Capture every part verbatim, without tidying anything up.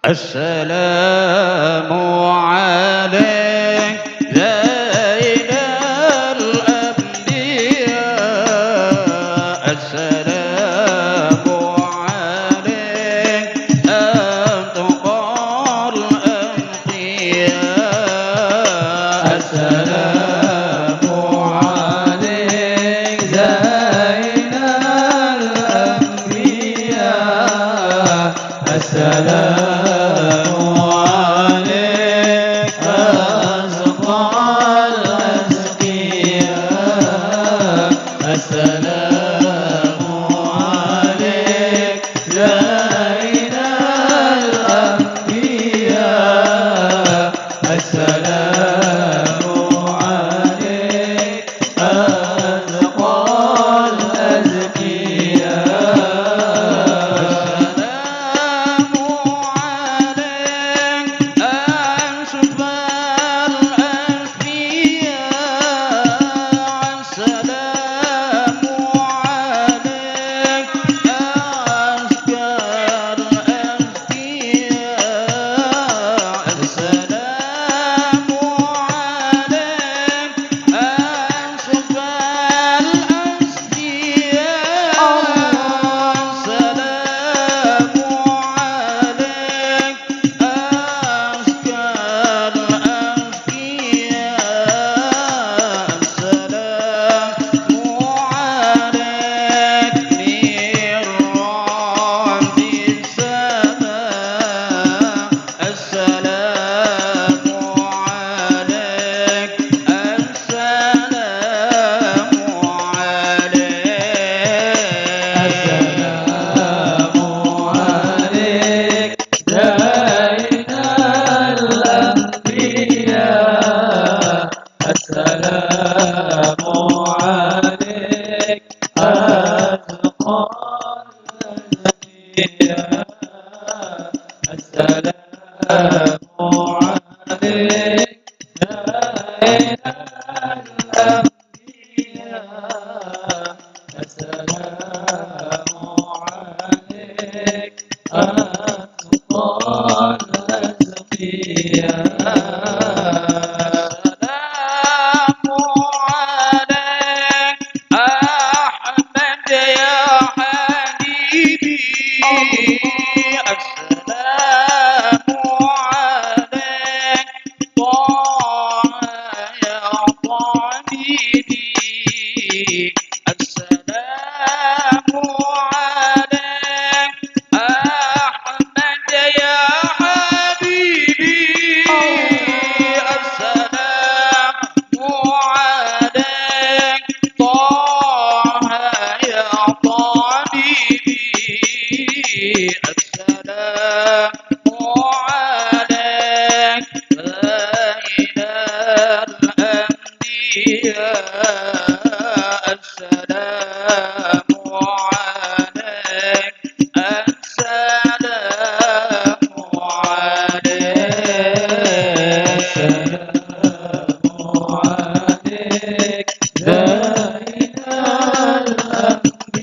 السلام عليك زين الأنبياء، السلام عليك أتقى الأتقياء، السلام عليك زين الأنبياء، السلام عليك أزكى الأزكياء، السلام عليك زين الأنبياء، السلام عليك أزكى الأزكياء. السلام عليك أشرف الأشرف الأنبياء، السلام عليك أزكى الأزكياء، السلام عليك أشرف الأشرف الأنبياء، السلام عليك أزكى الأزكياء، السلام عليك من رب السماء. السلام عليك، السلام عليك. السلام عليك زين الأنبياء. السلام عليك أزكى الأنبياء. السلام عليك زين الأنبياء. السلام عليك أزكى الأزكياء. السلام عليك أحمد يا حبيبي. السلام عليك طه يا طبيبي. السلام عليك أحمد يا حبيبي. السلام عليك طه يا طبيبي. السلام عليك زين الأنبياء. السلام عليك، السلام عليك، السلام عليك زين الأنبياء.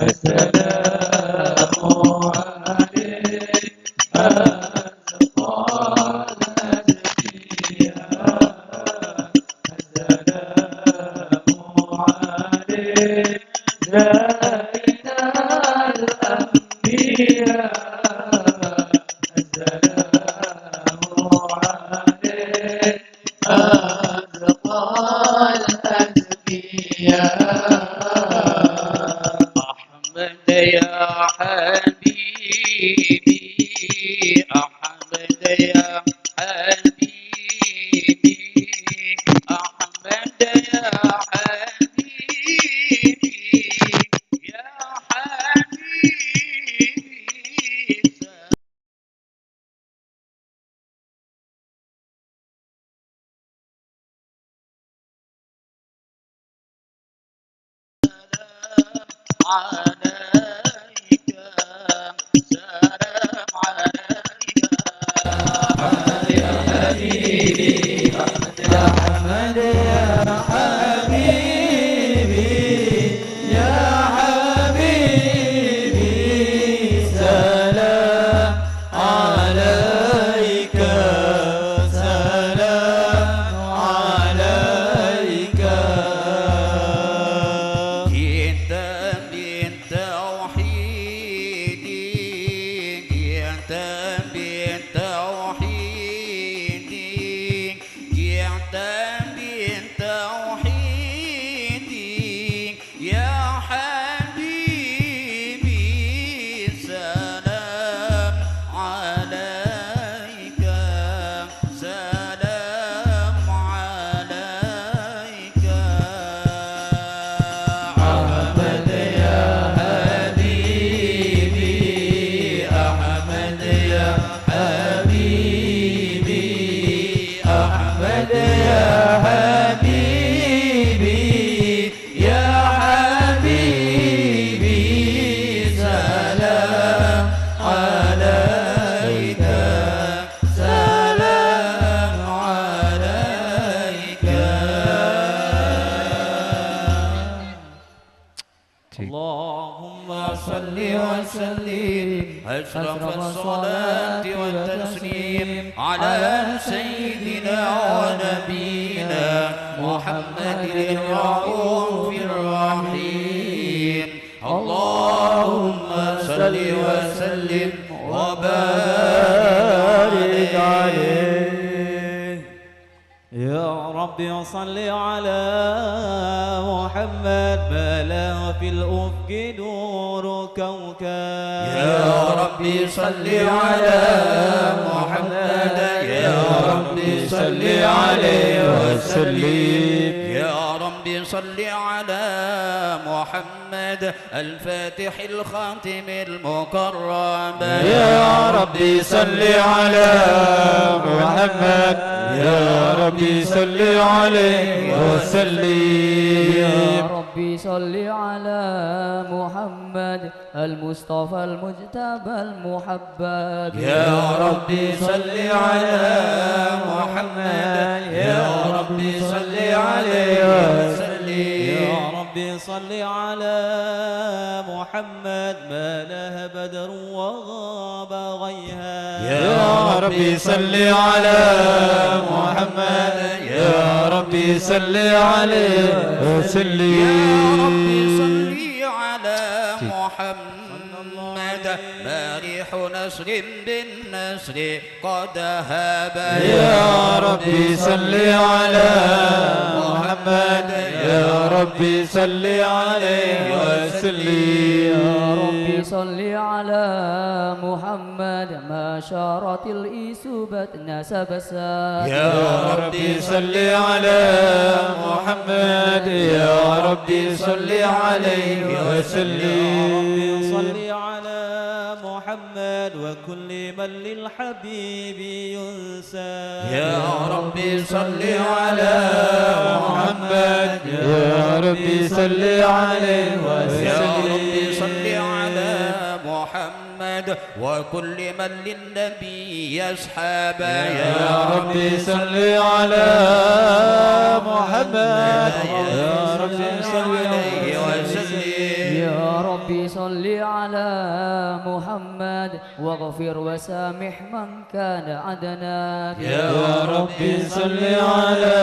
السلام عليك أزكى الأزكياء. السلام عليك زين الأنبياء. السلام عليك أزكى الأزكياء. أحمد يا حبيبي، أحمد يا حبيبي، أحمد يا حبيبي، يا حبيبي. عليك سلام اللهم صل وسلم أشرف الصلاة والتسليم على سيدنا ونبينا محمد الرؤوف الرحيم. اللهم صل وسلم وبارك عليه. يا رب صل على محمد، ما لاح في الأفق نور كوكب. يا رب صل على محمد، يا رب صل عليه وسلم. يا رب صل على محمد، الفاتح الخاتم المقرب. يا رب صل على محمد، يا رب صل عليه وسلم. يا رب صل على محمد، المصطفى المجتبى المحبب. يا رب صل على محمد، يا رب صل عليه وسلم. يا رب صل على محمد، ما لاح بدر وغاب غيها. يا رب صل على محمد، يا رب صل عليه وسلم. يا رب صل على محمد، ما ريح نصر بالنصر قد هب. يا رب صل على محمد، يا رب صل عليه وسلم. يا رب صل على محمد، ما شارت الإنس بطن سبسب. يا رب صل على محمد، يا رب صل عليه وسلم. يا رب صل على محمد وكل من للحبيب ينسب. يا رب صل على محمد، يا رب صل عليه وسلم. يا رب صل على محمد وكل من للنبي يصحب. يا رب صل على محمد، يا رب صل عليه وسلم. يا رب صل على محمد واغفر وسامح من كان عدناك. يا رب صل على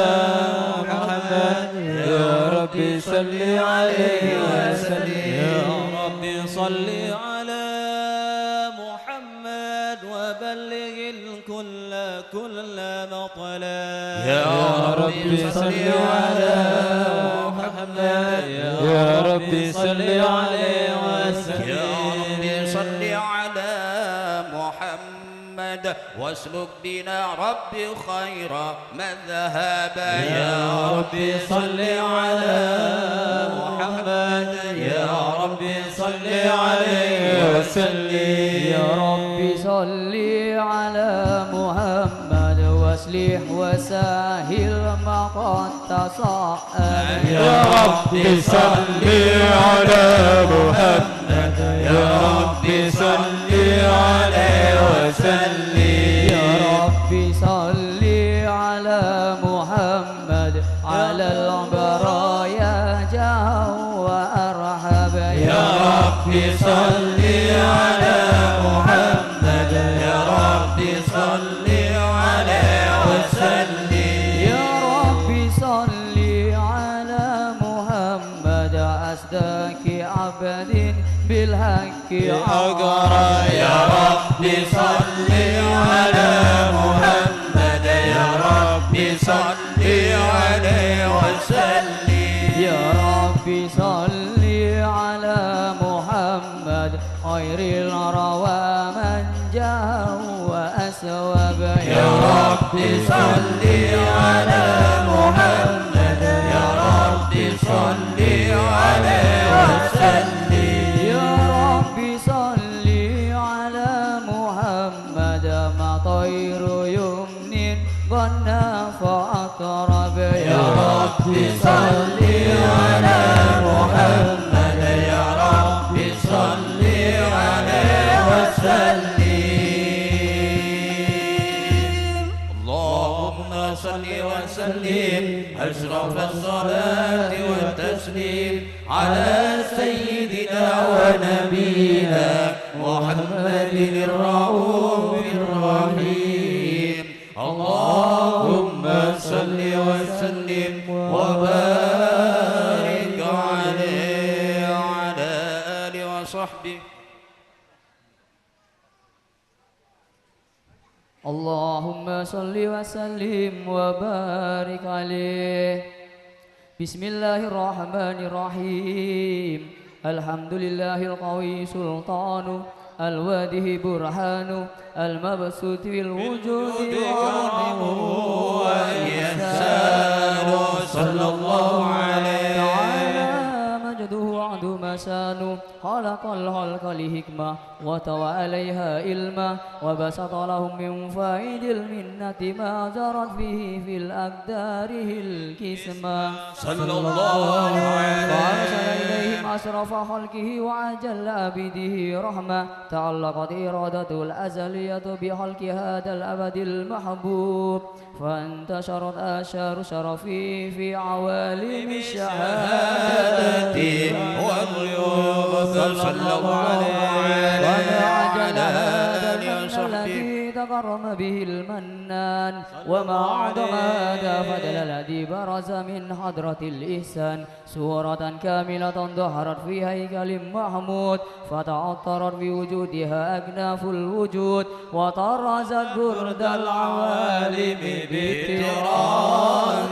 محمد، يا رب صل عليه وسلم. يا رب صل على محمد وبلغ الكل كل مطلب. يا رب صل على محمد، يا رب صل عليه وسلم. يا رب صل على محمد واسلك بنا رب خير مذهب. يا رب صل على محمد، يا رب صل عليه وسلم. يا رب صل على محمد وأصلح وسهل ما قد تصعب. يا رب صل على محمد، يا رب صل عليه وسلم. يا رب صل على محمد، على البرايا جاء وأرحب. يا رب صل على محمد، يا رب صل عليه وسلم. يا رب صل على محمد، أصدق عبد بالحق أقرب. يا رب صل على محمد، يا رب صل عليه وسلم. يا رب صل على محمد، خير الورى من جاء وأصاب. يا رب صل على محمد، يا رب صل عليه وسلم. يا رب صل على محمد، ما طير يمن غنى فأطرب. يا رب صل على محمد، يا رب صل عليه وسلم. اللهم صل وسلم وسلم أشرف الصلاة والتسليم على سيدنا ونبينا محمد الرؤوف الرحيم. اللهم صل وسلم وبارك عليه وعلى آله وصحبه. اللهم صل وسلم وبارك عليه. بسم الله الرحمن الرحيم. الحمد لله القوي سلطانه، الواضح برهانه، المبسوط في الوجود كرمه وإحسانه. صلى الله عليه. تعالى مجده وعظم شانه، خلق الخلق لحكمة وطوى عليها علما، وبسط لهم من فائض المنة ما جرت به في الأقدار القسمة. صلى الله عليه. فأرسل إليهم أشرف خلقه وأجل عبيده رحمة، تعلقت إرادته الأزلية بخلق هذا العبد المحبوب، فانتشرت آثار شرفه في عوالم الشهادة والغيوب. صلى الله عليه وعلى آله وصحبه. وما أجل هذا المن الذي تكرم به المنان، وما أعظم هذا الفضل الذي برز من حضرة الإحسان صورة كاملة ظهرت في هيكل محمود، فتعطرت بوجودها أكناف الوجود، وطرزت برد العوالم بتراث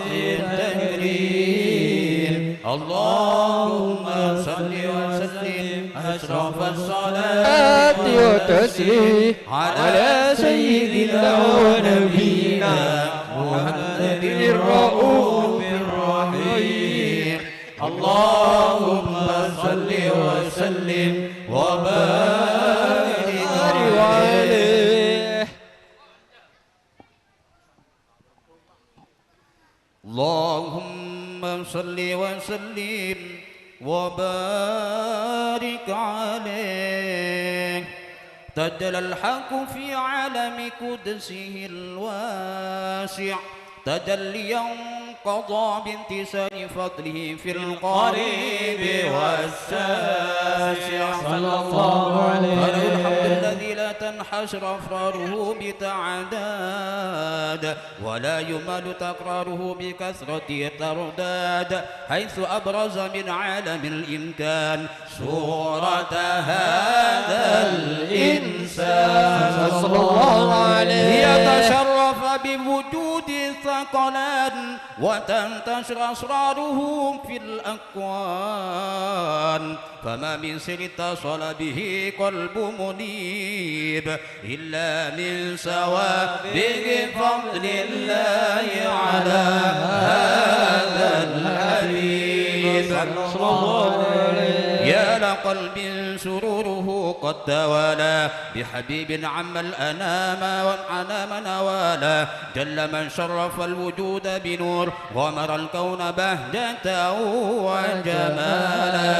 التجريد. اللهم صل وسلم أشرف الصلاة والتسليم على سيدنا ونبينا محمد الرؤوف الرحيم. اللهم صل وسلم وبارك عليه. اللهم صل وسلم وبارك عليه. تجلى الحق في عالم قدسه الواسع تجليا قضى بامتثال فضله في القريب والشاسع. صلى الله عليه. فله الحمد الذي لا تنحصر أفراده بتعداد، ولا يمل تكراره بكثرة ترداد، حيث أبرز من عالم الإمكان صورة هذا الإنسان. صلى الله عليه. ليتشرف بوجود الثقلان وتنتشر أسراره في الأكوان، فما من سر اتصل به قلب منيب إلا من سوابغ فضل الله على هذا الحبيب. صلى الله عليه. يا لقلب سروره قد توالى بحبيب عم الأنام والأنام نوالا، جل من شرف الوجود بنور غمر الكون بهجة وجمالا.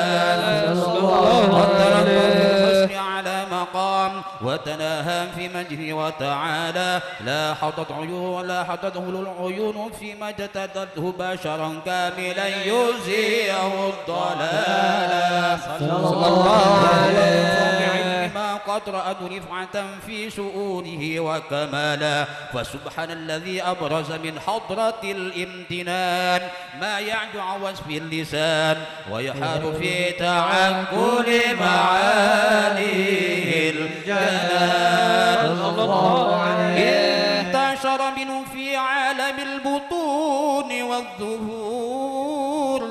صلى الله عليه. وترقى في الحسن على مقام وتناهى في مجده وتعالى، لا حطت عيون، لا حطته العيون فيما اجتذبته بشرا كاملا يزيل الضلالا. صلى الله عليه. ما قد رأت رفعة في شؤونه وكمالا، فسبحان الذي أبرز من حضرة الامتنان ما يعجز عن وصف اللسان ويحال في تعقل معانيه الجنان. صلى الله عليه. انتشر منه في عالم البطون والظهور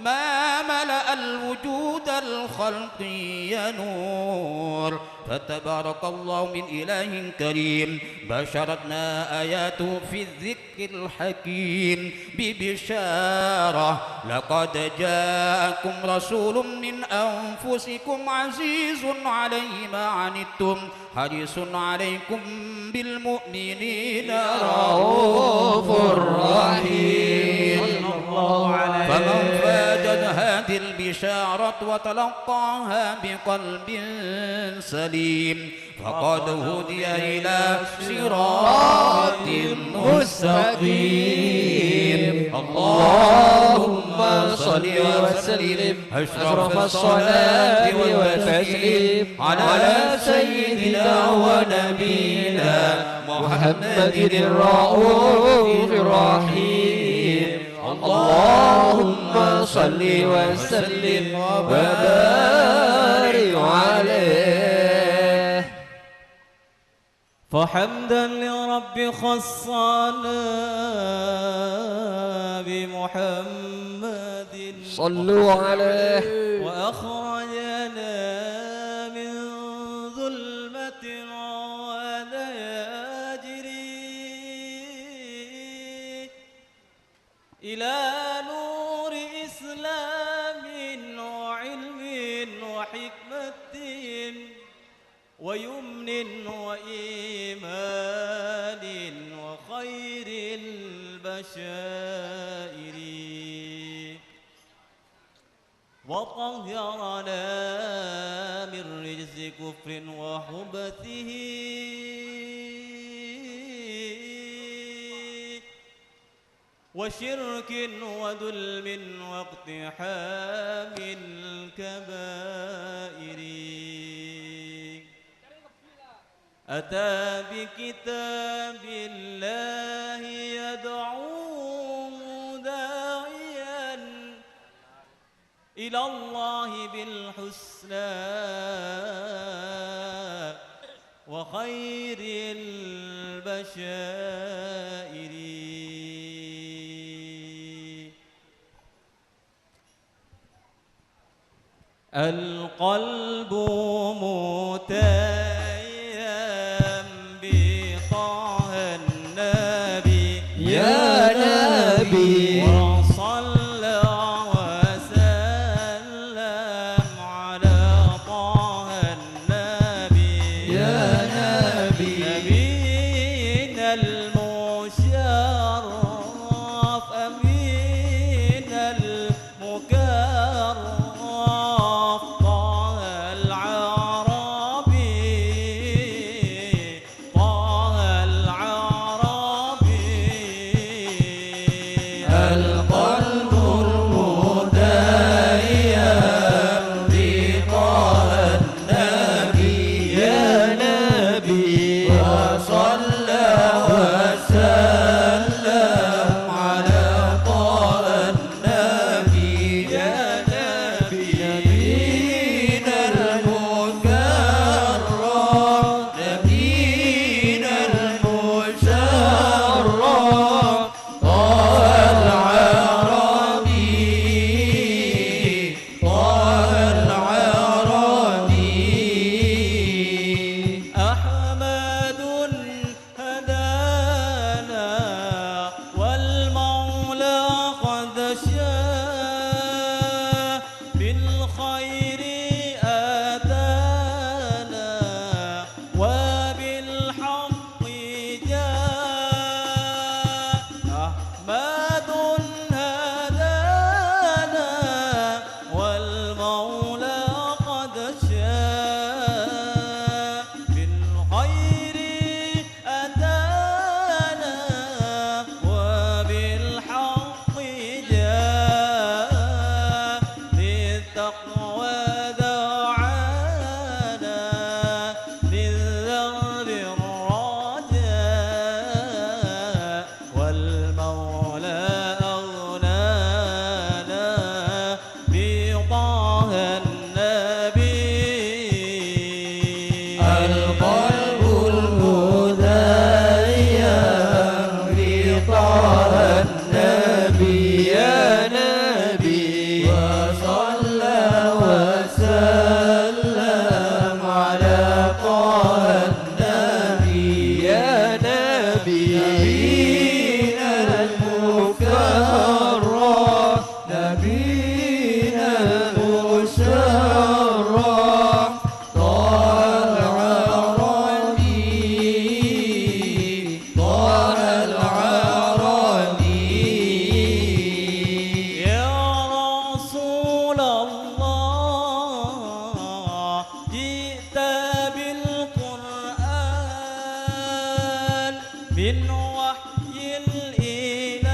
ما ملأ الوجود الخلقي نور، فتبارك الله من إله كريم، بشرتنا آياته في الذكر الحكيم ببشارة: لقد جاءكم رسول من أنفسكم عزيز عليه ما عنتم حريص عليكم بالمؤمنين رءوف رحيم. صلى الله عليه. فمن فاجت هذه البشارة وتلقاها بقلب سليم فقد هدي إلى صراط مستقيم. اللهم صل وسلم أشرف الصلاة والتسليم على سيدنا ونبينا محمد الرؤوف الرحيم. اللهم صل وسلم وبارك عليه. فحمدا لرب خصنا بمحمد صلوا عليه. وأخرجنا من ظلمة ودياجر إلى نور إسلام وعلم وحكمة ويمن وإيمان وخير البشائر، وطهرنا من رجس كفر وخبثه وشرك وظلم واقتحام الكبائر. أتى بكتاب الله يدعو داعيا إلى الله بالحسنى وخير البشائر. القلب متيم بطه النبي يا نبي. وصلى وسلم على طه النبي يا نبي. نبينا المشرف أمين المكرم طه العربي. طه العربي. القلب المتيم بطه النبي يا نبي. وصلى وسلم على طه النبي يا نبي. نبينا المكرم، نبينا المشرف، طه العربي، طه العربي. أحمد هدانا والمولى قد شاء بالخير أتانا وبالحق جاء. أحمد هدانا والمولى قد شاء بالخير أتانا وبالحق جاء. للتقوى دعانا للذنب الرجاء. والمولى أغنانا بطه النبي. القلب المتيم بطه النبي يا نبي. وصلى وسلم على طه النبي يا نبي. نبينا المكرم، نبينا المشرف، طه العربي، طه العربي. يا رسول الله، جئت بالقرآن من وحي الإله.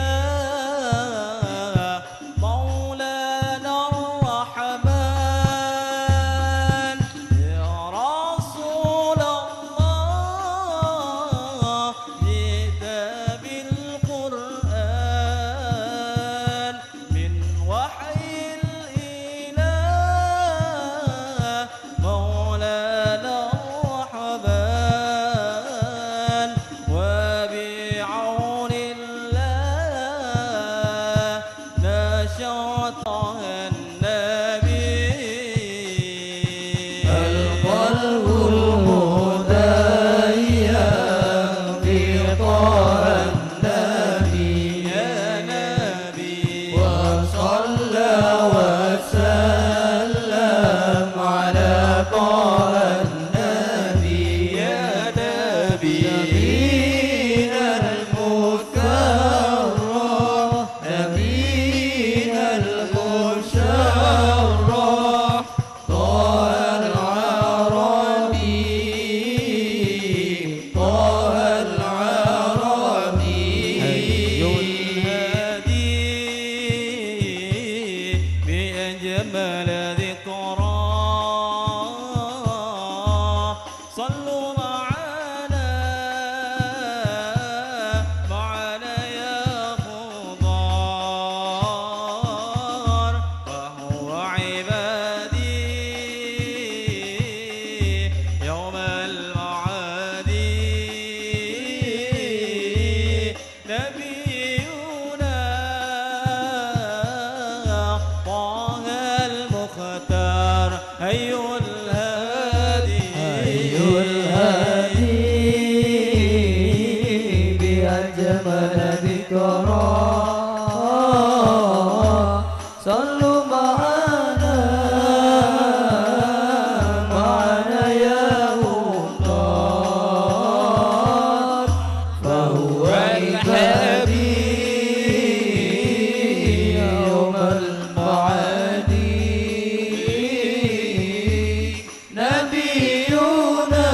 نبينا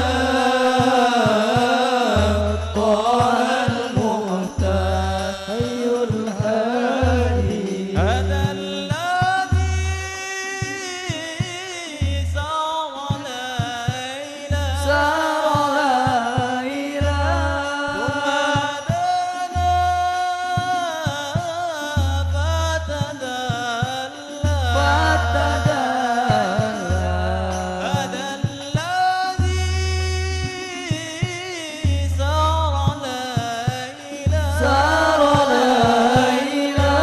طه المختار خير الهادي. هذا الذي سار ليلا سار ليلا ثم دنا فتدلى فتدلى هذا الذي سار ليلا سار ليلا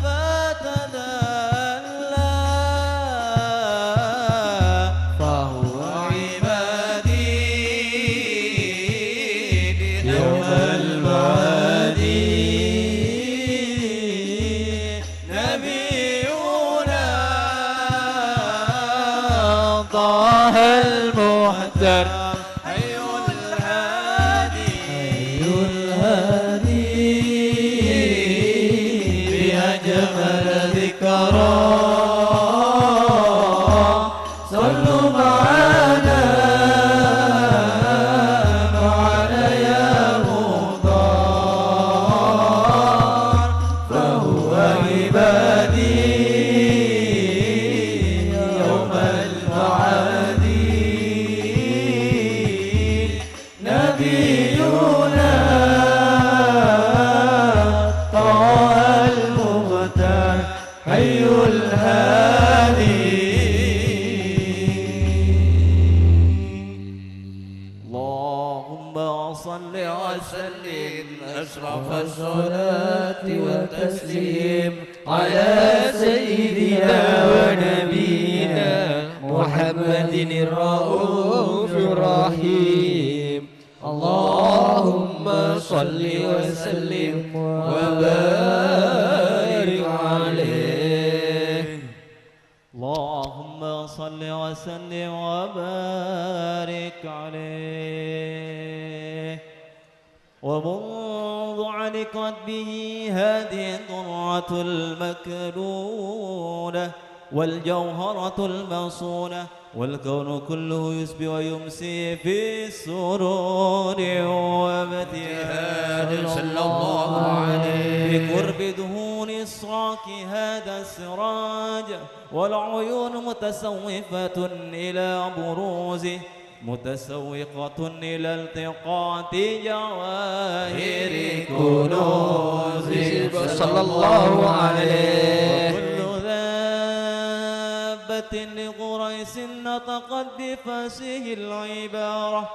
فتدلى فهو عبادي يوم المعادي نبينا طه المختار حي الهادي حي الهادي بأجمل ذكرى صلوا معنا معنا يا مختار فهو عبادي يوم المعادي نبينا طه المختار حي الهادي. اللهم صل وسلم أشرف الصلاة والتسليم على سيدنا ونبينا محمد الرؤوف الرحيم. اللهم صل وسلم وبارك عليه. اللهم صل وسلم وبارك عليه. ومنذ علقت به هذه الدرة المكنونة والجوهرة المصونة والكون كله يصبح ويمسي في سرور وابتهاج صلى الله عليه بقرب دهون إشراق هذا السراج والعيون متسوفة إلى بروزه متسوقة إلى التقاط جواهر كنوزه صلى الله عليه وكل ذابة لقريش نطقت بفصيح العبارة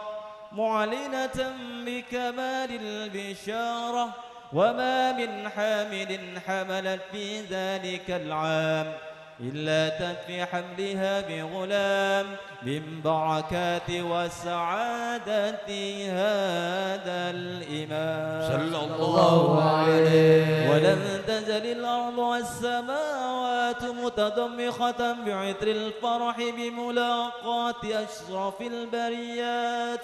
معلنة بكمال البشارة وما من حامل حملت في ذلك العام إلا أتت في حملها بغلام من بركات وسعادة هذا الإمام صلى الله عليه ولم تزل الأرض والسماوات متضمخة بعطر الفرح بملاقاة أشرف البريات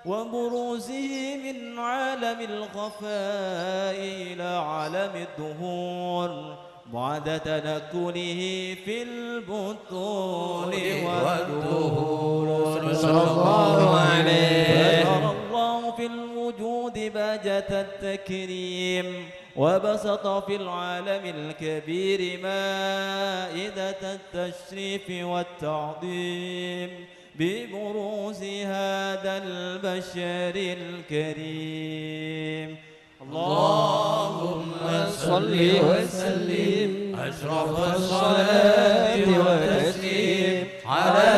وبروزه من عالم الخفاء إلى عالم الظهور بعد تنقله في البطون والدهور صلى الله عليه فترى الله في الوجود بهجة التكريم وبسط في العالم الكبير مائدة التشريف والتعظيم ببروز هذا البشر الكريم. اللهم صل وسلم أشرف الصلاة والتسليم على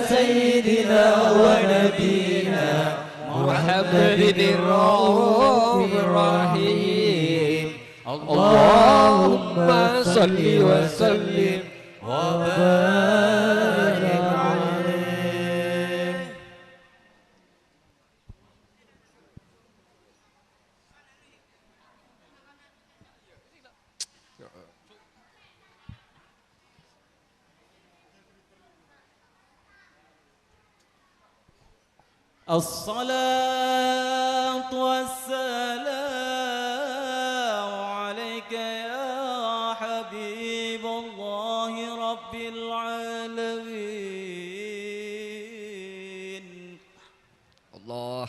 سيدنا ونبينا محمد الرؤوف الرحيم. اللهم صل وسلم وبارك عليه. الصلاة والسلام عليك يا حبيب الله. رب العالمين. الله.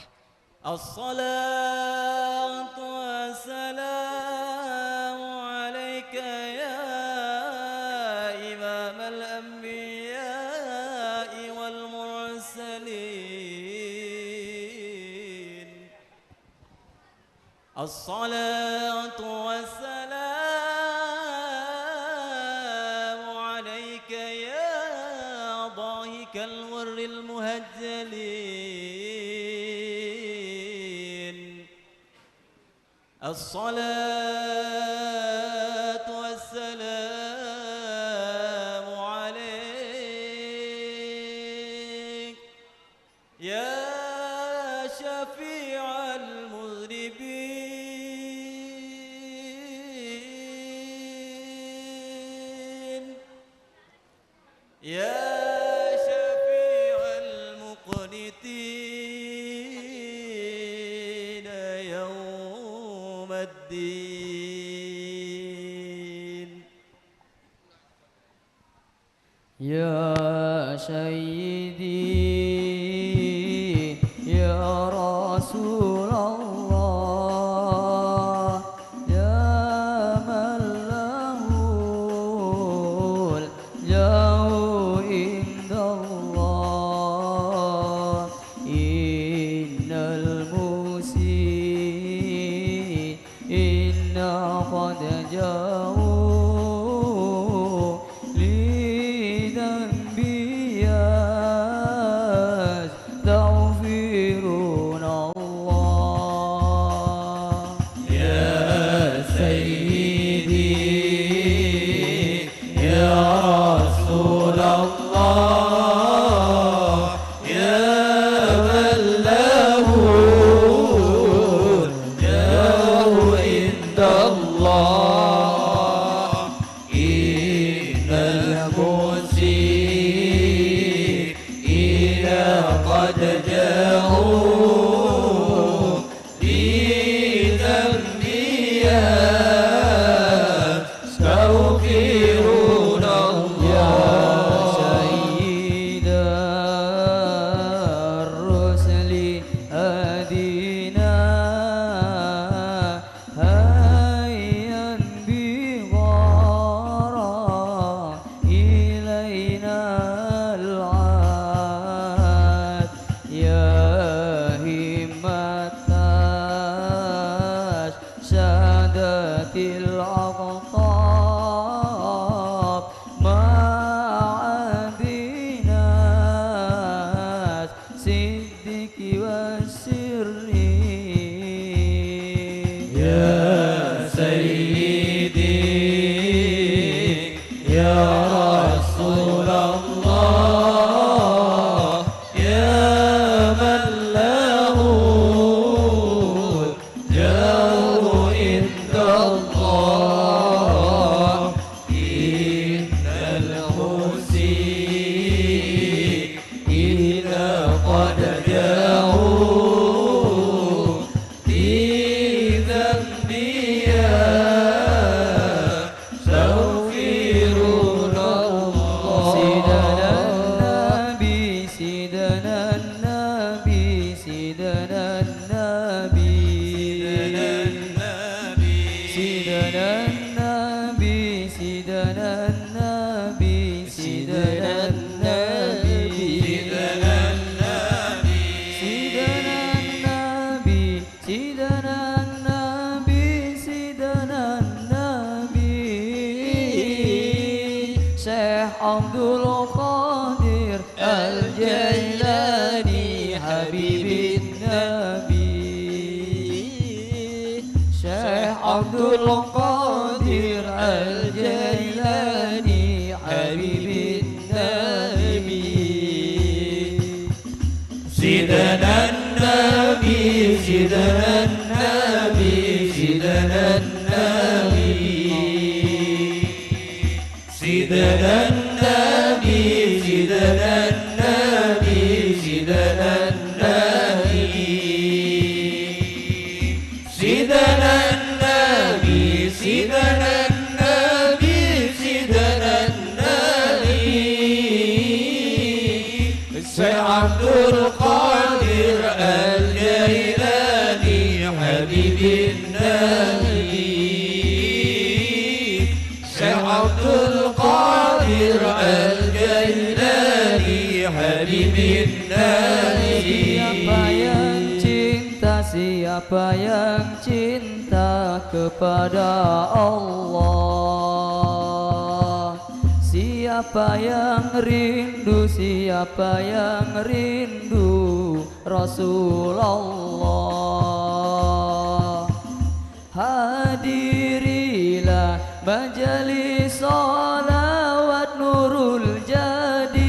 الصلاة والسلام عليك يا إمام الأنبياء والمرسلين. الصلاة والسلام عليك يا ضاحك الغر المحجلين. الصلاة والسلام عليك يا شفيع المذنبين، يا شفيع المقنطين يوم الدين. يا سيدي يا رسول الله، يا من له الجاه عند الله، إن المسيء إن قد جاءوا لذنبي يستغفرون الله. يا سيدي يا رسول الله، يا من له الجاه عند الله، إن المسيء إذا قد جاءوا لذنبي يستغفرون الله. يا سيد الرسل أهدنا هيا بغرى إلينا العهد، يا همة السادة الأقطاب معدنا الصدق والسر. يا سيدي يا رسول الله، يا من له الجاه عند الله، إن المسيء إذا قد جاءوا لذنبي يستغفرون الله. سيدنا النبي، سيدنا النبي، سيدنا النبي. سيدنا النبي، سيدنا النبي، سيدنا النبي. سيدنا النبي، سيدنا النبي، سيدنا النبي، سيدنا النبي. شيخ عبد القادر الجيلاني حبيب النبي، شيخ عبد القادر الجيلاني حبيب النبي. سيدنا النبي، سيدنا النبي، سيدنا النبي. سيدنا النبي، سيدنا النبي، سيدنا النبي. سيدنا النبي، سيدنا النبي، سيدنا Siapa yang cinta, siapa yang cinta kepada Allah? Siapa yang rindu, siapa yang rindu Rasulullah? Hadirilah majelis sholawat Nurul Jadid.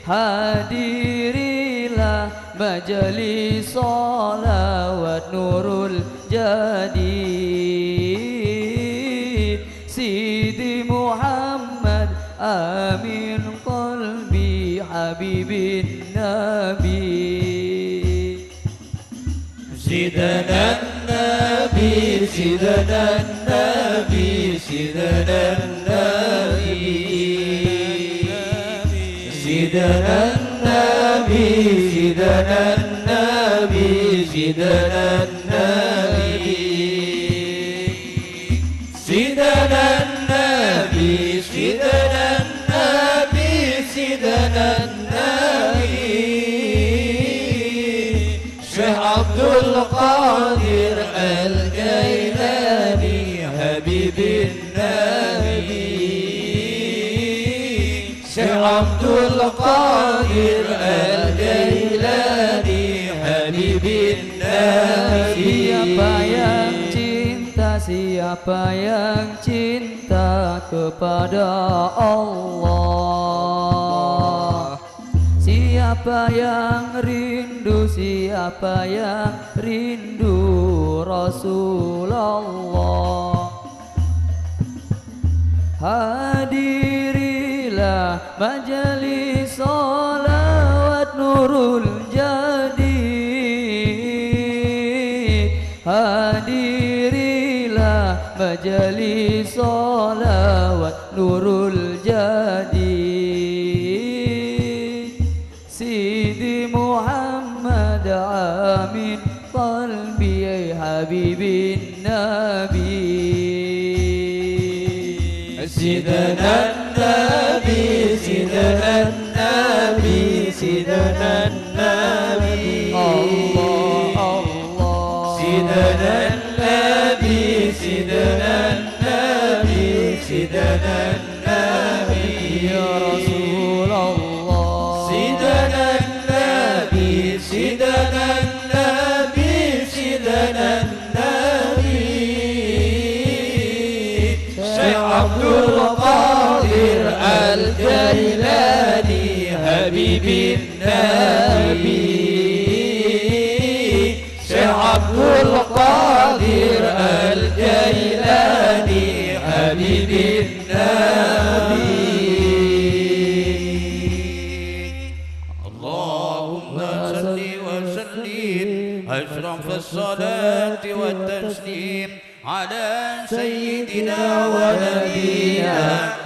Hadirilah majelis sholawat Nurul Jadid. Sidi Muhammad Amin Qalbi Habibin Nabi. Sidana Nabi, Sidana Nabi, Sidana Nabi. Sidana Nabi, Sidana Nabi, Sidana Nabi. Sidana Nabi, Sidana Nabi, Sidana Nabi. Syekh Abdul Qadir Al-Jailani Habibin Nabi. Syekh Abdul Qadir Al-Jailani Habibin Nabi. Siapa yang cinta, siapa yang cinta kepada Allah? Siapa yang rindu, siapa yang rindu Rasulullah? Hadirilah majelis sholawat Nurul Jadid. Hadirilah majelis sholawat Nurul Jadid. Sidi Muhammad Amin Qalbi Habibin Nabi. Sidana Nabi, Sidana Nabi, Sidana Nabi. Allah, Allah. Sidana Nabi, Sidana Nabi, Sidana Nabi. Ya Rasulullah. Sidana Nabi, Sidana Nabi, Sidana Nabi. Syekh Abdul Qadir Al-Jailani Habibin Nabi. Syekh Abdul Qadir Al-Jailani Habibin Nabi. اللهم صل وسلم أشرف الصلاة والتسليم على سيدنا ونبينا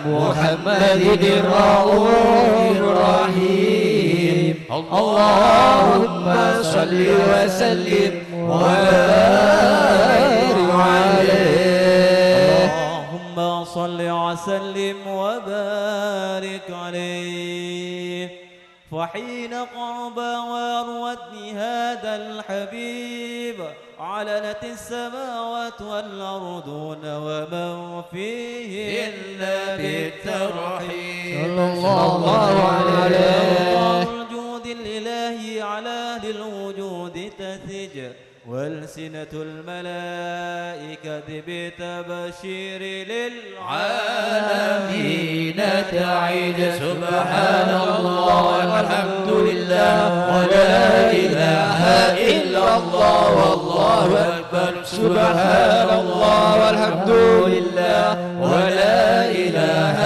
محمد الرؤوف الرحيم. اللهم صل وسلم وبارك عليه. اللهم صل وسلم وبارك عليه. فحين قرب وروت هذا الحبيب علنت السماوات والأرضون ومن فيهن بالترحيب. صلى الله عليه. أنوار الجود الإلهي على أهل الوجود تثج. وألسنة الملائكة بتبشير للعالمين تعيد. سبحان الله والحمد لله ولا إله إلا الله والله أكبر. سبحان الله والحمد لله ولا إله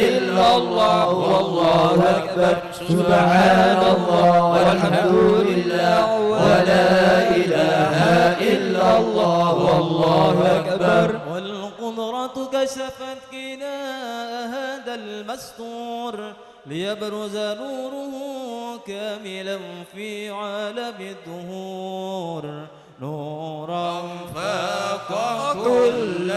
إلا الله والله أكبر. سبحان الله والحمد لله ولا إله إلا الله والله أكبر. والقدرة كشفت غناء هذا المستور ليبرز نوره كاملا في عالم الظهور. نورا فاق كل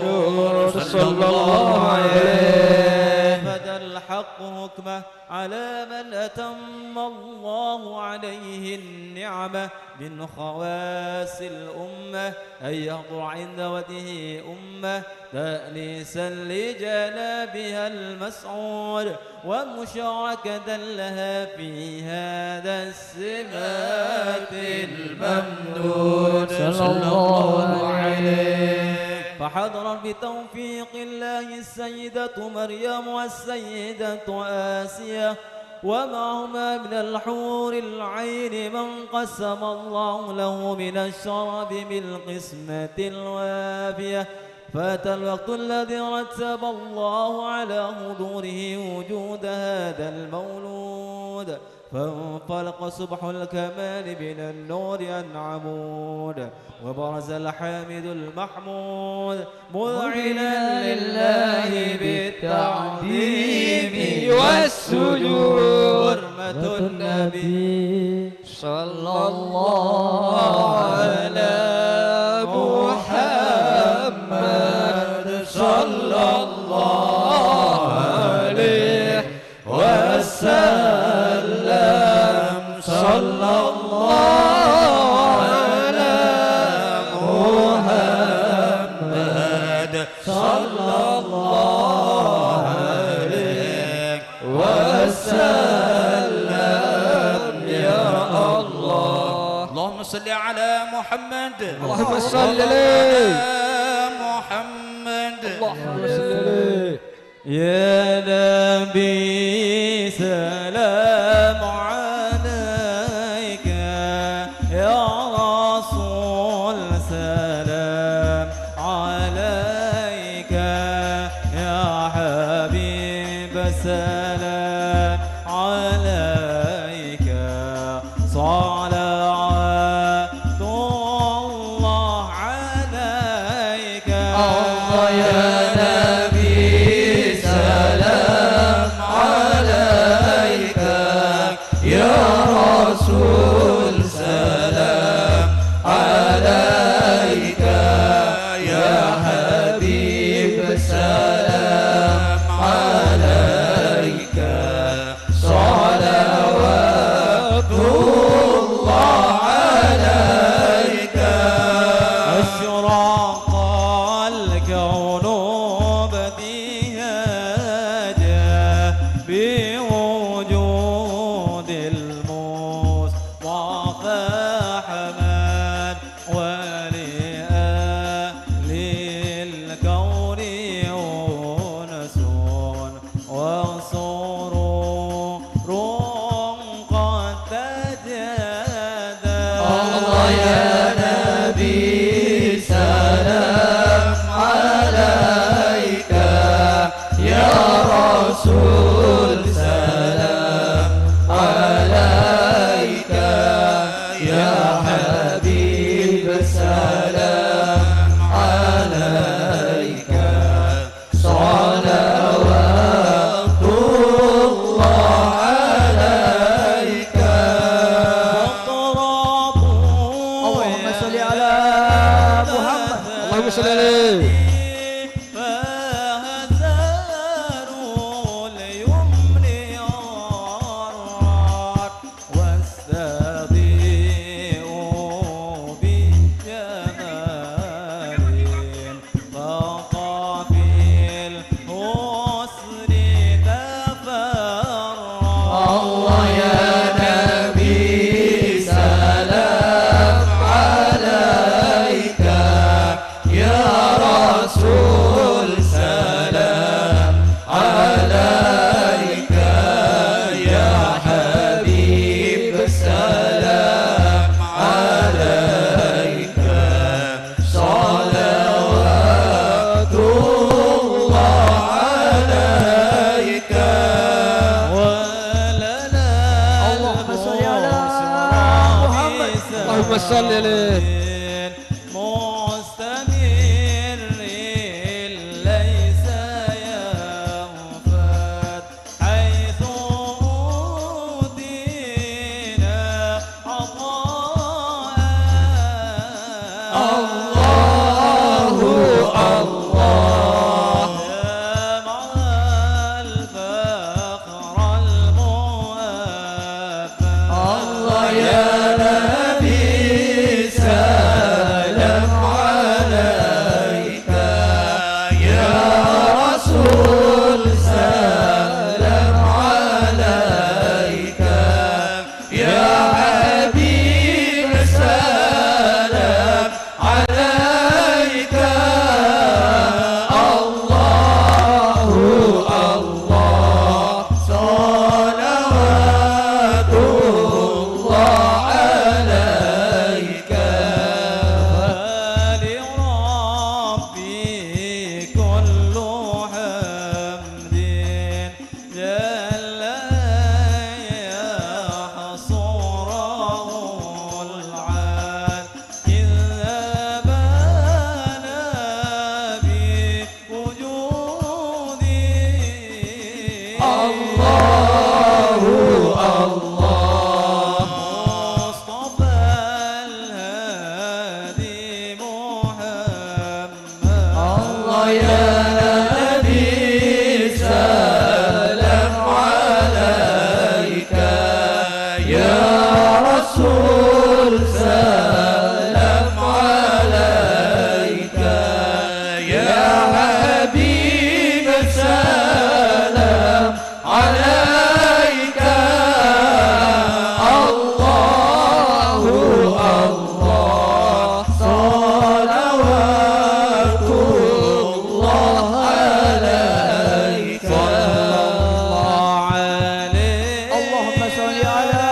نور. صلى الله عليه. فذا الحق حكمه على من أتم الله عليه النعمة من خواص الأمة أن يحضر عند وجهه أمة تأنيسا لجنابها المسعود ومشاركة لها في هذا السمات الممدود. صلى الله عليه. فحضر بتوفيق الله السيدة مريم والسيدة آسيا ومعهما من الحور العين من قسم الله له من الشراب بالقسمة الوافية. فأتى الوقت الذي رتب الله على حضوره وجود هذا المولود، فانفلق صبح الكمال من النور عن عمود، وبرز الحامد المحمود مذعنا لله بالتعظيم والسجود. حرمة النبي صلى الله على محمد، صلى الله عليه وسلم، صلى الله على محمد، صلى الله عليه وسلم يا الله. اللهم صل على محمد. اللهم صل عليه. على محمد. اللهم صل عليه. يا نبي سلام عليك، يا رسول سلام عليك، يا حبيب سلام عليك، صلوات الله عليك. الله يا نبي سلام عليك، يا رسول سلام عليك، يا حبيب سلام عليك. صلوات الله عليك. أشرق الكون ابتهاجا بوجود المصطفى أحمد، ولأهل الكون أنس وسرور قد تجدد. الله يا نبي سلام عليك، يا رسول سلام عليك، يا حبيب سلام عليك. صلوات الله عليك. اللهم صل على محمد. اللهم صل عليه. فهزار اليمن والرعد واستضيء بجمال فاق في الحسن تفرد. الله يا نبي سلام عليك، يا رسول سلام عليك، يا حبيب سلام عليك، صلوات الله عليك. ولنا اللهم صل على محمد. اللهم صل عليه. مستمر ليس ينفد حيث أوتينا عطاء. الله، الله. يا مع الفخر الله، الله. مصطفى الهادي محمد. الله يا نبي، سلام عليك. يا رسول، سلام عليك. يا حبيب، سلام عليك. الله، الله، صلوات الله عليك. صلى الله عليه. اللهم صل على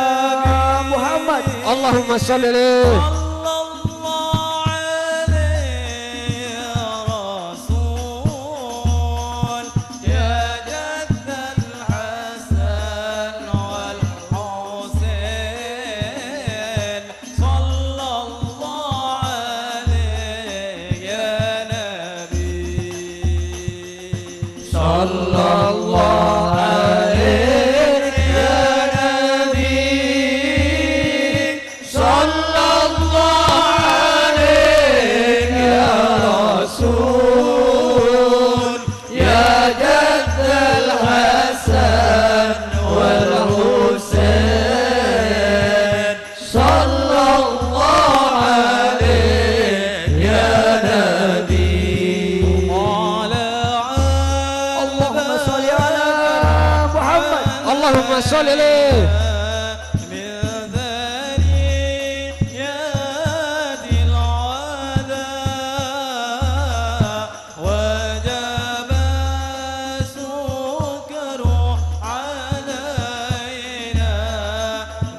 محمد. اللهم صل عليه. صلى الله عليه يا رسول، يا جد الحسن والحسين. صلى الله عليك يا نبي. صلى الله عليك يا نبي. صلى الله عليك يا رسول، يا جد الحسن والحسين. صلى الله عليك يا نبي. اللهم صل على محمد. اللهم صل عليه. من ثنيات الوداع وجب الشكر علينا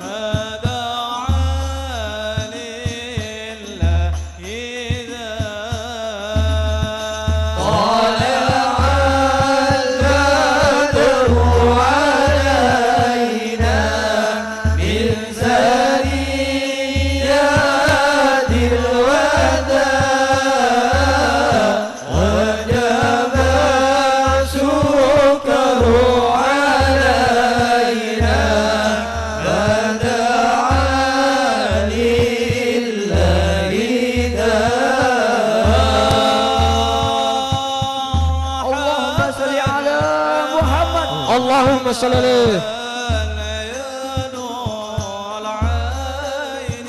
ما دعا لله إذا طلع البدر علينا من ثنيات الوداع وجب الشكر علينا ما دعا لله داع. اللهم صل على محمد. اللهم صل عليه. يا نور العين،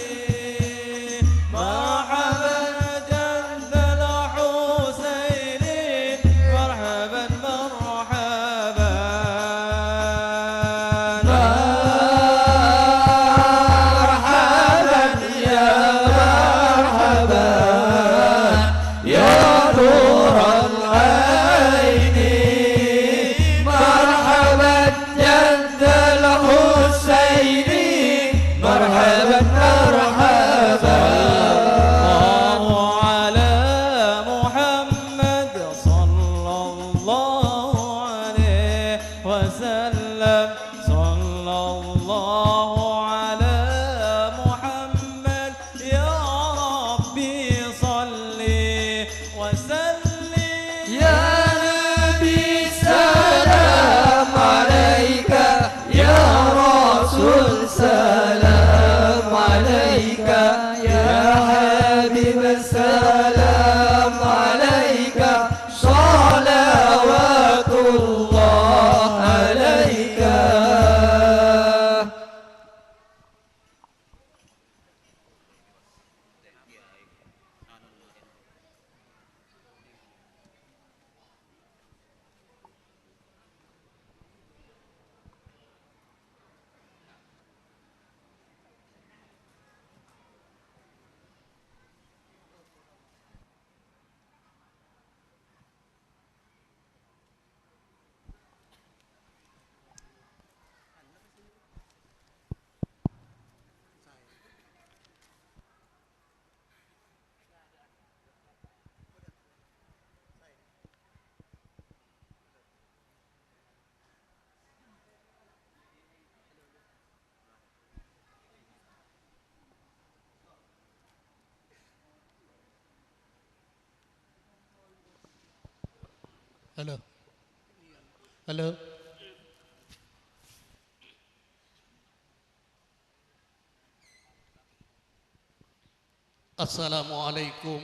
مرحبا جد الحسين، مرحبا، مرحبا. مرحبا يا مرحبا، يا نور العين، مرحبا جد الحسين، مرحبا، مرحبا. صلى الله على محمد، صلى الله عليه وسلم، صلى الله على محمد. يا ربي صل وسلم. يا نبي سلام عليك، يا رسول سلام عليك، يا حبيب سلام عليك، صلوات الله عليك. Halo. Halo. Assalamualaikum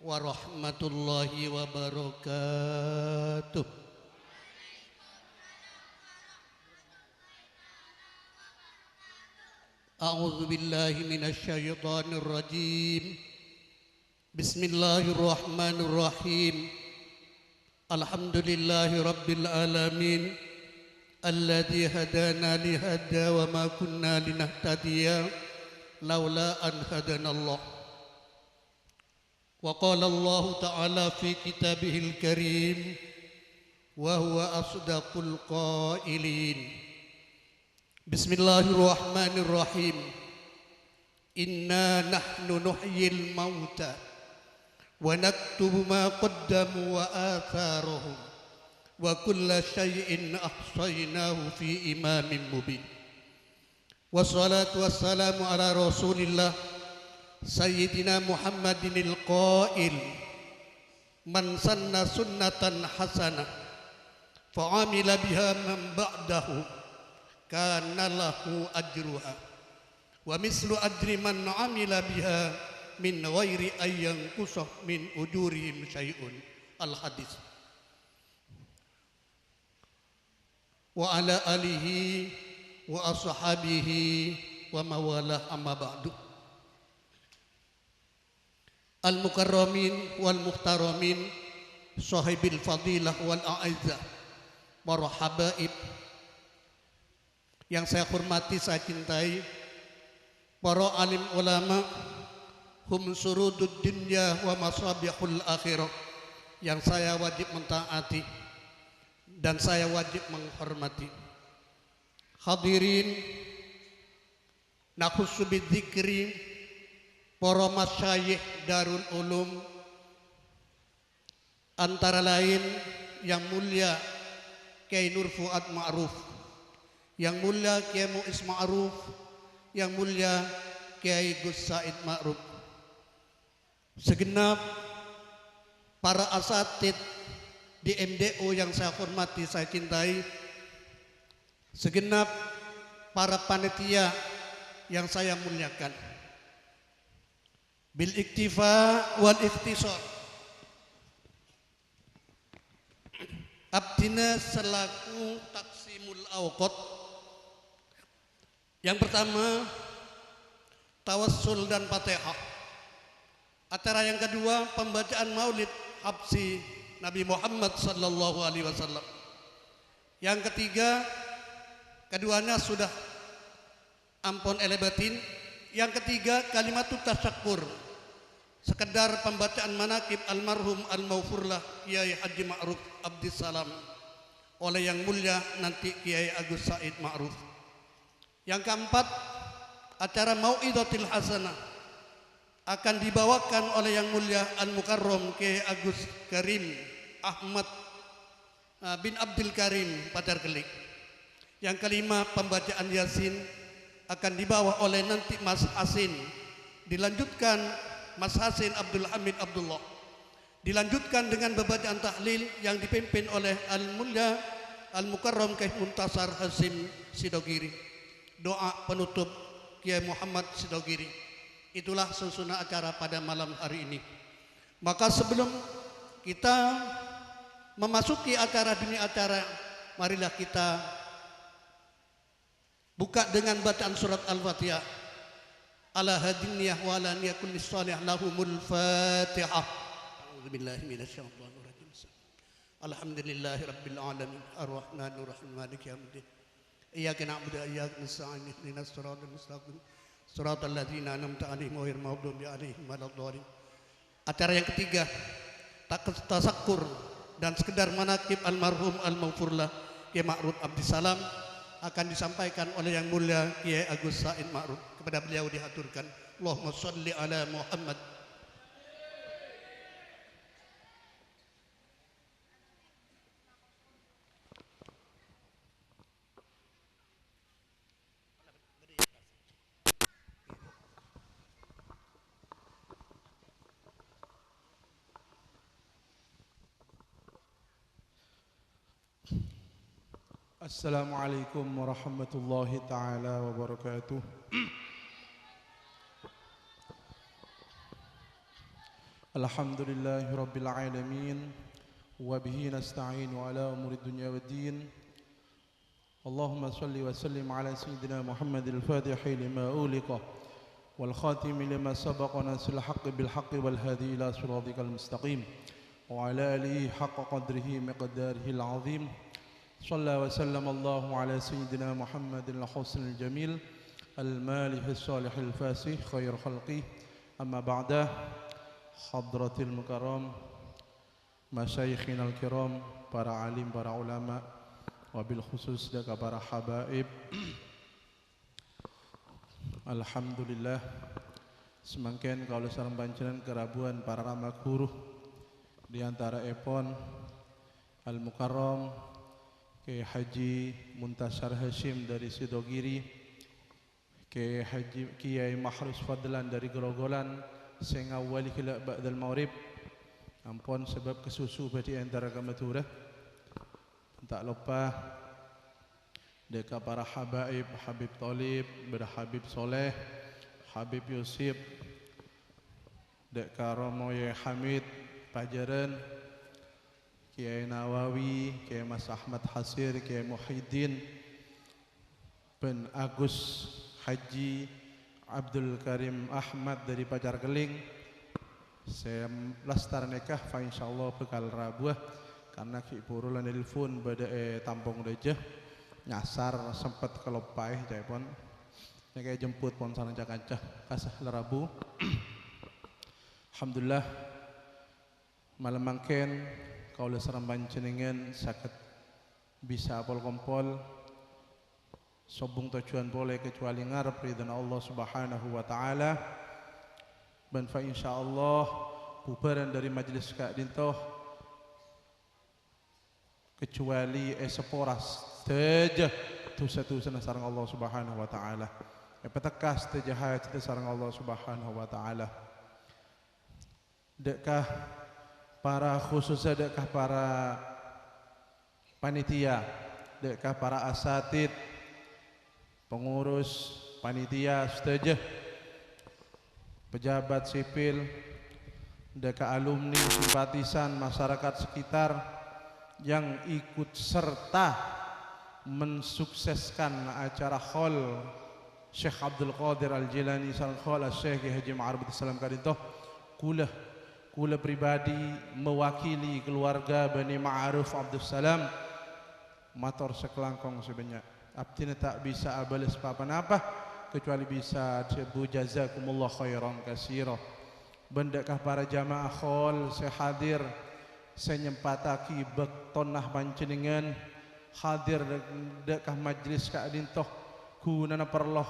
warahmatullahi wabarakatuh. A'udzubillahi minasyaitonirrajim. Bismillahirrahmanirrahim. Alhamdulillahirabbil alamin. Alladzi hadana lihadza wa ma kunna linahtadiya laula an hadanallah. Wa qala Allahu ta'ala fi kitabihil karim, wa huwa asdaqul qailin. Bismillahirrahmanirrahim. Inna nahnu nuhyil mauta wa naktubu ma qaddamu wa atharahum wa kulla syai'in ahsaynahu fi imamin mubin. Wassalatu wassalamu ala Rasulillah Sayyidina Muhammadinil qail, "Man sanna sunnatan hasanah fa amila biha man ba'dahu kana lahu ajruha wa mislu ajri man amila biha min ghairi ayyanqusa min ujurihim syai'un." Al-Hadis. Wa ala alihi wa ashabihi wa mawalah, amma ba'du. Al-mukarramin wal muhtaramin, sahibil fadilah wal a'izza, para habaib yang saya hormati, saya cintai, para alim ulama, hum surudud dunya wa masabihul akhirah, yang saya wajib mentaati dan saya wajib menghormati. Hadirin, nakhussu bidzikri para masyayikh Darul Ulum, antara lain Yang Mulia Kiai Nur Fuad Ma'ruf, Yang Mulia Kiai Muiz Ma'ruf, Yang Mulia Kiai Gus Said Ma'ruf. Segenap para asatid di M D U yang saya hormati, saya cintai, segenap para panitia yang saya muliakan. Bil iktifa wal ikhtisar. Abdina selaku taksimul awqat, yang pertama, tawassul dan Fatihah. Acara yang kedua, pembacaan Maulid Habsyi Nabi Muhammad sallallahu alaihi wasallam. Yang ketiga, keduanya sudah ampon èlèbâtin. Yang ketiga, kalimatut tasyakkur. Sekedar pembacaan manaqib almarhum al-maghfurlah Kiai Haji Ma'ruf Abdissalam oleh Yang Mulia nanti Kiai Agus Said Ma'ruf. Yang keempat, acara Mau'izatil Hasanah akan dibawakan oleh Yang Mulia Al-Mukarram Kiai Agus Karim Ahmad, eh, bin Abdul Karim Pacar Kellik. Yang kelima, pembacaan Yasin akan dibawa oleh nanti Mas Hasin, dilanjutkan Mas Hasin Abdul Hamid Abdullah. Dilanjutkan dengan pembacaan tahlil yang dipimpin oleh Al-Mulia Al-Mukarram Kiai Muntasar Hasyim Sidogiri. Doa penutup Kiai Muhammad Sidogiri. Itulah susunan acara pada malam hari ini. Maka sebelum kita memasuki acara demi acara, marilah kita buka dengan bacaan surat Al-Fatihah. Ala hadhihi niyah wa ala niyah kulli shalih lahumul Fatihah. A'udzubillahi minasyaitonirrajim. Alhamdulillahi rabbil alamin. Arrahmanirrahim. Maliki yaumiddin. Iyyaka na'budu wa iyyaka nasta'in. Ihdinas siratal mustaqim. Siratal ladzina an'amta 'alaihim ghairil maghdubi 'alaihim waladdallin. Acara yang ketiga, tak-, tasakkur dan sekedar manaqib almarhum Al-Maghfurlah Kiai Ma'ruf Abdissalam akan disampaikan oleh Yang Mulia Kiai Agus Said Ma'ruf. Kepada beliau dihaturkan, Allahumma shalli ala Muhammad. Assalamualaikum warahmatullahi taala wabarakatuh. الحمد لله رب العالمين، وبه نستعين على أمور الدنيا والدين. اللهم صل وسلم على سيدنا محمد الفاتح لما أغلق والخاتم لما سبق ناصر الحق بالحق والهادي إلى صراطك المستقيم وعلى آله حق قدره مقداره العظيم. صلى وسلم الله على سيدنا محمد الحسن الجميل المالح الصالح الفاسح خير خلقه. أما بعد، حضرة المكرم، masyayikhinal kiram, para alim, para ulama, wabil khusus dâ' ka para habaib. Alhamdulillah, samangkèn kaulâ sareng panjhennengngan karabuwân para rama ghuru, di antaraèpon Al-Mukarram Kèyaè Haji Muntasyar Hasyim dâri Sidogiri, Kèyaè Haji, Kèyaè Mahrus Fadlan dâri Grogolan sè ngawali ghellâ' ba'dal maghrib, ampon sabâb kasusu bhâdhi èntar ka Madhurâ. Ta' loppa dâ' ka para habaib, Habib Thalib, bâdâ Habib Sholeh, Habib Yusuf, dâ' ka Romo Yai Hamid Pajârân, Kèyaè Nawawi, Kèyaè Mas Ahmad Hasir, Kèyaè Muhyiddin, bân Agus Haji Abdul Karim Ahmad dâri Pacar Kelling, sè lastar nèka, fa insyaallah bhâkal rabuwâ, karna ghi' bhuru la nelpon bâdâ è Tampong Rajâ, nyasar sempet kaloppaè, ca'èpon. Nèka èjemput pon sareng ca-kanca, kasa la rabu. Alhamdulillah, malem mangkèn kaulâ sareng panjhennengngan saghed bisa apol-kompol, sobung tojjhuwân polè kecuali ngarep ridhâna Allah Subhanahu wa Ta'ala. Bân fa insyaallah, bubârân dâri majelis ka'dinto kecuali èsapora sadhâjâ dhusa-dhusana sareng Allah Subhanahu wa Ta'ala. Èpatekka sadhâjâ hajhâddhâ sareng Allah Subhanahu wa Ta'ala. Dâ' ka para, khususnya dâ' ka para panitia, dâ' ka para asatid, pengurus, panitia, sadhâjâ, pejabat sipil, dâ' ka alumni, simpatisan, masyarakat sekitar yang ikut serta mensukseskan acara haul Syekh Abdul Qadir Al-Jilani sareng haul Syekh Haji Ma'ruf Abdussalam ka'dinto. Kaulâ, kaulâ pribadi mewakili keluarga Bani Ma'ruf Abdussalam mator sakalangkong sè bânnya'. Abdhina ta' bisa abâles pa-ponapa, kecuali bisa adhâbu jazakumullah khairan katsira. Bân dâ' ka para jamaah haul sè hadir, sè nyempattaghi bâktona panjhennengngan hadir dâ' ka majelis ka'dinto, ghunana parlo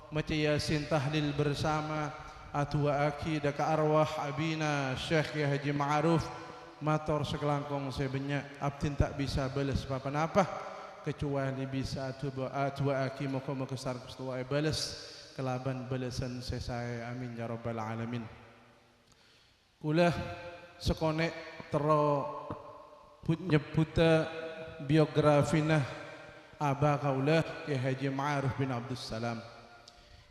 maca Yasin tahlil bersama, adu'aaghi dâ' ka arwah abina Syekh Haji Ma'ruf, mator sakalangkong sè bânnya', abdhina ta' bisa bâles pa-ponapa, kecuali bisa adu-, adu'aaghi moghâ-moghâ sareng Ghustè Allah èbâles kalabân bâlessan sè saè. Amin ya rabbal alamin. Kaulâ sakonè' terro bu-, nyebbhudhâ biografina aba kaulâ, Kè Haji Ma'ruf bin Abdussalam.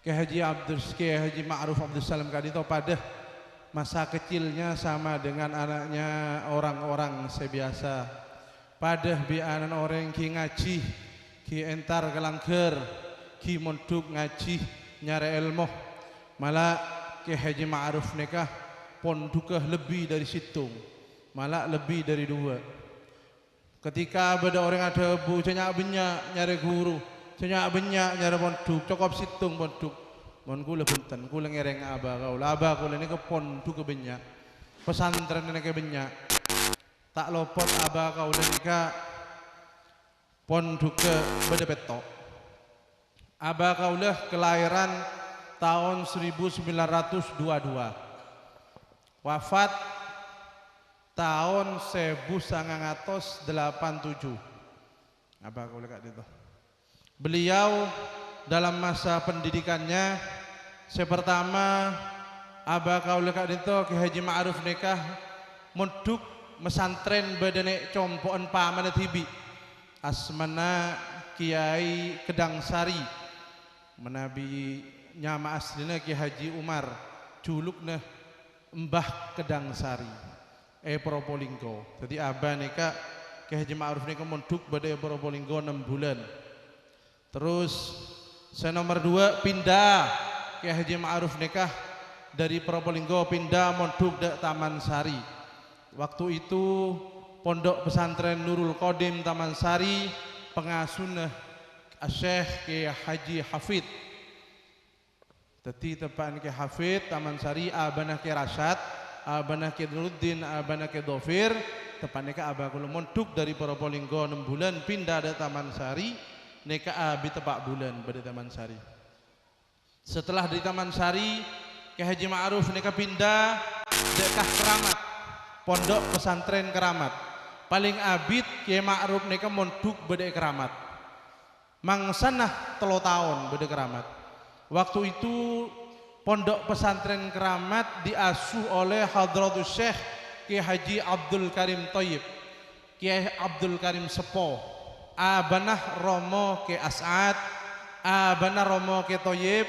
Kè Haji Abdus-, Kè Haji Ma'ruf Abdussalam ka'dinto padâ masa kecilnya sama dengan anaknya orang-orang sè biyasa. Padâ bi' ana'na orèng ghi' ngajhi, ghi' entar ka langghâr, ghi' mondhuk ngajhi, nyarè èlmo. Mala Kè Haji Ma'ruf nèka pondhughâ lebbi dâri sèttong, mala lebbi dâri duwâ'. Ketika bâdâ orèng adhâbu, "Jhâ' nya'-bânnya' nyarè ghuru, jhâ' nya'-bânnya' nyarè pondhuk, cokop sèttong pondhuk." Mon kaulâ bhunten, kaulâ ngèrèng aba kaulâ. Aba kaulâ nèka pondhughâ bânnya', pesantren nèka bânnya'. Ta' lopot aba kaulâ nèka pondhughâ bâdâ pètto'. Aba kaulâ kalaèran taon seribu sembilan ratus dua dua. Wafat taon seribu sangang atos delapan tujuh. Aba kaulâ ka'dinto. Beliau dalam masa pendidikannya, sè partama, aba kaulâ ka'dinto, Kè Haji Ma'ruf nèka mondhuk, mesantren bâdâ nè' compo'en pamanna dhibi'. Asmana Kiai Kedang Sari. Manabi nyama aslina Kè Haji Umar, julukna Mbah Kedang Sari è Propolinggo. Dhâddhi abah nèka, Kè Haji Ma'ruf nèka mondhuk bâdâ è Propolinggo nem bulân. Terros sè nomer duwâ' pinda, Kè Haji Ma'ruf nèka dâri Propolinggo pinda mondhuk dâ' Taman Sari. Waktu itu Pondok Pesantren Nurul Qadim Taman Sari, pangasona Syekh Kè Haji Hafid. Dhâddhi teppa'na Kè Hafid Taman Sari, abana Kè Rasyad, abana Kè Nuruddin, abana Kè Dhofir, teppa'na nèka aba kaulâ mondhuk dâri Propolinggo nem bulân pinda dâ' Taman Sari, nèka abit empa' bulân bâdâ è Taman Sari. Setelah dâri Taman Sari, Kè Haji Ma'ruf nèka pinda dâ' ka Keramat, Pondok Pesantren Keramat. Palèng abit Kè Ma'ruf nèka mondhuk bâdâ è Keramat. Mangsana tello taon bâdâ Keramat. Waktu itu Pondok Pesantren Keramat diasuh oleh Hadratus Syekh Kè Haji Abdul Karim Thoyyib. Kè Abdul Karim Seppo, abana Romo Kè As'ad, abana Romo Kè Thoyyib,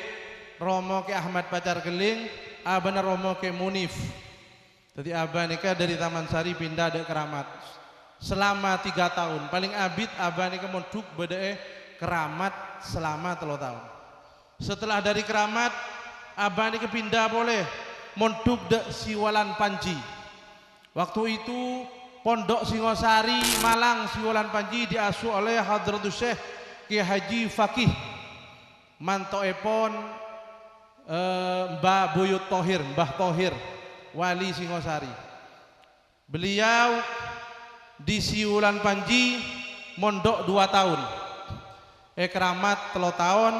Romo Kè Ahmad Pacar Kelling, abana Romo Kè Munif. Dhâddhi abah nèka dâri Taman Sari pinda dâ' Keramat. Selama tiga taon, palèng abit abah nèka mondhuk bâdâ è Keramat selama tello taon. Setelah dâri Keramat, abah nèka pinda polè mondhuk dâ' Siwalan Panji. Waktu itu, Pondok Singosari Malang Siwalan Panji diasuh oleh Hadratus Syekh Kè Haji Fakih. Mantoèpon, eh, Mbah Buyut Thohir, Mbah Thohir, wali Singosari. Beliau di Siwulan Panji mondhuk dua taon. È Keramat tello taon,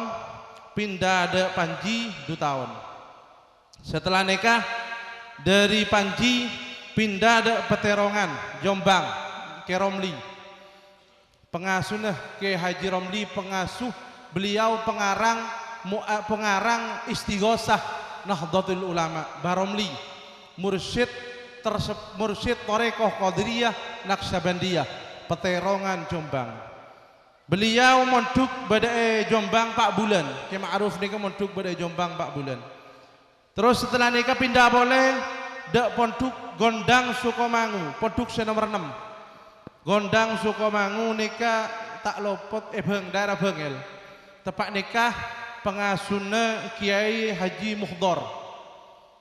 pinda dâ' Panji du taon. Setelah nèka, dâri Panji pinda dâ' Peterongan, Jombang, Kè Romli. Pangasona Kè Haji Romli, pangasuh beliau pengarang mu-, eh, pengarang Istighosah Nahdlatul Ulama, Mbah Romli, mursyid terse-, mursyid Thorekoh Qadiriyah Naqsyabandiyah, Peterongan Jombang. Beliau mondhuk bâdâ è Jombang empa' bulân, Kè Ma'ruf nèka mondhuk bâdâ è Jombang empa' bulân. Terros setelah nèka pinda polè dâ' Pondhuk Gondang Sukomangu, pondhuk sè nomer ennem. Gondang Sukomangu nèka ta' lopot è Bhâng-, daerah Bhângèl. Teppa' nèka pangasona Kèyaè Haji Muhdhor.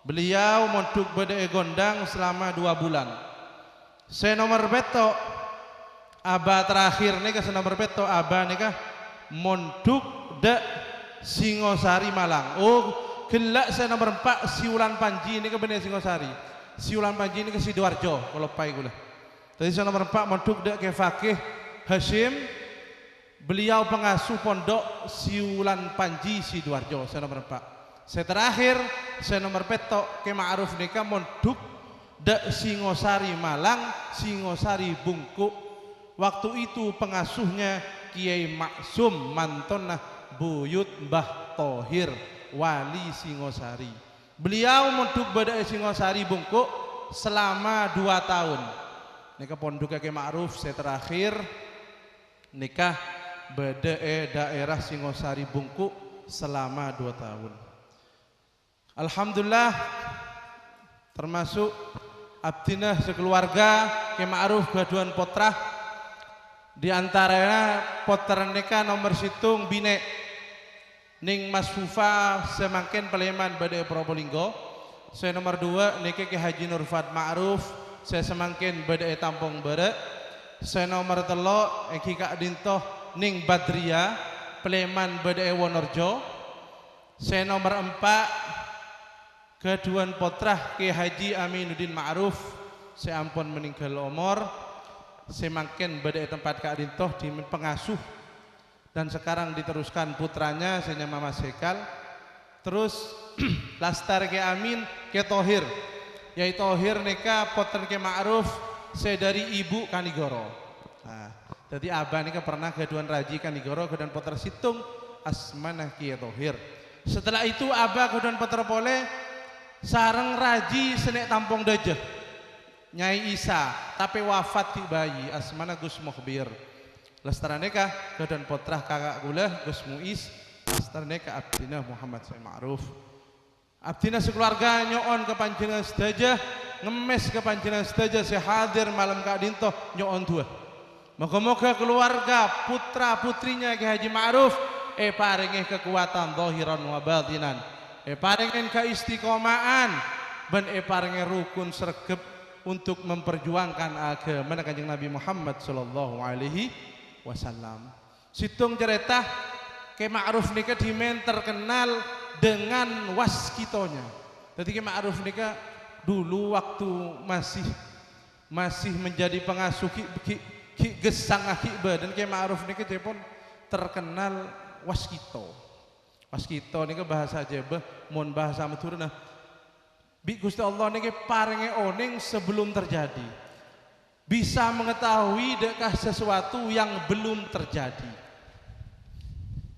Beliau mondhuk bâdâ è Gondang selama dua bulan. Sè nomer pètto', abah terakhir nèka, sè nomer pètto', abah nèka mondhuk dâ' Singosari Malang. Oh, ghellâ' sè nomer empa' Siwulan Panji nèka bânnè Singosari. Siwulan Panji nèka Sidoarjo, kaloppaè kaulâ. Dhâddhi sè nomer empa' mondhuk dâ' Kè Fakih Hasyim. Beliau pangasuh pondhuk Siwulan Panji Sidoarjo, sè nomer empa'. Sè terakhir, sè nomer pètto', Kè Ma'ruf nèka mondhuk dâ' Singosari Malang, Singosari Bungku'. Waktu itu pengasuhnya Kiai Maksum, mantona Buyut Mbah Thohir, wali Singosari. Beliau mondhuk bâdâ è Singosari Bungku' selama dua taon. Nèka pondhugghâ Kè Ma'ruf sè terakhir. Nèka bâdâ è daerah Singosari Bungku' selama dua taon. Alhamdulillah, termasuk abdhina sakeluarga Kè Ma'ruf ghâdhuwân pottra. Di antarana pottrana nèka nomer sèttong binè'. Nèng Mas Fufa sè mangkèn palèman bâdâ è Propolinggo. Sè nomer duwâ' nèka Kè Haji Nurfad Ma'ruf sè samangkèn bâdâ è Tampong Bârâ'. Sè nomer tello' èngghi ka'dinto Nèng Badria, palèman bâdâ è Wonorejo. Sè nomer empa' ghâdhuwân pottra Kè Haji Aminuddin Ma'ruf sè ampon meninggal omor, sè mangkèn bâdâ è tempat ka'dinto, dhimèn pangasuh. Dan sekarang diteruskan putranya sè nyama Mas Hekal. Terros lastarè Kè Amin, Kè Thohir. Yai Thohir nèka pottrana Kè Ma'ruf sè dâri ibu Kanigoro. Nah, dhâddhi abah nèka pernah ghâdhuwân rajhi Kanigoro, ghâdhuwân pottra sèttong, asmana Kè Thohir. Setelah itu abah ghâdhuwân pottra polè sareng rajhi sè nè' Tampong Dâjâ. Nyai Isa, tapè wafat ghi' bhâi, asmana Gus Mukhbir. Lastarana nèka, ghâdhuwân pottra kaka' kaulâ, Gus Muiz, lastarana nèka abdhina Muhammad Syaikh Ma'ruf. Abdhina sakalowarga nyo'on ka panjhennengngan sadhâjâ, ngemmès ka panjhennengngan sadhâjâ sè hadir malem ka'dinto nyo'on du'a. Moghâ-moghâ kalowarga, pottra-pottrina Kè Haji Ma'ruf èparèngè kakobâsan dhahiran wa batinan, èparèngè kaistiqoma'an, bân èparèngè rokon sregep untuk memperjuangkan aghâmana Kanjeng Nabi Muhammad sallallahu alaihi wasallam. Sèttong carèta, Kè Ma'ruf nèka dhimèn terkenal dengan waskitanya. Dhâddhi Kè Ma'ruf nèka dulu waktu masih, masih menjadi pengasuh ghi', ghi', ghi' gessang ghi' bâdân, Kè Ma'ruf nèka ca'èpon terkenal waskito. Waskito nèka bahasa Jhâbâ, mon bahasa Madhurâna, bi' Ghustè Allah nèka parèngè onèng sebelum terjadi. Bisa mengetahui dâ' ka sesuatu yang belum terjadi.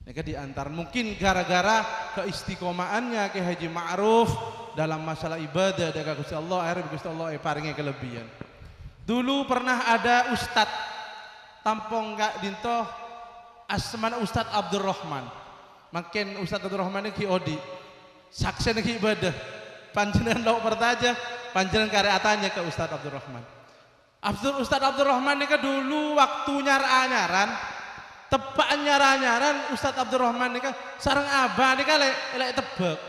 Nèka di antara, mungkin gara-gara keistiqomaannya Kè Haji Ma'ruf dalam masalah ibadah dâ' ka Ghustè Allah, akhirnya Ghustè Allah èparèngè kelebihan. Dulu pernah ada ustad, tampong ka'dinto, asmana Ustad Abdurrahman. Mangkèn Ustad Abdurrahman nèka ghi' odi'. Saksèna ghi' bâdâ. Panjhennengngan lo' partajâ, panjhennengngan karè atanya ka Ustad Abdurrahman. Abdur-, Ustad Abdurrahman nèka dulu waktu nyar-anyaran, teppa'an nyar-anyaran Ustad Abdurrahman nèka sareng abâ nèka lè', lè' tebbhâk.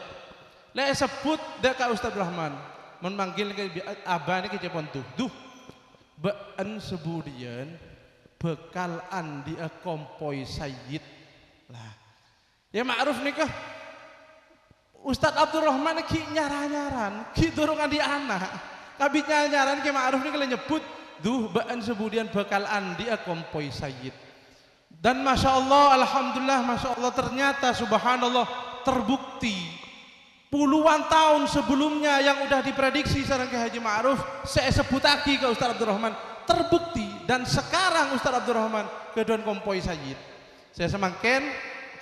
Lè' èsebbhut dâ' ka Ustad Abdurrahman. Mon manggil ka bi-, abâ nèka ca'èpon, "Duh, Duh, bâ'ân sabudiyân bhâkal andi'â kompoy sayyid." Lah, Kè Ma'ruf nèka, Ustad Abdurrahman ghi' nyar-anyaran, ghi' durung andi' ana'. Kabbhi nyar-anyaran Kè Ma'ruf nèka la nyebbhut, "Duh, bâ'ân sabudiyân bhâkal andi'â kompoy sayyid." Dan masya Allah, alhamdulillah, masya Allah, ternyata subhanallah terbukti. Puluhan taon sebelumnya yang udah diprediksi sareng Kè Haji Ma'ruf, sè èsebbhuttaghi ka Ustad Abdurrahman, terbukti. Dan sekarang Ustad Abdurrahman ghâdhuwân kompoy sayyid. Sè samangkèn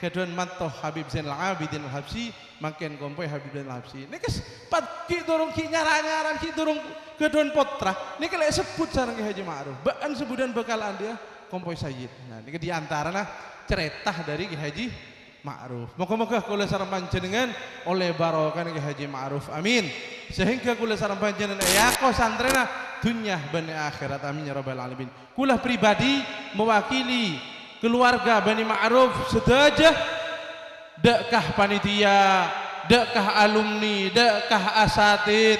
ghâdhuwân manto Habib Zainal Abidin Al-Habsyi, mangkèn kompoy Habib Zainal Al-Habsyi. Nèka s-, pad-, ghi' durung ghi' nyar-anyaran, ghi' durung ghâdhuwân pottra. Nèka lè' èsebbhut sareng Kè Haji Ma'ruf. Bâ'ân sabudiyân bhâkal andi'â kompoy sayyid. Nah, nèka di antarana carèta dâri Kè Haji Ma'ruf. Moghâ-moghâ kaulâ sareng panjhennengngan ollè barokana Kè Haji Ma'ruf. Amin. Sehingga kaulâ sareng panjhennengngan èako santrèna dhunnya bân akhèrat. Amin ya rabbal alamin. Kaulâ pribadi mewakili keluarga Bani Ma'ruf sadhâjâ, dâ' ka panitia, dâ' ka alumni, dâ' ka asatid,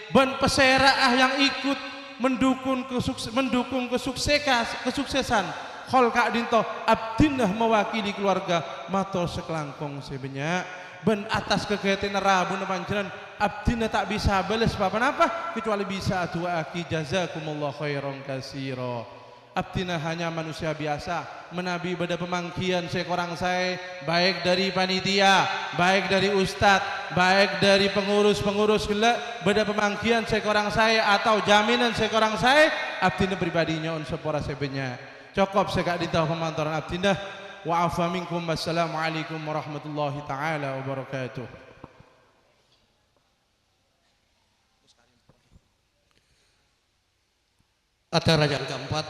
bân pasèra'a yang ikut mendukung kesukse-, mendukung kesukseka-, kesuksesan hol ka'dinto, abdhina mewakili keluarga mator sakalangkong sè bânnya'. Bân atas kaghâtèyanna rabuna panjhennengngan, abdhina ta' bisa bâles pa-ponapa, kecuali bisa adu'aaghi, jazakumullah khairan katsira. Abdhina hanya manusia biasa. Manabi bâdâ pamangghiyân sè korang saè, baik dari panitia, baik dari ustad, baik dari pengurus-pengurus ghellâ', bâdâ pamangghiyân sè korang saè atau jaminan sè korang saè, abdhina pribadi nyo'on sapora sè bânnya'. Cokop sè ka'dinto pamantoran abdhina. Wa afa minkum. Wassalamualaikum warahmatullahi taala wabarakatuh. Acara yang keempat,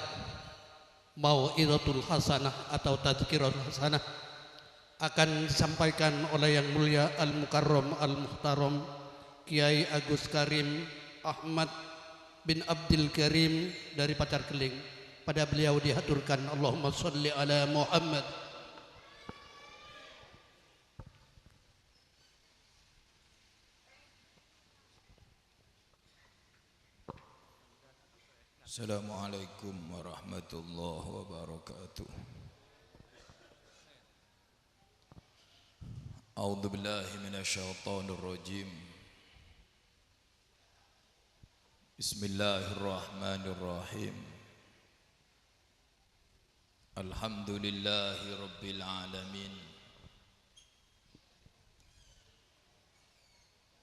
mau'izatul hasanah atau tadzkiratul hasanah akan disampaikan oleh Yang Mulia Al-Mukarram Al-Muhtaram Kiai Agus Karim Ahmad bin Abdul Karim dari Pacar Keling. Pada beliau dihaturkan, Allahumma sholli ala Muhammad. Assalamualaikum warahmatullahi wabarakatuh. A'udzubillahi minasyaitonirrajim. Bismillahirrahmanirrahim. Alhamdulillahi rabbil alamin.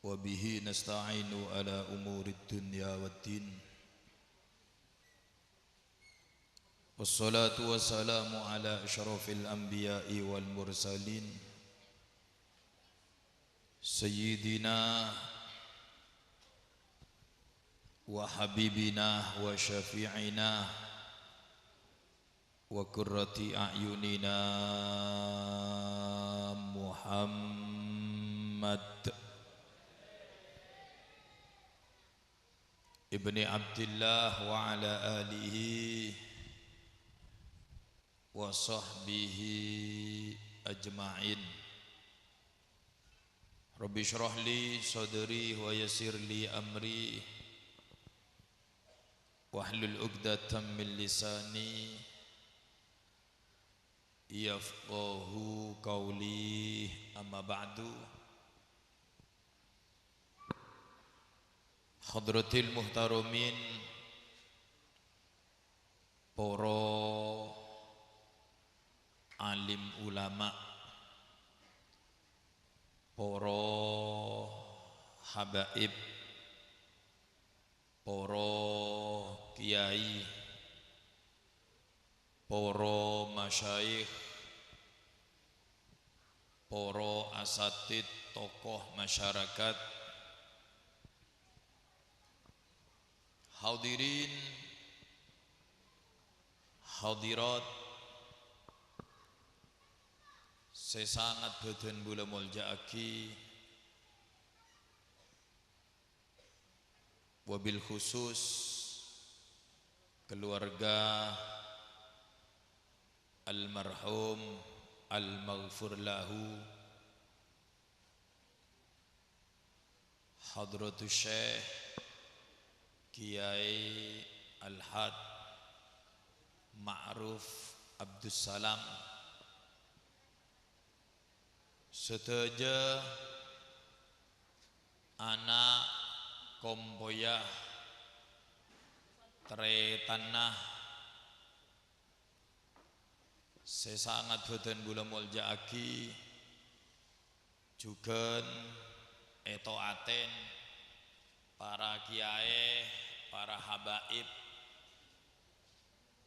Wa bihi nasta'inu ala umurid dunya waddin. Wassalatu wassalamu ala asyrafil anbiya'i wal mursalin. Sayyidina wa habibina wa syafi'ina wa qurrati a'yunina Muhammad Ibni Abdillah wa ala alihi wa sahbihi ajma'in. Rabbi shrah li sadri wa yassir li amri wahlul 'uqdatam min lisani yafqahu qawli, amma ba'du. Hadratil muhtaramin, para alim ulama, para habaib, para kiai, para masyayikh, para asatid, tokoh masyarakat, hadirin, hadirat, sè sanget bâdhân kaulâ molja'aghi, wabil khusus keluarga almarhum almaghfur lahu, Hadratus Syekh Kiai Al-Haj Ma'ruf Abdussalam, sadhâjâ ana', kompoyya, tarètanna sè sanget bâdhân kaulâ molja'aghi, jhughân èto'atèn para kiai, para habaib,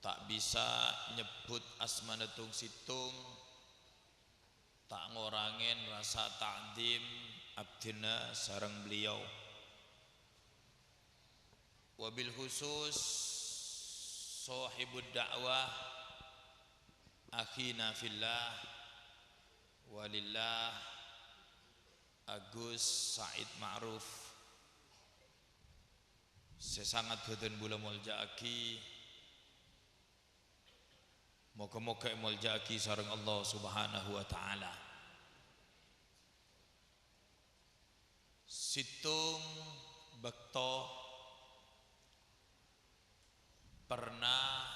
ta' bisa nyebbhut asmana tong-sèttong, ta' ngorangè rasa ta'dhim abdhina sareng beliau. Wabil khusus sohibud da'wah, akhina fillah, walillah, Agus Said Ma'ruf, sè sanget bâdhân kaulâ molja'aghi. Moghâ-moghâ èmolja'aghi sareng Allah Subhanahu wa Ta'ala. Sèttong bâkto pernah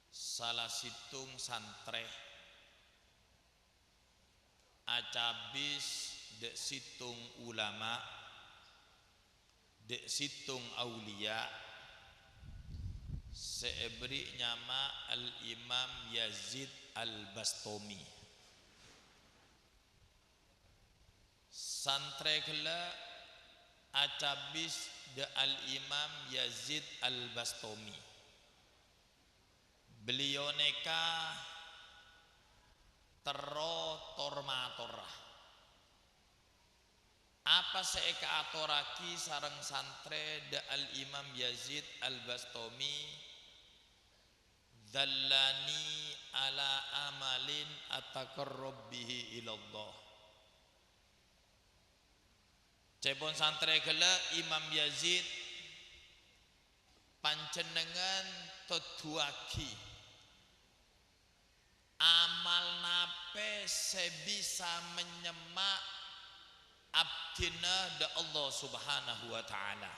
sala sèttong santrè acabis dâ' sèttong ulama, dâ' sèttong auliya sè èberri' nyama Al-Imam Yazid Al-Bastami. Santrè ghellâ' acabis dâ' Al-Imam Yazid Al-Bastami. Beliau nèka terro tor-matorra. Apa sè èkaatorraghi sareng santrè dâ' Al-Imam Yazid Al-Bastami, "Dallani ala amalin ataqarrab bihi ilallah." Ca'èpon santrè ghellâ', "Imam Yazid, panjhennengngan toddhuwâghi amal napè sè bisa manyemma' abdhina dâ' Allah Subhanahu wa Ta'ala.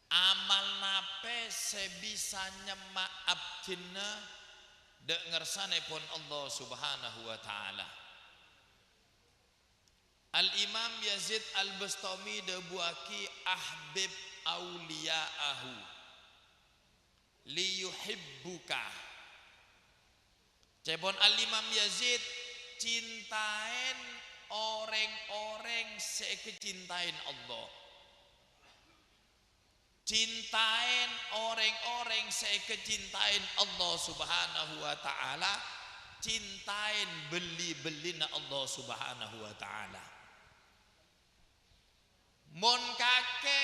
Amal napè sè bisa nyemma' abdhina dâ' ngarsanèpon Allah Subhanahu wa Ta'ala." Al-Imam Yazid Al-Bustami dhâbuwâghi, "Ahbib auliya'ahu liyuhibbuka." Ca'èpon Al-Imam Yazid, "Cintaèn orèng-orèng sè èkacintaèn Allah." Cintaèn orèng-orèng sè èkacintaèn Allah Subhanahu wa Ta'ala, cintaèn bâli-bâlina Allah Subhanahu wa Ta'ala. Mon kakè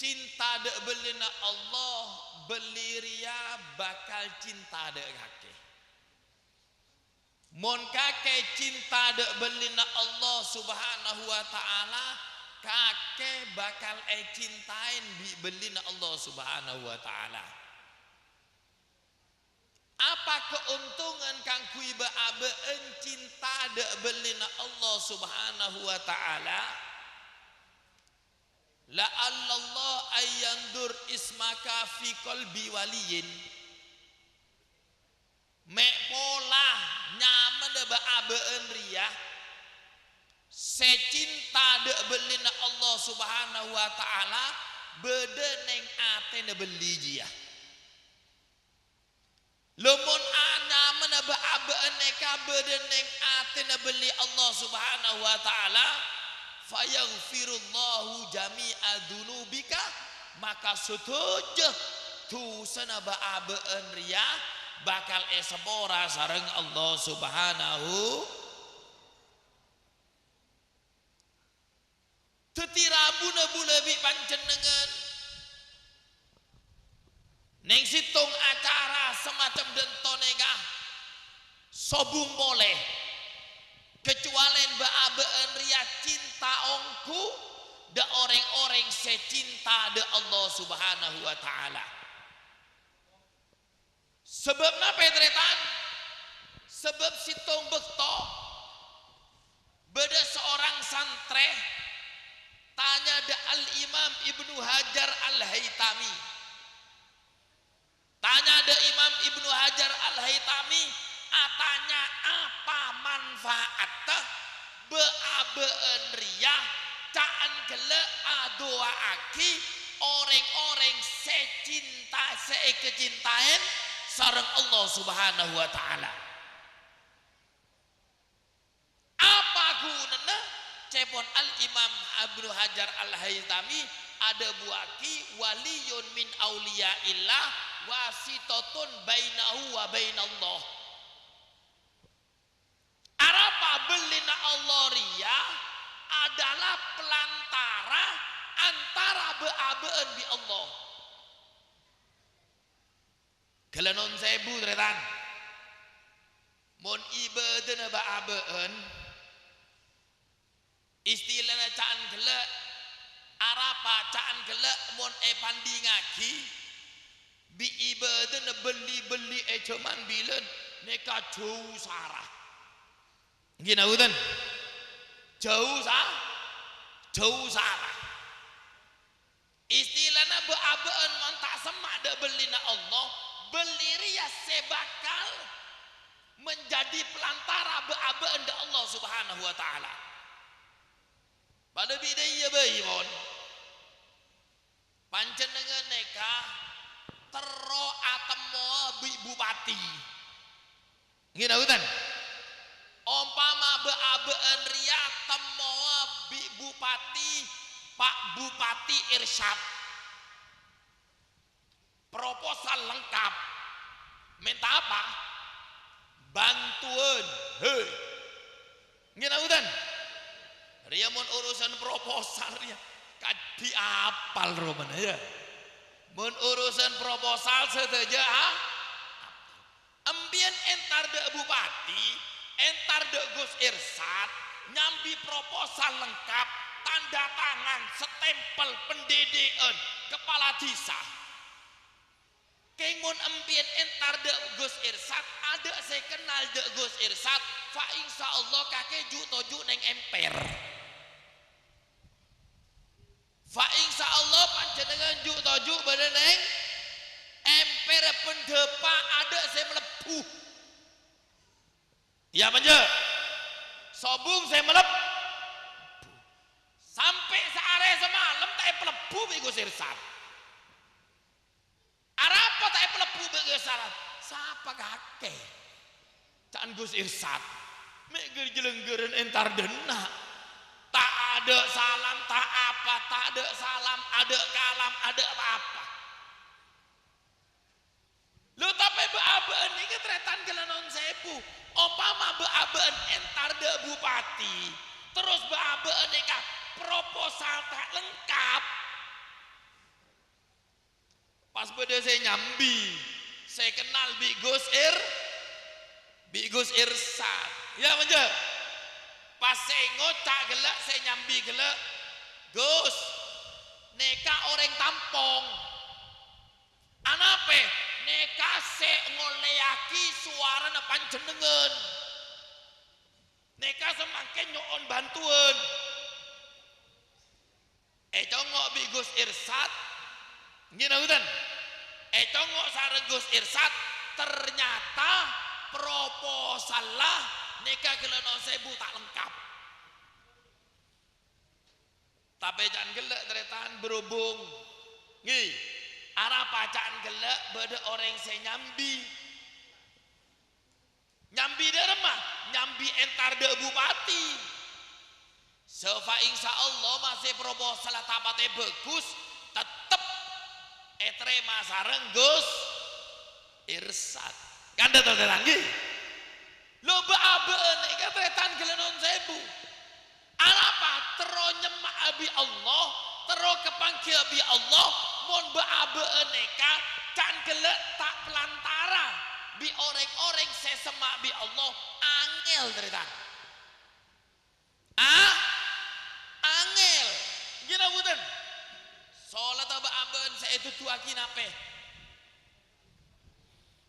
cinta dâ' bâlina Allah, bâli rèya bhâkal cinta dâ' kakè. Mon kakè cinta dâ' bâlina Allah Subhanahu wa Ta'ala, kakè bhâkal ècintaè bi' bellina Allah Subhanahu wa Ta'ala. Apa kaontongan kaangghuy bâ'-abâ'ân cinta dâ' bellina Allah Subhanahu wa Ta'ala? "La'allallah ayyandur ismaka fi qalbi waliyin." Mè' pola nyamana bâ'-abâ'ân rèya sè cinta dâ' bellina Allah Subhanahu wa Ta'ala bâdâ neng atèna belli jiyâ. Lha mon a-, nyamana bâ'-abâ'ân nèka bâdâ neng atèna belli Allah Subhanahu wa Ta'ala, "Fayaghfirullahu jami'a dzunubika," maka sadhâjâ dhusana bâ'-abâ'ân rèya bhâkal èsapora sareng Allah Subhanahu. Dhâddhi rabuna bulâ bi' panjhennengngan neng sèttong acara samacem dhânto nèka sobung polè, kacuwalèn bâ'-abâ'ân rèya cinta ongghu dâ' orèng-orèng sè cinta dâ' Allah Subhanahu wa Ta'ala. Sabâb napa, tarètan? Sabâb sèttong bâkto bâdâ saorang santrè tanya dâ' Al-Imam Ibnu Hajar Al-Haytami. Tanya dâ' Imam Ibnu Hajar Al-Haytami, atanya apa manfaatta bâ'-abâ'ân rèya ca'an ghellâ' adu'aaghi orèng-orèng sè cinta, sè èkacintaèn sareng Allah Subhanahu wa Ta'ala. Apa ghunana? Ca'èpon Al-Imam Ibnu Hajar Al-Haytami adhâbuwâghi, "Waliyyun min auliya'illah wasitotun bainahu wa bainallah." Arapa? Bellina Allah rèya adalah pelantara antara bâ'-abâ'ân bi' Allah. Ghellâ' non sèbu, tarètan. Mon ibâdâna bâ'-abâ'ân, istilana ca'an ghellâ', arapa ca'an ghellâ' mon èpandingngaghi bi' ibâdâna belli-belli è jhâman bilân nèka jhâu sara. Ènggi napa bhunten? Jhâu sa-, jhâu sara. Istilana bâ'-abâ'ân mon ta' semma' dâ' bellina Allah, belli rèya sè bhâkal menjadi pelantara bâ'-abâ'ân dâ' Allah Subhanahu wa Ta'ala. Padâ bidâ iyâ bhâi, pon. Panjhennengngan nèka terro atemmowa bi' bupati. Ènggi napa bhunten? Ompama bâ'-abâ'ân rèya temmowa bi' bupati, Pak Bupati Irsyad. Proposal lengkap. Mènta apa? Bantuan. He. Ènggi napa bhunten? Rèya mon urusan proposal rèya kadhi apal romana, ya. Mon urusan proposal sadhâjâ, ha? Empèyan entar dâ' bupati, entar dâ' Gus Irsyad, nyambi proposal lengkap, tanda tangan, stempel, pendidikan, kepala desa. Kèng mon empèyan entar dâ' Gus Irsyad, adâ' sè kennal dâ' Gus Irsyad, fa insya Allah kakè ju'-toju' neng emper. Fa insya Allah panjhennengngan ju'-toju' bâdâ neng emper, pendapa adâ' sè mlebbu. Iyâ apa enjâ'? Sobung sè mleb-, sampè' saarè samalem ta' èpalebbu bi' Gus Irsyad. Arapa ta' èpalebbu bi' Gus Irsyad? Sapa kakè? Ca'na Gus Irsyad. Mè' ghâr-, jhâlângghârân entar dâ' enna'. Ta' adâ' salam, ta' apa, ta' adâ' salam, adâ' kalam, adâ' apa-apa. Lho, tapè bâ'-abâ'ân nèka tarètan ghellâ' non sèbu. Ompama bâ'-abâ'ân entar dâ' bupati, terros bâ'-abâ'ân nèka proposal ta' lengkap. Pas bâdâ sè nyambi, sè kennal bi' Gus Ir-, bi' Gus Irsyad. Iyâ apa enjâ'? Pas sè ngoca' ghellâ', sè nyambi ghellâ', "Gus, nèka orèng tampong." "Anapè?" "Nèka sè ngollèyaghi sowarana panjhennengngan. Nèka samangkèn nyo'on bhântowan." Ècongngo' bi' Gus Irsad, ngghi napa bhunten? Ècongngo' sareng Gus Irsad, ternyata proposalla nèka ghellâ' non sèbu ta' lengkap. Tapè ca'na ghellâ', tarètan, berhubung, ngghi, arapa ca'na ghellâ' bâdâ orèng sè nyambi. Nyambi dâremma, nyambi entar dâ' bupati. Sè fa insya Allah masih proposal ta' patè bhâghus, tettep ètarèma sareng Gus Irsad. Kan dâ' tarètan, ngghi? Lho, bâ'-abâ'ân nèka tarètan ghellâ' non sèbu. Arapa? Terro nyemma'a bi' Allah, terro kapangghi'â bi' Allah, mon bâ'-abâ'ân nèka ca'na ghellâ' ta' palantara bi' orèng-orèng sè semma' bi' Allah, angèl, tarètan. Ah, angèl. Ngghi napa bhunten? Solatta bâ'-abâ'ân sè èduduwâghi napè?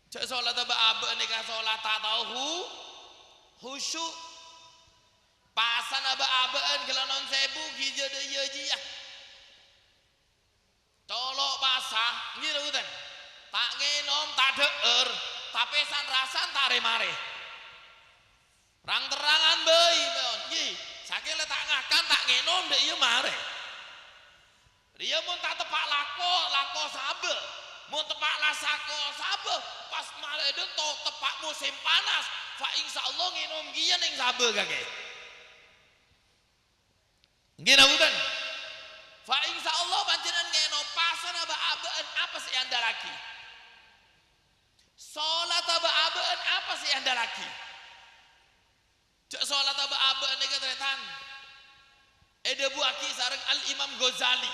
Jhâ' solatta bâ'-abâ'ân nèka solat ta' tao hu-, khusyuk. Pasana bâ'-abâ'ân ghellâ' non sèbu ghi' jâ-, dâ' iyâ jiyâ. Colo' pasa, ngghi napa bhunten? Ta' ngènom, ta' dhâ'âr, tapè san-rasan ta' rè-marè. Rang-terrangan bhâi, mon, ngghi. Sakèng la ta' ngakan, ta' ngènom, dâ' iyâ marè. Rèya mon ta' teppa' lako, lako sabâ. Mon teppa' la sako sabâ, pas malè dânto teppa' mosèm panas, fa insya Allah ngènom kèya neng sabâ kakè. Ngghi napa bhunten? Fa insya Allah panjhennengngan ngènom. Pasana bâ'-abâ'ân apa sè èandalaghi? Solatta bâ'-abâ'ân apa sè èandalaghi? Jhâ' solatta bâ'-abâ'ân nèka, tarètan, èdhâbuwâghi sareng Al-Imam Ghazali.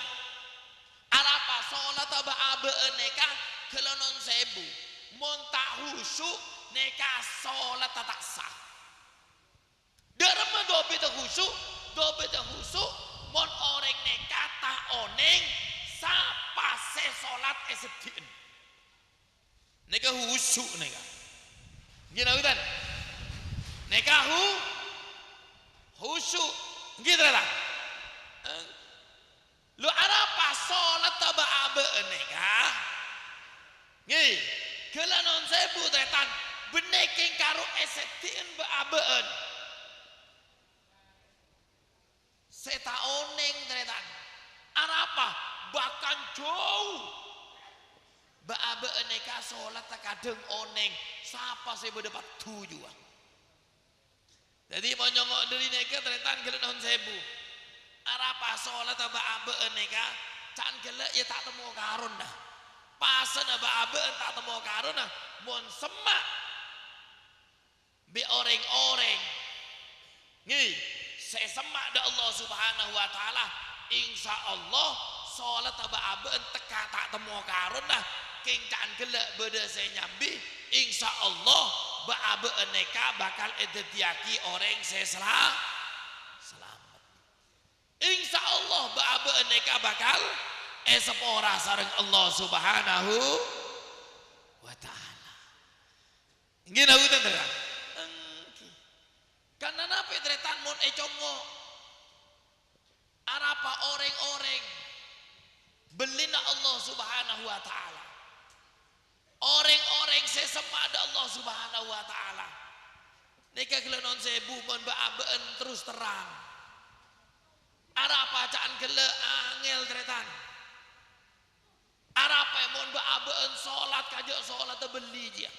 Arapa? Solatta bâ'-abâ'ân nèka ghellâ' non sèbu. Mon ta' khusyuk, nèka solatta ta' sah. Dâremma dubidhâ khusyuk? Dubidhâ khusyuk mon orèng nèka ta' onèng sapa sè solat è seddi'ân. Nèka khusyuk nèka. Ngghi napa bhunten? Nèka khu-, khusyuk. Ngghi, tarètan? Eh, Lho, arapa solatta bâ'-abâ'ân nèka? Ngghi, ghellâ' non sèbu, tarètan, bânnè kèng karo è seddi'ân bâ'-abâ'ân. Sè ta' onèng, tarètan. Arapa? Bahkan jâu. Bâ'-abâ'ân nèka solatta kadhâng onèng, sapa sè bâdâ paddhu jiyâ. Dhâddhi, mon nyongngo' dhâri nèka, tarètan, ghellâ' non sèbu. Arapa solatta bâ'-abâ'ân nèka? Ca'na ghellâ' ya ta' temmo karonna. Pasana bâ'-abâ'ân ta' temmo karonna, mon semma' bi' orèng-orèng, ngghi, sè semma' dâ' Allah Subhanahu wa Ta'ala, insya Allah, solatta bâ'-abâ'ân tekka ta' temmo karonna, kèng ca'na ghellâ' bâdâ sè nyambi, insya Allah, bâ'-abâ'ân nèka bakal èdhâddhiyâghi orèng sè sela-, salamet. Insya Allah, bâ'-abâ'ân nèka bakal èsapora sareng Allah Subhanahu wa Ta'ala. Ngghi napa bhunten, tarètan? Èngghi. Karna napè, tarètan, mon ècongngo'? Arapa orèng-orèng bellina Allah Subhanahu wa Ta'ala? Orèng-orèng sè semma' dâ' Allah Subhanahu wa Ta'ala. Nèka ghellâ' non sèbu mon bâ'-abâ'ân terros terrang. Arapa ca'na ghellâ' angèl, tarètan? Arapa mon bâ'-abâ'ân solat kajâ' solatta bâlli jiyâ?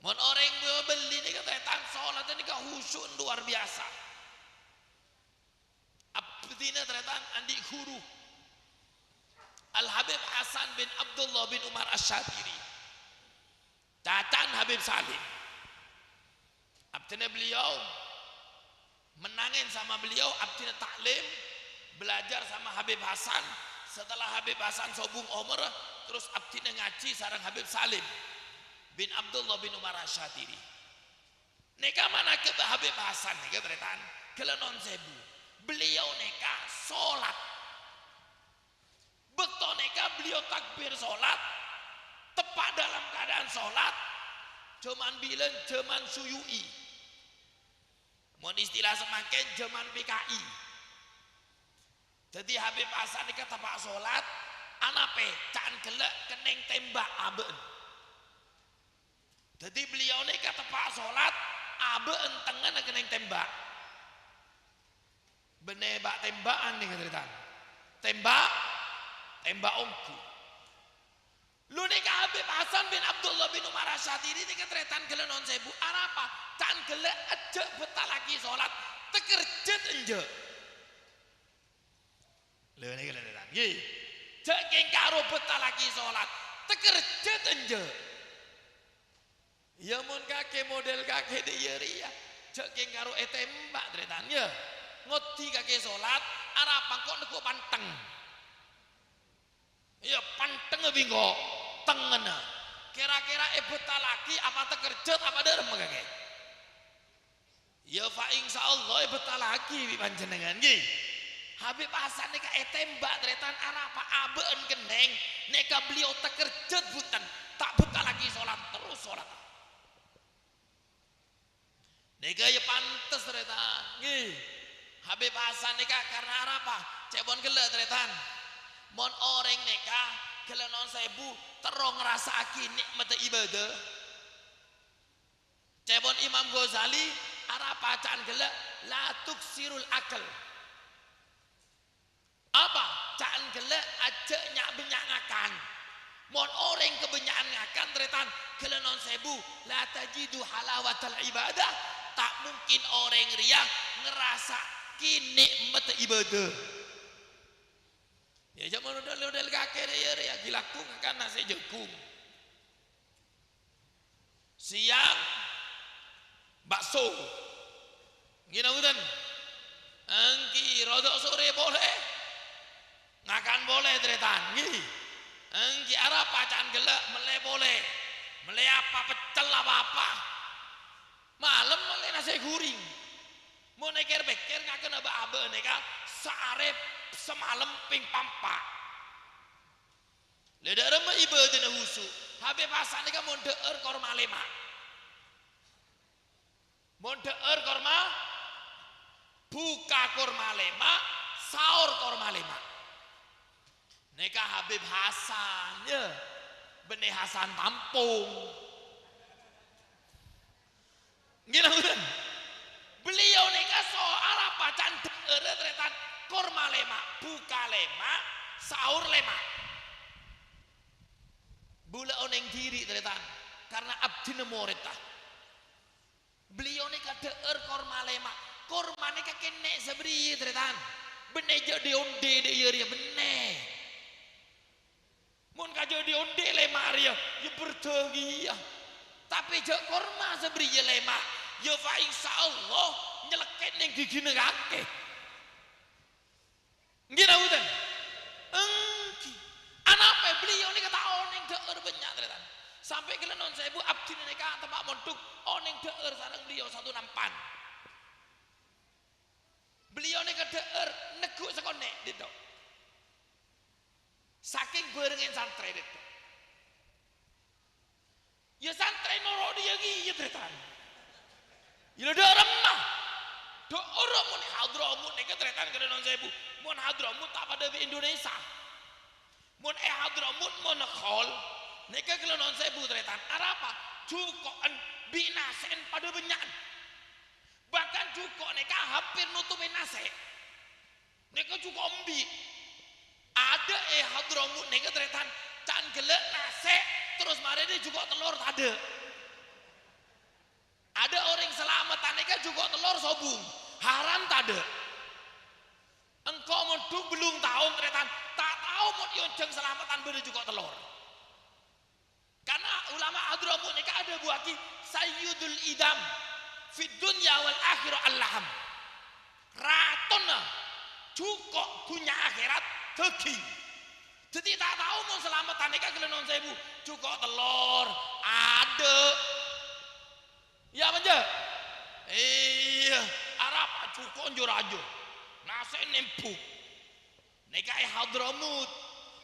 Mon orèng bâlli nèka, tarètan, solatta nèka khusyuk luar biasa. Abdhina, tarètan, andi' ghuru, Al-Habib Hasan bin Abdullah bin Umar Asy-Syadzili, cacana Habib Salim. Abdhina beliau menangin sama beliau, abdhina ta'lim, belajar sama Habib Hasan. Setelah Habib Hasan sobung omor, terros abdhina ngajhi sareng Habib Salim bin Abdullah bin Umar Asy-Syadzili. Nèka manakib Habib Hasan nèka, tarètan, ghellâ' non sèbu. Beliau nèka sholat. Bâkto nèka beliau takbir sholat, teppa' dalam keadaan sholat, jhâman bilân jhâman Syuyu'i. Mon istilah samangkèn, jhâman P K I. Dhâddhi Habib Hasan nèka teppa' sholat, anapè? Ca'na ghellâ' kennèng tèmbhâk abâ'na. Dhâddhi beliau nèka teppa' sholat, abâ'na tengnganna kennèng tèmbhâk. Bânnè bâ' tèmbhâ'ân nèka, tarètan. Tèmbhâk, tèmbhâk ongghu. Lu nèka Habib Hasan bin Abdullah bin Umar Asy-Syatiri nèka, tarètan ghellâ' non sebu. Arapa? Ca'na ghellâ' ajjhâ' bhâtallaghi sholat, takerjhât enjâ'. Lho, nèka lho, tarètan. Ngghi. Jhâ' kèng karo bhâtallaghi sholat, takerjhât enjâ'. Iyâ, mon kakè model kakè dâ' iyâ rèya, jhâ' kèng karo ètèmbhâk, tarètan, yâ. Ngodhi kakè sholat, arapa engko' neggu' pantheng. Iyâ, pantheng bi' engko', tengnganna. Kèra-kèra èbhâtallaghi apa takerjhât apa dâremma kakè? Iyâ, fa insyaallah èbhâtallaghi bi' panjhennengngan, ngghi. Habib Hasan nèka ètèmbhâk, tarètan, arapa? Abâ'na kennèng, nèka beliau takerjhât bhunten, ta' bhâtallaghi sholat, terros sholat. Nèka iyâ pantes, tarètan, ngghi. Habib Hasan nèka karna arapa? Ca'èpon ghellâ', tarètan. Mon orèng nèka ghellâ' non sebu terro ngarassa'aghi nè'matta ibâdâh. Ca'èpon Imam Ghazali, arapa ca'na ghellâ'? La tuksirul akal. Apa? Ca'na ghellâ' ajjhâ' nya'-bânnya' ngakan. Mon orèng kabânnya'an ngakan, tarètan, ghellâ' non sebu, la tajidu halawatal ibadah, ta' mungkin orèng rèya ngarassa'aghi nè'matta ibâdâh. Iyâ, jhâ' mon model-model kakè rèya, rèya, ghi' lagghu' ngakan nasè' jhâghung. Siang, bakso. Ngghi napa bhunten? Èngghi, rodok sore polè. Ngakan polè, tarètan, ngghi. Èngghi, arapa ca'na ghellâ', mellè polè. Mellè apa, peccel apa-apa. Malem mellè nasè' ghuring. Mon èkèr-pèkkèr, ngakan abâ'-abâ' nèka saarè samalem pèng pa'-empa'. Lha, dâremma ibâdâna husu'. Habib Hasan nèka mon dhâ'âr korma lèma'. Mon dhâ'âr korma, buka korma lèma', saor korma lèma'. Nèka Habib Hasan, yâ. Bânnè Hasan Tampong. Ngghi, napa bhunten? Beliau nèka so-, arapa ca'na dhâ'ârâ, tarètan? Korma lèma', buka lèma', saor lèma'. Bulâ onèng dhiri, tarètan, karna abdhina morèdda. Beliau nèka dhâ'âr korma lèma'. Korma nèka kènè' sabâriyâ, tarètan. Bânnè jhâ' dhi-ondhi dâ' iyâ rèya, bânnè. Mon ka jhâ' dhi-ondhi lèma' rèya, yâ bârdhâ kèya. Tapè jhâ' korma sabâriyâ lèma', yâ fa insyaallah nyelkèt neng ghigina kakè. Ngghi napa bhunten? Èngghi. Anapè beliau nèka ta' onèng dhâ'âr bânnya', tarètan. Sampè' ghellâ' non sebu abdhina nèka tempa' mondhuk onèng dhâ'âr sareng beliau satu nampan. Beliau nèka dhâ'âr neggu' sakonè' dhinto. Sakèng bhârengngèn santrè dhinto. Yâ santrè noro' dhiyâ kèya, tarètan. Yâ la dâ' remma. Dâ' oro' mon è Hadramut nèka, tarètan, ghellâ' non sebu. Mon Hadramut ta' padâ bi' Indonesia. Mon è Hadramut mon nèka, ghellâ' non sebu, tarètan. Arapa? Juko'en bi' nasè'en padâ bânnya'en. Bahkan juko' nèka hampir notopè nasè'. Nèka juko' embi'. Adâ' è Hadramut nèka, tarètan, can ghellâ' nasè', terros marèna juko' tellor tadâ'. Adâ' orèng salameddhân nèka juko' tellor sobung, haram tadâ'. Engko' mondhuk bellung taon, tarètan, ta' tao mon èonjhâng salameddhân bâdâ juko' tellor. Karna ulama Hadramut nèka adhâbuwâghi, "Sayyidul idam fid dunya wal akhirah al-laham." Ratona juko' dhunnya akhèrat dhâghing. Dhâddhi ta' tao mon salameddhân nèka ghellâ' non sebu, juko' tellor, adâ'. Iyâ apa enjâ'? Iyâ, arapa juko' njo-rajo. Nah, nasè' nembhuk. Nèka è Hadramut.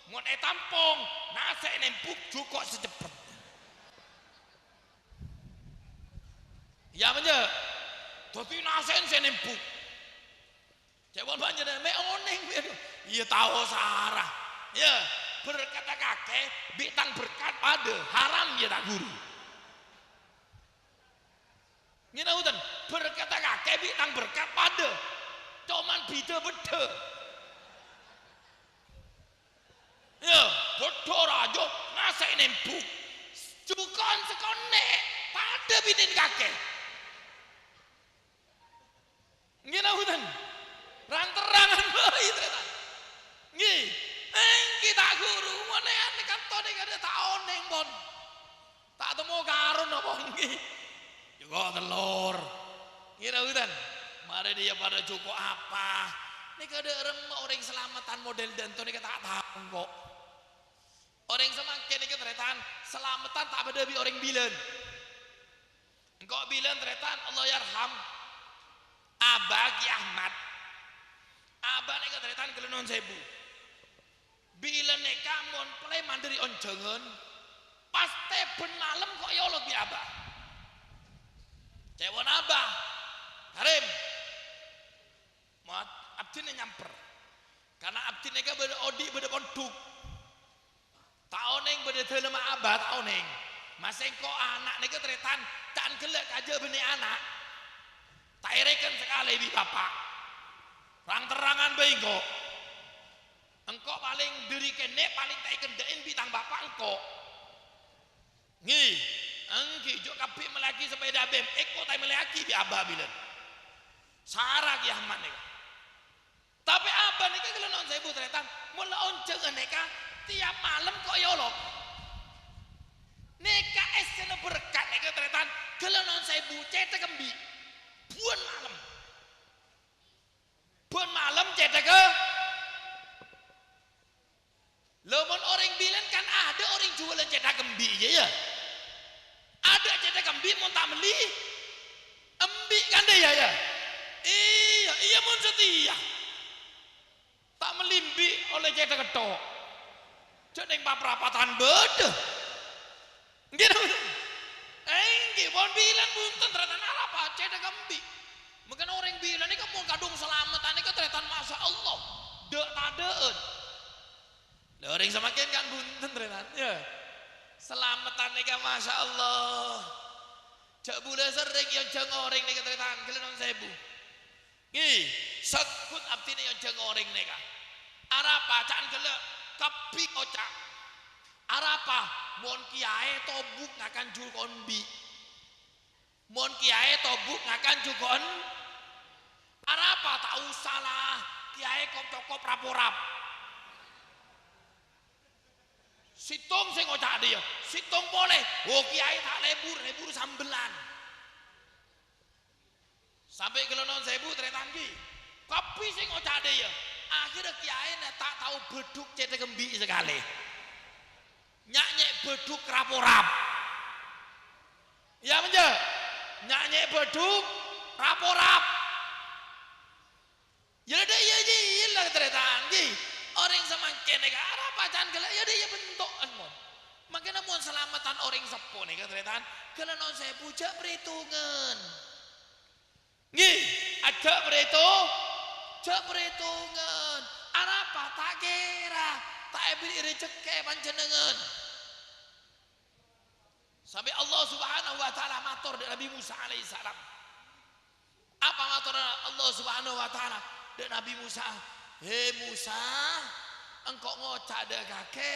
Mon è Tampong, nasè' nembhuk jhuko' sè ceppet. Iyâ, bânnya'. Dhâddhi nasè'en sè nembhuk. Ca'èpon panjhennengan, mè' onèng, mè' iyâ tao sara. Iyâ, berkatta kakè bi' tang berkat padâ, haram iyâ ta' ghuru. Ngènè bhunten, berkatta kakè bi' tang berkat padâ. Coman bhidhâ beddhâ. Iyâ, bhudhu rajâ, nasè' nembhuk. Jhuko'en sakonè', padâ binèn kakè. Ngghi napa bhunten? Rang-terrangan bhâi, tarètan. Ngghi. Èngghi ta' ghuru, monèyan kanto nèka ta' onèng, pon. Ta' temmo karon apa, ngghi. Jhuko' tellor. Ngghi napa bhunten? Marè dhiyâ padâ jhuko' apa? Nèka dâ' remma orèng salameddhân model dhânto nèka ta' tao engko'. Orèng samangkèn nèka, tarètan, salameddhân ta' padâ bi' orèng bilân. Engko' bilân, tarètan, Allahyarham Aba Ki Ahmad. Aba nèka, tarètan, ghellâ' non sèbu. Bilân nèka mon pèlè mandhâri onjhângan, pastè bân malem ko' èolok bi' Aba. Ca'èpon Aba, "Karim, mat-, abdhina nyamper. Karna abdhina nèka bâdâ odi', bâdâ pondhuk." Ta' onèng bâdâ dhâlemma Aba, ta' onèng. Ma' sèngko' ana' nèka, tarètan, ca'an ghellâ' kajâ bânnè ana'. Ta' èrèken sakalè bi' bapa'. Rang-terrangan bhâi engko'. Engko' palèng dhâri kènè' palèng ta' èkendhâ'in bi' tang bapa' engko'. Ngghi, èngghi, jhu' kabbhi mellèyaghi sepeda B M X, engko' ta' èmellèyaghi bi' Aba bilân. Sara Ki Ahmad nèka. Tapè Aba nèka ghellâ' non sèbu, tarètan. Mon la onjhângan nèka, tiap malem ko' èolok. Nèka essèna berkat nèka, tarètan. Ghellâ' non sèbu, cèthak embi'. Bân malem. Bân malem cèthagghâ. Lha, mon orèng bilân kan adâ' orèng juwâlân cèthak embi', iyâ, iyâ. Adâ' cèthak embi' mon ta' mellè embi' kan, iyâ, iyâ. Iyâ, iyâ, mon satèya. Ta' mellè embi' ollè cèthak ketthok. Jhâ' neng pa-parapadhân bâdâ. Ngghi, napa? Èngghi, pon bilân bhunten, tarètan, arapa cèthak embi'. Mangkana orèng bilân nèka mon kadhung salameddhân nèka, tarètan, masya Allah, dâ'-tadâ'ân. Lha, orèng samangkèn kan bhunten, tarètan, iyâ. Salameddhân nèka, masya Allah. Jhâ' bulâ serrèng èonjhâng orèng nèka, tarètan, ghellâ' non sèbu. Ngghi, segghut abdhina èonjhâng orèng nèka. Arapa, ca'an ghellâ', kabbhi ngoca'. Arapa, mon kèyaè tobuk ngakan jhuko' embi'. Mon kèyaè tobuk ngakan jhuko' en-, arapa, ta' osa la, kèyaè kop-cokop rap-orap. Sèttong sè ngoca' dhiyâ, sèttong polè, oh, kèyaè ta' lebur, lebur sambellan. Sampè' ghellâ' non sèbu, tarètan, ngghi. Kabbhi sè ngoca' dhiyâ. Akhèrra kèyaèna ta' tao bâdhuk cèthak embi' sakalè. Nya'-nyè' bâdhuk rap-orap. Iyâ, apa enjâ'? Nya'-nyè' bâdhuk rap-orap. Yâ, dâ' iyâ, iyâ, iyâ, la, tarètan, ngghi. Orèng samangkèn nèka, arapa ca'an ghellâ', yâ, dâ' iyâ bento'en, mon. Mangkana mon salameddhân orèng seppo nèka, tarètan, ghellâ' non sèbu jhâ' parètongan. Ngghi, ajhâ' parèto-, jhâ' parètongan. Arapa? Ta' kèra, ta' èberri' rejekkè panjhennengngan. Sampè' Allah Subhanahu wa Ta'ala mator dâ' Nabbhi Musa alaihissalam. Apa matorra Allah Subhanahu wa Ta'ala dâ' Nabbhi Musa? "He Musa, engko' ngoca' dâ' kakè,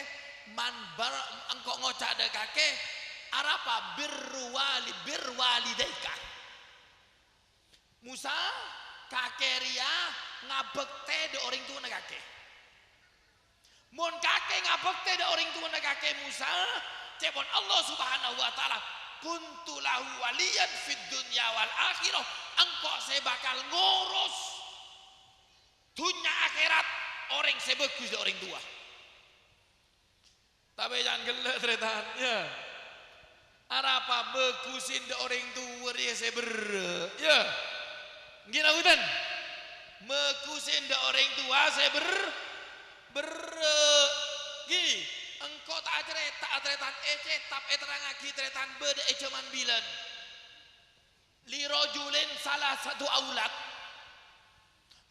man bar-, engko' ngoca' dâ' kakè, arapa? Birru wali-, birru walidaika." Musa, kakè rèya ngabhâktè dâ' orèng towana kakè. Mon kakè ngabhâktè dâ' orèng towana kakè Musa, ca'èpon Allah Subhanahu wa Ta'ala, "Kuntu lahu waliyan fid dunya wal akhirah." Engko' sè bhâkal ngoros dhunnya akhèrat orèng sè bhâghus dâ' orèng towa. Tapè ca'an ghellâ', tarètan, yâ. Arapa bhâghusin dâ' orèng towa rèya sè berrâ', yâ. Ngghi napa bhunten? Magu sè enda' orèng towa sè ber-, berrâ'. Ghi, engko' ta' acarèta, tarètan, è cètap èterrangngaghi tarètan bâdâ è jhâman bilân. Li rajulin salasatu aulad.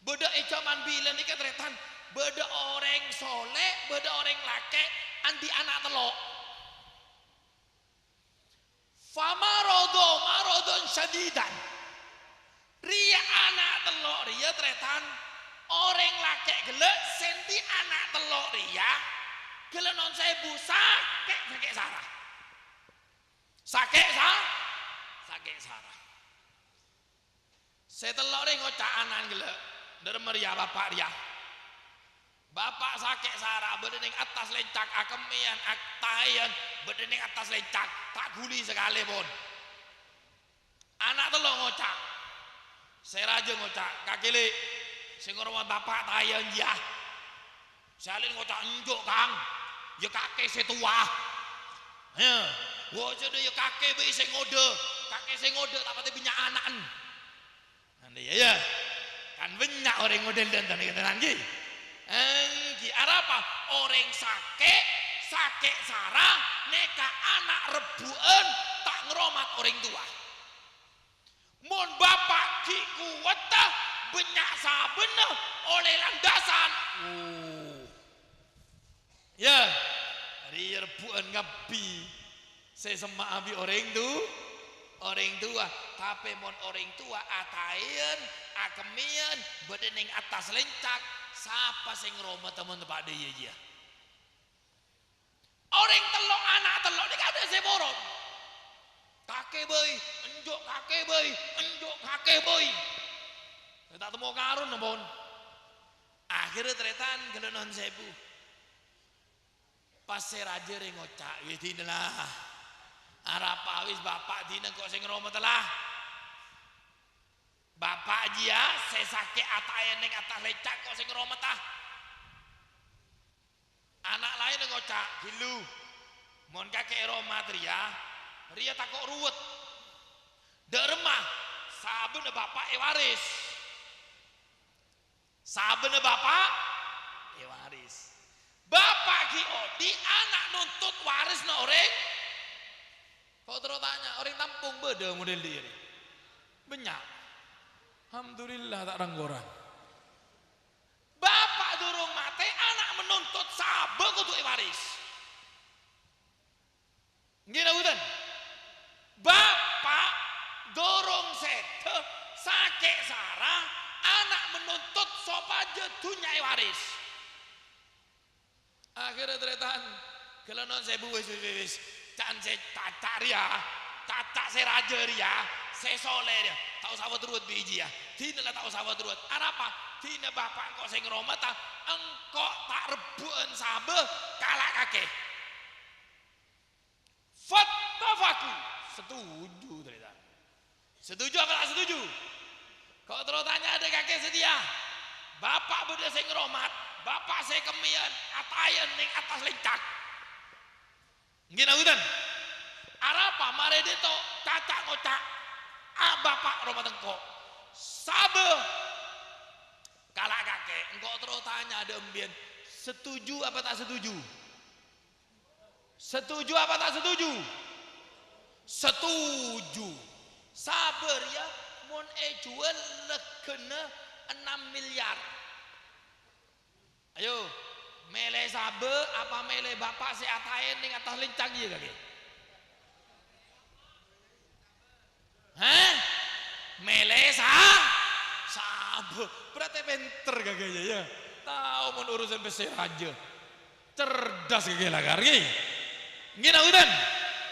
Bâdâ è jhâman bilân nèka, tarètan, bâdâ orèng soleh, bâdâ orèng lakè', andi' ana' tello'. Famaradha maradhan syadidan. Rèya ana' tello' rèya, tarètan, orèng lakè' ghellâ' sè andi' ana' tello' rèya, ghellâ' non sèbu sakè', sakè' sara. Sakè' sa-, sakè' sara. Sè tello' rè ngoca' ana'na ghellâ', "Dâremma rèya bapa' rèya? Bapa' sakè' sara, bâdâ neng attas lèncak, akemmèyan, ataèyan, bâdâ neng attas lèncak, ta' ghuli sakalè pon." Ana' tello' ngoca'. Sè rajâ ngoca', "Kakè lè', sè ngormat bapa' taèyan jiyâ." Sè laèn ngoca', "Enjâ', Kang. Yâ kakè sè towa." He, wajâna yâ kakè bhâi sè ngodâ. Kakè sè ngodâ ta' patè bânnya' ana'na. Andi' yâ, yâ. Kan bânnya' orèng model dhânten nèka, tarètan, ghi. Èngghi, arapa? Orèng sakè', sakè' sara, nèka ana' rebbhu'ân, ta' ngormat orèng towa. Mon bapa' ghi' kowatta, bânnya' sabâna, ollè landasan. Oh. Yâ, rèya rebbhu'ân ngabbhi sè semma'a bi' orèng tu-, orèng towa. Tapè mon orèng towa ataèyan, akemmèyan, bâdâ neng attas lèncak, sapa sè ngormat mon ta' bâdâ iyâ jiyâ? Orèng tello', ana' tello' nèka adâ' sè porom. Kakè bhâi, enjâ' kakè bhâi, enjâ' kakè bhâi. Ta' temmo karonna pon. Akhèrra tarètan ghellâ' non sèbu. Pas sè rajâ rè ngoca', "Wis dinala. Arapa wis bapa' dina engko' sè ngormat la. Bapa' jiyâ sè sakè' ataèyan neng attas lèncak engko' sè ngormat la." Ana' laènna ngoca', "Ghillu, mon kakè èrommat rèya, rèya tako' ruwet. Dâremma sabâna bapa' èwaris. Sabâna bapa' èwaris. Bapa' ghi' odi', ana' nontot warisna orèng." Ko' terro tanya, orèng Tampong bâdâ model dhi' rè? Bânnya'. Alhamdulillah, ta' rang-korang. Bapa' durung matè, ana' manontut sabâ kodhu èwaris. Ngghi napa bhunten? Bapa' durung sèdhâ, sakè' sara, ana' manontut sopajâ dhunnya èwaris. Akhèrra tarètan, ghellâ' non sèbu, "Wis, wis, wis, wis. Can sè caca' rèya, caca' sè rajâ rèya, sè soleh rèya, ta' osa wot-ruwot bi' jiyâ. Dinala ta' osa wot-ruwot. Arapa? Dina bapa' engko' sè ngormata, engko' ta' rebbhu'ân sabâ, kala' kakè." Fattafaqu, setuju, tarètan. Setuju apa ta' setuju? Ko' terro tanya dâ' kakè sadhiyâ. Bapa' bâdâ sè ngormat, bapa' sè kemmèyan, atayan neng attas lèncak. Ngghi napa bhunten? Arapa marè dâ' to caca' ngoca', "A, bapa' romata engko'. Sabâ kala' kakè." Engko' terro tanya dâ' embiyen, setuju apa ta' setuju? Setuju apa ta' setuju? Setuju. Sabâ rèya mon èjhuwâl lèghâna enam miliar. Ayo, mèlè sabâ apa mèlè bapa' sè atayan neng attas lèncak iyâ, kakè? Hah? Mèlè sa-, sabâ. Berarti pènter kakè iyâ, yâ. Tao mon urusan pèssè rajâ. Cerdas kakè lakar, ghi. Ngghi napa bhunten?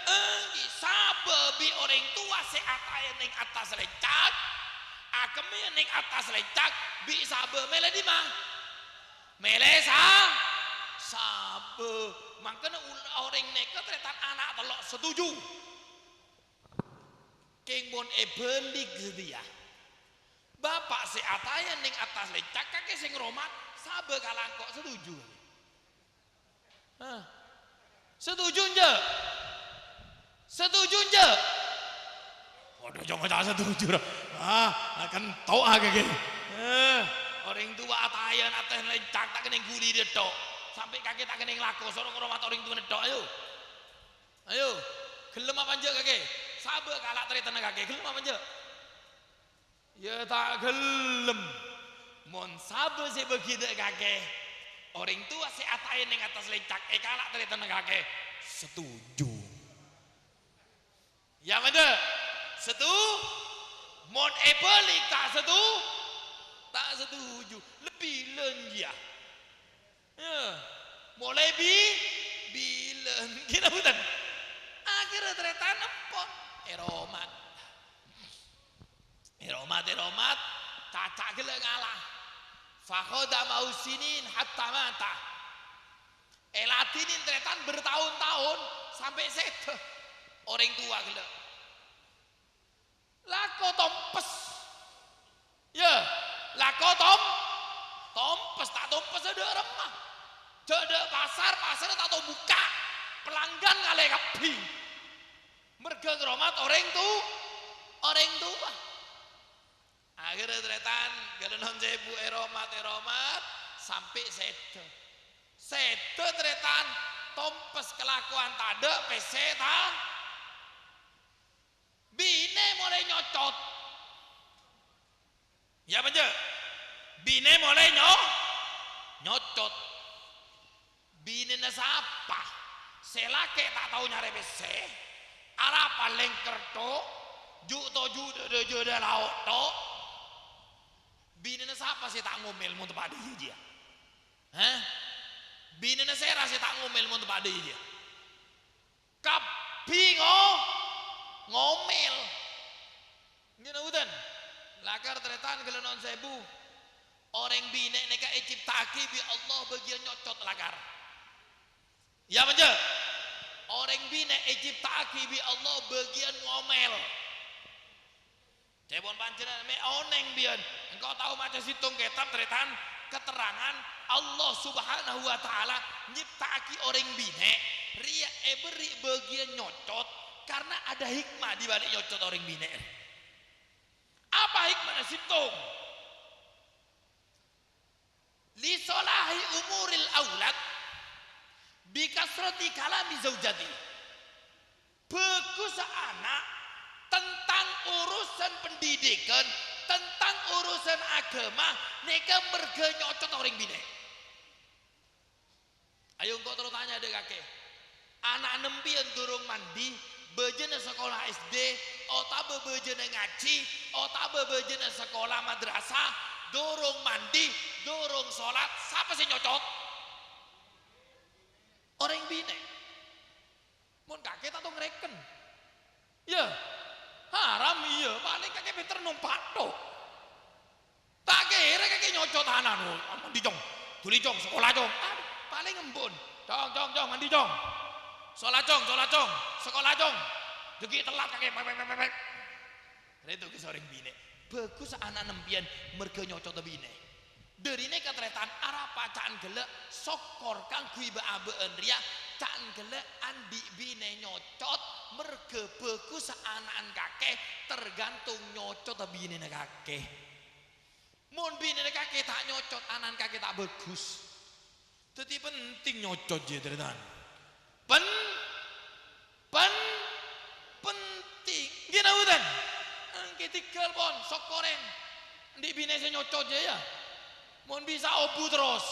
Èngghi, sabâ bi' orèng towa sè atayan neng attas lèncak, akemmèyan neng attas lèncak, bi' sabâ mèlè dimma? Mèlè sa-, sabâ. Mangkana ul-, orèng nèka tarètan ana' tello' setuju. Kèng mon èbâlik sadhiyâ. Bapa' sè atayan neng attas lèncak, kakè sè ngormat, sabâ kala' engko' setuju. Hah? Setuju enjâ'? Setuju enjâ'? Waduh, jhâ' ngoca' setuju, ra. Ah, kan to'a kakè. Eh. Orèng towa atayan, attas lèncak, ta' kennèng ghuli dâ' tok. Sampè' kakè ta' kennèng lako, soro ngormat orèng towa dâ' tok, ayo. Ayo, ghellem apa enjâ' kakè? Sabâ kala' tarètanna kakè, ghellem apa enjâ'? Ya ta' ghellem. Mon sabâ sè bâgi dâ' kakè, orèng towa sè atayan neng attas lèncak èkala' tarètanna kakè, setuju. Ya, bener. Setu-, mon èbâli' ta' setu-, ta' setuju, lebbi lân, ya. Ya. Molaè bi-, bilân. Ghi napa bhunten? Akhirnya tarètan empon. Èromat. Èromat, èromat. Caca' ghellâ' ngala. Fakhadamahu sinin hatta mata. Èladhinin tarètan bertahun-tahun sampè' sèdhâ. Orèng towa ghellâ'. Lako tompes. Ya, lako tom-, tompes, ta' tompes dâ' remma. Dâ', dâ' pasar, pasarra ta' tao bukka'. Pelanggan ngalè kabbhi. Merga ngormat orèng tu-, orèng towa. Akhirnya tarètan, ghellâ' non sebu èromat, èromat, sampè' sèdhâ. Sèdhâ tarètan, tompes kalakowan tadâ', pèssè ta-, Binè molaè nyocot. Ya, apa enjâ'? Binè molaè nyo-, nyocot. Binèna sapa? Sè lakè' ta' tao nyarè pèssè, arapa lèngker tok, ju' toju' dâ-, dâ-, jâdâ lao' tok. Binèna sapa sè ta' ngomèl mon teppa'na jiyâ? Hah? Binèna sèra sè ta' ngomèl mon teppa'na jiyâ? Kabbhi ngo-, ngomèl. Ngghi napa bhunten? Lakar tarètan ghellâ' non sebu. Orèng binè' nèka ècipta'aghi bi' Allah bâgiyân nyocot lakar. Ya, apa enjâ'? Orèng binè' ècipta'aghi bi' Allah bâgiyân ngomèl. Ca'èpon panjhennengngan mè' onèng biyân. Engko' tao maca sèttong kètab, tarètan, keterangan Allah Subhanahu wa Ta'ala nyipta'aghi orèng binè' rèya èberri' bâgiyân nyocot, karena ada hikmah di balik nyocot orèng binè'. Apa hikmahnya sèttong? Li solahi umuril aulad bi kasrati kalami zaujati. Bhâghussa ana' tentang urusan pendidikan, tentang urusan agama, nèka merga nyocot orèng binè'. Ayo, engko' terro tanya dâ' kakè. Ana' nèmpèyan durung mandi, bâjâna sakola S D, otabâ bâjâna ngajhi, otabâ bâjâna sakola madrasah, durung mandi, durung solat, sapa sè nyocot? Orèng binè'. Mon kakè ta' tao ngarèken. Yâ, haram, iyâ, palèng kakè pènter nompa' tok. Ta' kèra kakè nyocot ana', "Mandi, Cong. Dhuli, Cong. Sakola, Cong." Adhu, palèng embun. "Cong, Cong, Cong, mandi, Cong. Sola, Cong, sola, Cong. Sakola, Cong. Dhâggi' tellat kakè." Pek, pek, pek, pek, pek. Rèya ghâ' orèng binè'. Bhâghussa ana' nèmpèyan merga nyocot binè'. Dhâri nèka tarètan arapa ca'na ghellâ' sokkor kaangghuy bâ'-abâ'ân rèya, ca'na ghellâ' andi' binè' nyocot merga bhâghussa ana'na kakè tergantung nyocot binèna kakè. Mon binèna kakè ta' nyocot, ana'na kakè ta' bhâghus. Dhâddhi penting nyocot, jiyâ, tarètan. Pen-, pen-, penting. Ngghi napa bhunten? Èngghi tèghâl pon, sokkorè. Andi' binè sè nyocot, jiyâ, yâ. Mon bisa obu terros.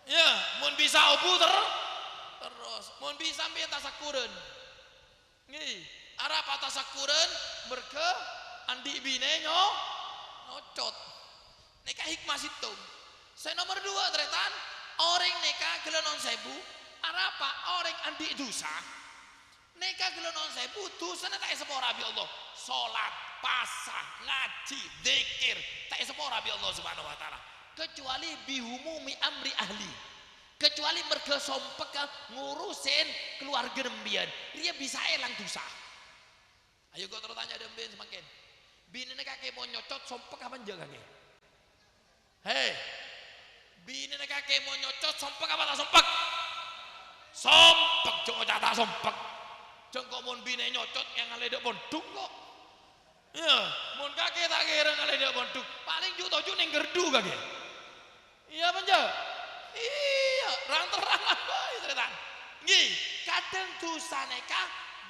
Yâ, mon bisa obu ter-, terros. Mon bisa sampèyan tasakkurân. Ngghi, arapa tasakkurân? Merga andi' binè nyo-, nyocot. Nèka hikmah sèttong. Sè nomer duwâ', tarètan, orèng nèka ghellâ' non sèbu, arapa orèng andi' dhusa? Nèka ghellâ' non sèbu, dhusana ta' èsapora bi' Allah. Solat, pasa, ngajhi, dzikir, ta' èsapora bi' Allah Subhanahu wa Ta'ala. Kecuali bihumumi amri ahli. Kecuali merga sompekka ngurusèn kaluwarga nèmpèyan, rèya bisa èlang dhusa. Ayo, engko' terro tanya dâ' empèyan samangkèn. Binèna kakè mon nyocot sompek apa enjâ' kakè? He. Binèna kakè mon nyocot sompek apa ta' sompek? Sompek, jhâ' ngoca' ta' sompek. Jhâ' engko' mon binè nyocot nyangaleddhâ' pondhuk kok. Iyâ, mon kakè ta' kèra ngalèdhâ' pondhuk, palèng ju'-toju' neng gherdu kakè. Iyâ apa enjâ'? Iyâ, rang-terrangan bhâi, tarètan. Ngghi, kadhâng dhusa nèka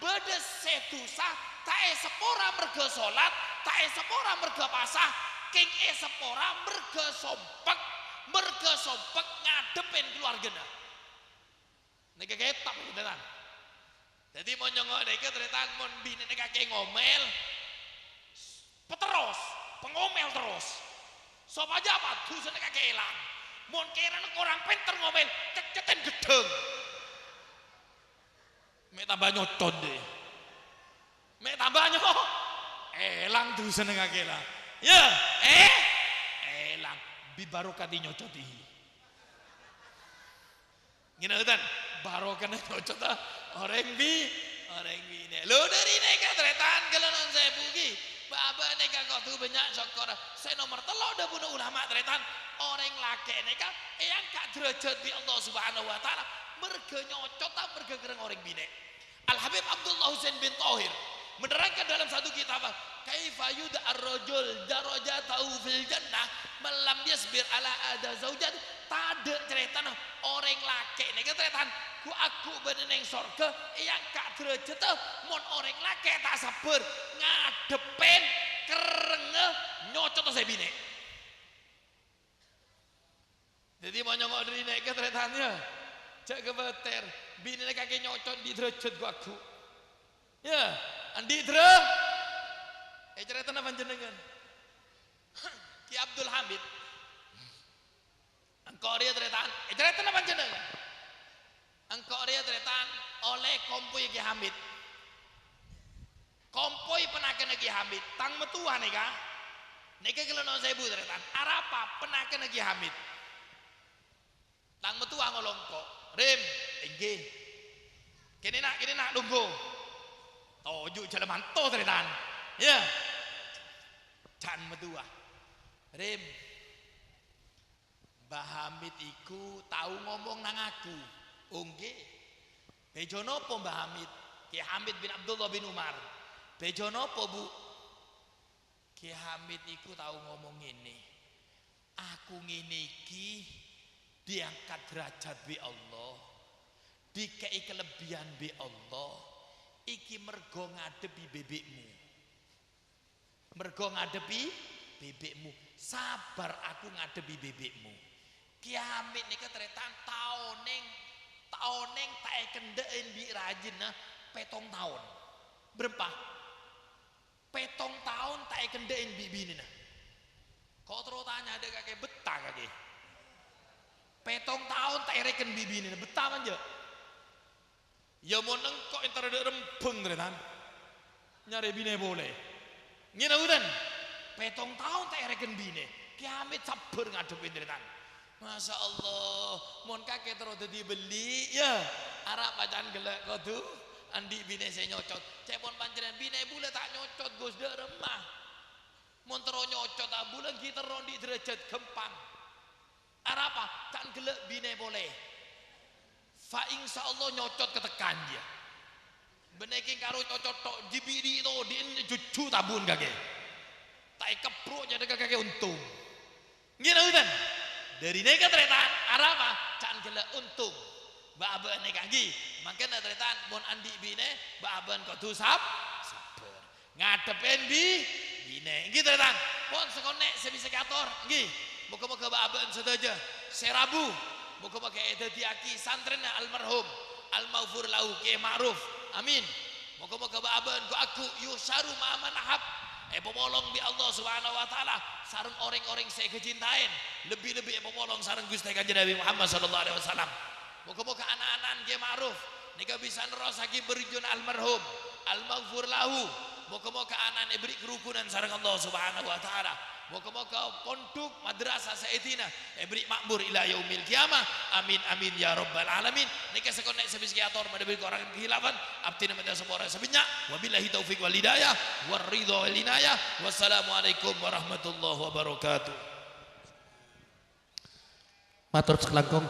bâdâ sè dhusa ta' èsapora merghâ solat, ta' èsapora merghâ pasa, kèng èsapora merghâ sompek, merghâ sompek ngadhebbhi kaluwargana. Nèka kètab, tarètan. Dhâddhi, mon nyongngo' nèka, tarètan, mon binèna kakè ngomèl, paterros, pangomèl terros. Sopajâ apa? Dhusana kakè èlang. Mon kèrana korang pènter ngomèl, ceccèttèn ghedhâng. Mè' tamba nyocot, dhi. Mè' tamba nyo-, èlang dhusana kakè la. Iyâ, eh, èlang. Bi barokadi nyocodi. Ngènè, tarètan, barokana nyocot, ah, orèng bi-, orèng binè'. Lho, dhâri nèka, tarètan, ghellâ' non sèbu ghi. Bâ'-abâ' nèka kodhu bânnya' sokkor. Sè nomer tello' dhâbuna ulama, tarètan, orèng lakè' nèka èangka' dârâjhât bi' Allah Subhanahu wa Ta'ala merghâ nyocot, ta' merghâ kèrèng orèng binè'. Al-Habib Abdullah Husain bin Thahir menerangkan dalam satu kitab, "Kaifa yud'a ar-rajul darajatahu fil jannah man lam yasbir ala adha zaujati." Tadâ' carètana orèng lakè' nèka, tarètan, ghu-, agghu' bâdâ neng sorghâ èangka' dârâjhâddhâ mon orèng lakè' ta' sabbhâr ngadhebbhi kèrèngnga nyocot sè binè'. Dhâddhi, mon nyongngo' dhâri nèka, tarètan, yâ, jhâ' kabâtèr. Binèna kakè nyocot andi' dârâjhât ghu-, agghu'. Yâ, andi' dârâ-, è carètana panjhennengngan. Ki Abdul Hamid. Engko' rèya, tarètan, è carètana panjhennengngan. Engko' rèya, tarètan, ollè kompoy Ki Hamid. Kompoy panakanna Ki Hamid, tang mattowa nèka. Nèka ghellâ' non sèbu, tarètan. Arapa panakanna Ki Hamid? Tang mattowa ngolong engko', "Rim, èngghi. Kènè', na', kènè', na', longghu." Toju' jhâlâ manto, tarètan. Yâ. Can mattowa. "Rim, Mbah Hamid iku tao ngomong nang aku." "Ongghu. Bhâjâ napa, Mbah Hamid?" "Ki Hamid bin Abdullah bin Umar." "Bhâjâ napa, Bu'?" "Ki Hamid iku tao ngomong ngènè, 'Aku ngènè iki diangkat dârâjhât bi' Allah, dikè'è kalebbiyân bi' Allah, iki merghâ ngadhebbhi bèbè'mu.'" Merghâ ngadhebbhi bèbè'mu. Sabbhâr aku ngadhebbhi bèbè'mu. Ki Hamid nèka tarètan ta' onèng, ta' onèng ta' èkendhâ'è bi' rajina pèttong taon. Bârâmpa? Pèttong taon ta' èkendhâ'è bi' binèna. Ko' terro tanya dâ' kakè, bettah kakè? Pèttong taon ta' èrèken bi' binèna, bettah apa enjâ'? Yâ, mon engko' èntara dâ' Rembhâng, tarètan. Nyarè binè polè. Ngènè, tarètan. Pèttong taon ta' èrèken binè. Ki Hamid sabbhâr ngadhebbhi, tarètan. Masya Allah, mon kakè terro dhâddhi bellî, yâ. Arapa can ghellâ' kodhu andi' binè sè nyocot. Ca'èpon panjhennengngan binè bulâ ta' nyocot, Gus, dâ' remma. Mon terro nyocot, abulâ ghi' terro andi' dârâjhât ghâmpang. Arapa? Can ghellâ' binè polè. Fa insyaallah nyocot ka tekkan jiyâ. Bânnè kèng karo nyocot tok, jibi' dhi' todhi'en jhujhu tabun kakè. Ta' èkebbru' nyadâ ka kakè ontong. Ngènè, tarètan. Dâri nèka, tarètan, arapa? Can ghellâ' ontong. Bâ'-abâ'na èkanggi. Mangkana, tarètan, mon andi' binè, bâ'-abâ'na kodhu sab-, sabbhâr. Ngadhebbhi bi-, binè. Ènggi, tarètan. Pon sakonè' sè bisa èkator. Ènggi. Moghâ-moghâ bâ'-abâ'na sadhâjâ sè rabu, moghâ-moghâ èdhâddhiyâghi santrèna almarhum, almaghfur lahu, Kè Ma'ruf. Amin. Moghâ-moghâ bâ'-abâ'na ghu-, agghu' yusyaru ma'a man ahab, èpapolong bi' Allah Subhanahu wa Ta'ala sareng orèng-orèng sè èkacintaèn, lebbi-lebbi èpapolong sareng Ghustè Kanjeng Nabi Muhammad sallallahu alaihi wasallam. Moghâ-moghâ ana'-ana'na Kè Ma'ruf nèka bisa nerrossaghi bârjuna almarhum, almaghfur lahu. Moghâ-moghâ ana'na èberri' karukunan sareng Allah Subhanahu wa Ta'ala. Moghâ-moghâ pondhuk madrasah Sayyidina èberri' makmur ila yaumil qiyamah. Amin, amin, ya rabbal alamin. Nèka sakonè' sè bisa èkator, manabi korang khilafan, abdhina maca sapora sabânnya'. Wabillahi taufiq wal hidayah, war ridha wal inayah. Wassalamualaikum warahmatullahi wabarakatuh. Matur sakalangkong.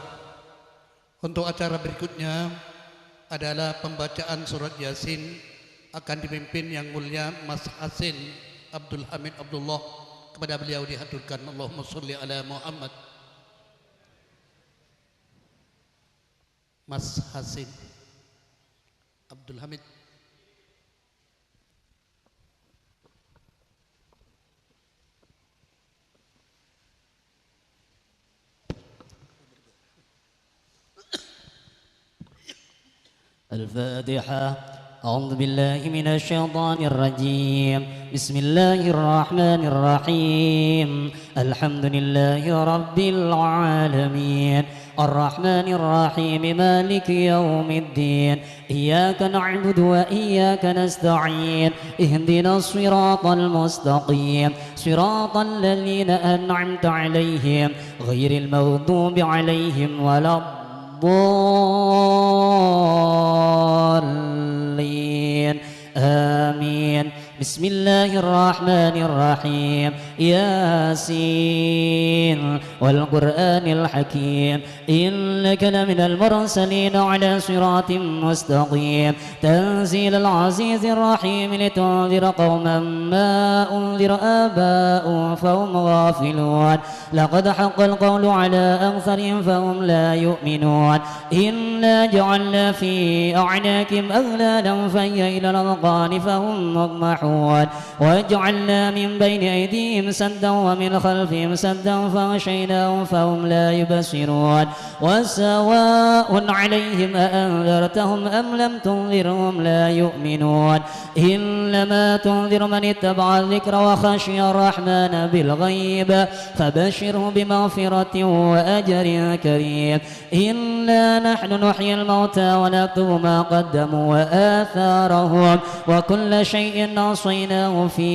Untuk acara berikutnya adalah pembacaan surat Yasin, akan dipimpin Yang Mulia Mas Hasin, Abdul Hamid Abdullah, kepada beliau dihaturkan, Allahumma sholli ala Muhammad. Mas Hasin Abdul Hamid. الفاتحة. أعوذ بالله من الشيطان الرجيم. بسم الله الرحمن الرحيم. الحمد لله رب العالمين. الرحمن الرحيم. مالك يوم الدين. إياك نعبد وإياك نستعين. اهدنا الصراط المستقيم. صراط الذين أنعمت عليهم غير المغضوب عليهم ولا الضالين. آمين. بسم الله الرحمن الرحيم. ياسين والقرآن الحكيم. إنك لمن المرسلين على صراط مستقيم. تنزيل العزيز الرحيم. لتنذر قوما ما أنذر آباؤهم فهم غافلون. لقد حق القول على أكثرهم فهم لا يؤمنون. إنا جعلنا في أعناقهم أغلالا فهي إلى الأذقان فهم مقمحون. وجعلنا من بين أيديهم سدا ومن خلفهم سدا فأغشيناهم فهم لا يبصرون. وسواء عليهم أأنذرتهم أم لم تنذرهم لا يؤمنون. إنما تنذر من اتبع الذكر وخشي الرحمن بالغيب فبشره بمغفرة وأجر كريم. إنا نحن نحيي الموتى ونكتب ما قدموا وآثارهم وكل شيء أحصيناه في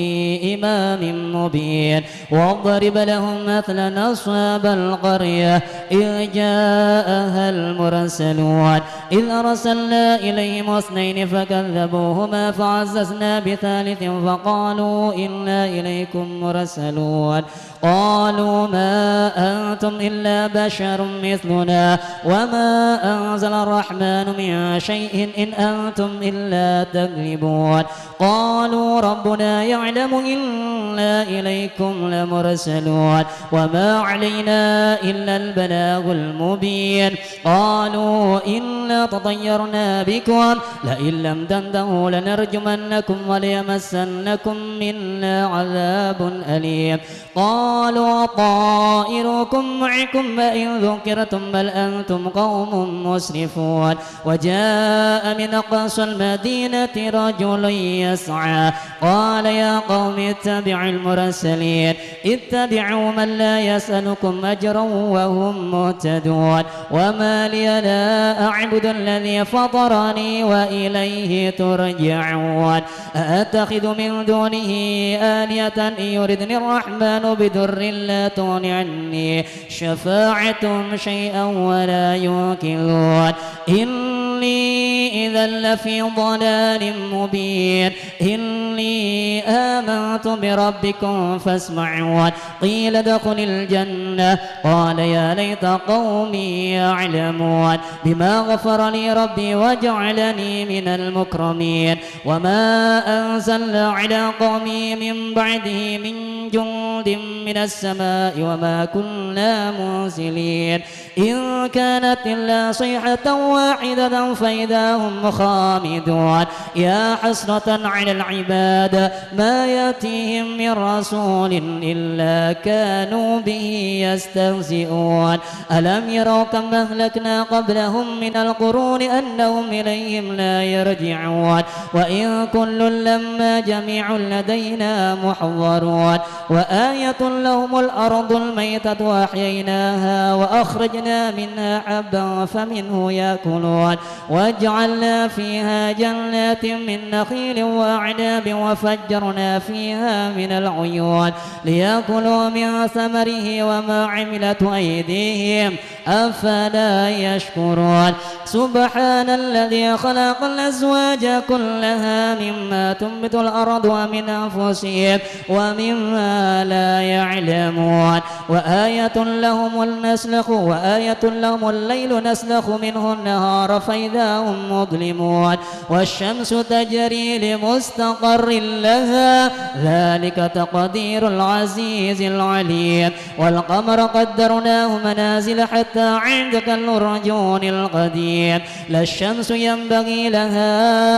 إمام مبين. واضرب لهم مثلا أصحاب القرية إذ جاءها المرسلون إذ أرسلنا إليهم اثنين فكذبوهما فعززنا بثالث فقالوا إنا إليكم مرسلون. قالوا ما أنتم إلا بشر مثلنا وما أنزل الرحمن من شيء إن أنتم إلا تكذبون. قالوا ربنا يعلم إنا إليكم لمرسلون وما علينا إلا البلاغ المبين. قالوا إنا تطيرنا بكم لئن لم تنتهوا لنرجمنكم وليمسنكم منا عذاب أليم. قالوا طائركم معكم أئن ذكرتم بل أنتم قوم مسرفون. وجاء من أقصى المدينة رجل يسعى قال يا قوم اتبعوا المرسلين اتبعوا من لا يسألكم أجرا وهم مهتدون. وما لي لا أعبد الذي فطرني وإليه ترجعون. أأتخذ من دونه آلهة إن يردني الرحمن بضر لا تغن عني شفاعتهم شيئا ولا ينقذون. إني إذا لفي ضلال مبين. إني آمنت بربكم فاسمعون. قيل ادخل الجنة. قال يا ليت قومي يعلمون بما غفر لي ربي وجعلني من المكرمين. وما أنزلنا على قومه من بعده من جند من السماء وما كنا منزلين. إن كانت إلا صيحة واحدة فإذا هم خامدون. يا حسرة على العباد ما يأتيهم من رسول إلا كانوا به يستهزئون. ألم يروا كم أهلكنا قبلهم من القرون أنهم إليهم لا يرجعون. وإن كل لما جميع لدينا محضرون. وآية لهم الأرض الميتة أحييناها وأخرجنا منها حبا فمنه يأكلون. وجعلنا فيها جنات من نخيل وأعناب وفجرنا فيها من العيون ليأكلوا من ثمره وما عملته أيديهم أفلا يشكرون. سبحان الذي خلق الأزواج كلها مما تنبت الأرض ومن أنفسهم ومما لا يعلمون. وآية لهم المسلخ آية لهم الليل نسلخ منه النهار فإذا هم مظلمون. والشمس تجري لمستقر لها، ذلك تقدير العزيز العليم. والقمر قدرناه منازل حتى عاد كالعرجون القديم. لا الشمس ينبغي لها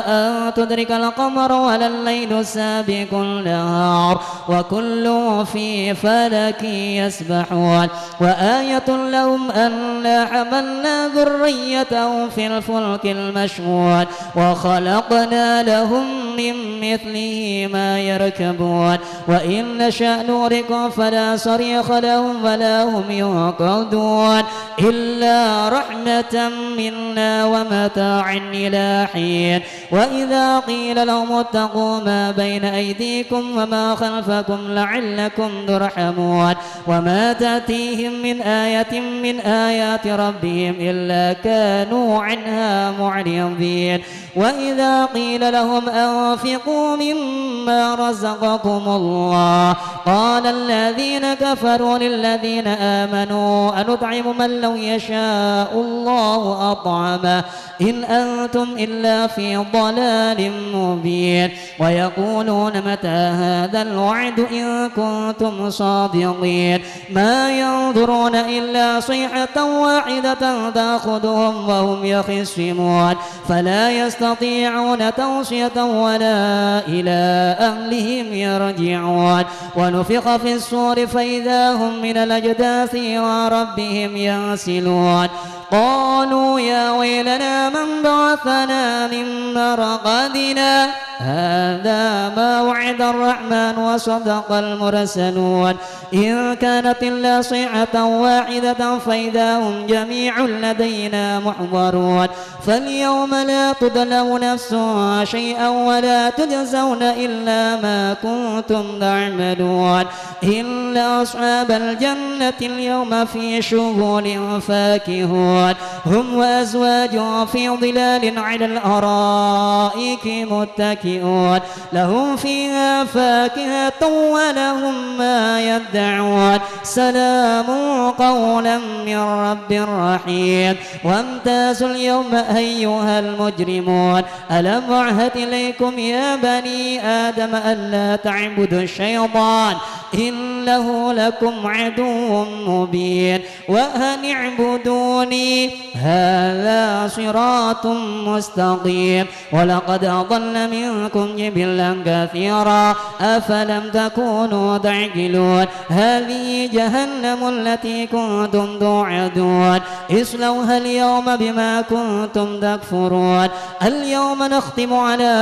أن تدرك القمر ولا الليل سابق النهار، وكل في فلك يسبحون. وآية لهم أنا حملنا ذريتهم في الفلك المشحون، وخلقنا لهم من مثله ما يركبون، وإن نشأ نغرقهم فلا صريخ لهم ولا هم ينقذون، إلا رحمة منا ومتاعا إلى حين. وإذا قيل لهم اتقوا ما بين أيديكم وما خلفكم لعلكم ترحمون. وما تأتيهم من آية من آيات ربهم إلا كانوا عنها معرضين. وإذا قيل لهم أنفقوا مما رزقكم الله قال الذين كفروا للذين آمنوا أنطعم من لو يشاء الله أطعمه إن أنتم إلا في ضلال مبين. ويقولون متى هذا الوعد إن كنتم صادقين. ما ينظرون إلا صيحة واحدة تأخذهم وهم يخصمون. فلا يستطيعون توصية ولا إلى أهلهم يرجعون. ونفخ في الصور فإذا هم من الأجداث إلى ربهم ينسلون. قالوا يا ويلنا من بعثنا من مرقدنا. هذا ما وعد الرحمن وصدق المرسلون. إن كانت إلا صيحة واحدة فإذا هم جميع لدينا محضرون. فاليوم لا تظلم نفس شيئا ولا تجزون إلا ما كنتم تعملون. إن أصحاب الجنة اليوم في شغل فاكهون. هم وأزواجهم في ظلال على الأرائك متكئون. لهم فيها فاكهة ولهم ما يدعون. سلام قولا من رب رحيم. وامتازوا اليوم أيها المجرمون. ألم أعهد إليكم يا بني آدم ألا تعبدوا الشيطان إنه لكم عدو مبين. وأن اعبدوني هذا صراط مستقيم. ولقد أضل منكم جبلا كثيرا أفلم تكونوا تعقلون. هذه جهنم التي كنتم توعدون. اصلوها اليوم بما كنتم تكفرون. اليوم نختم على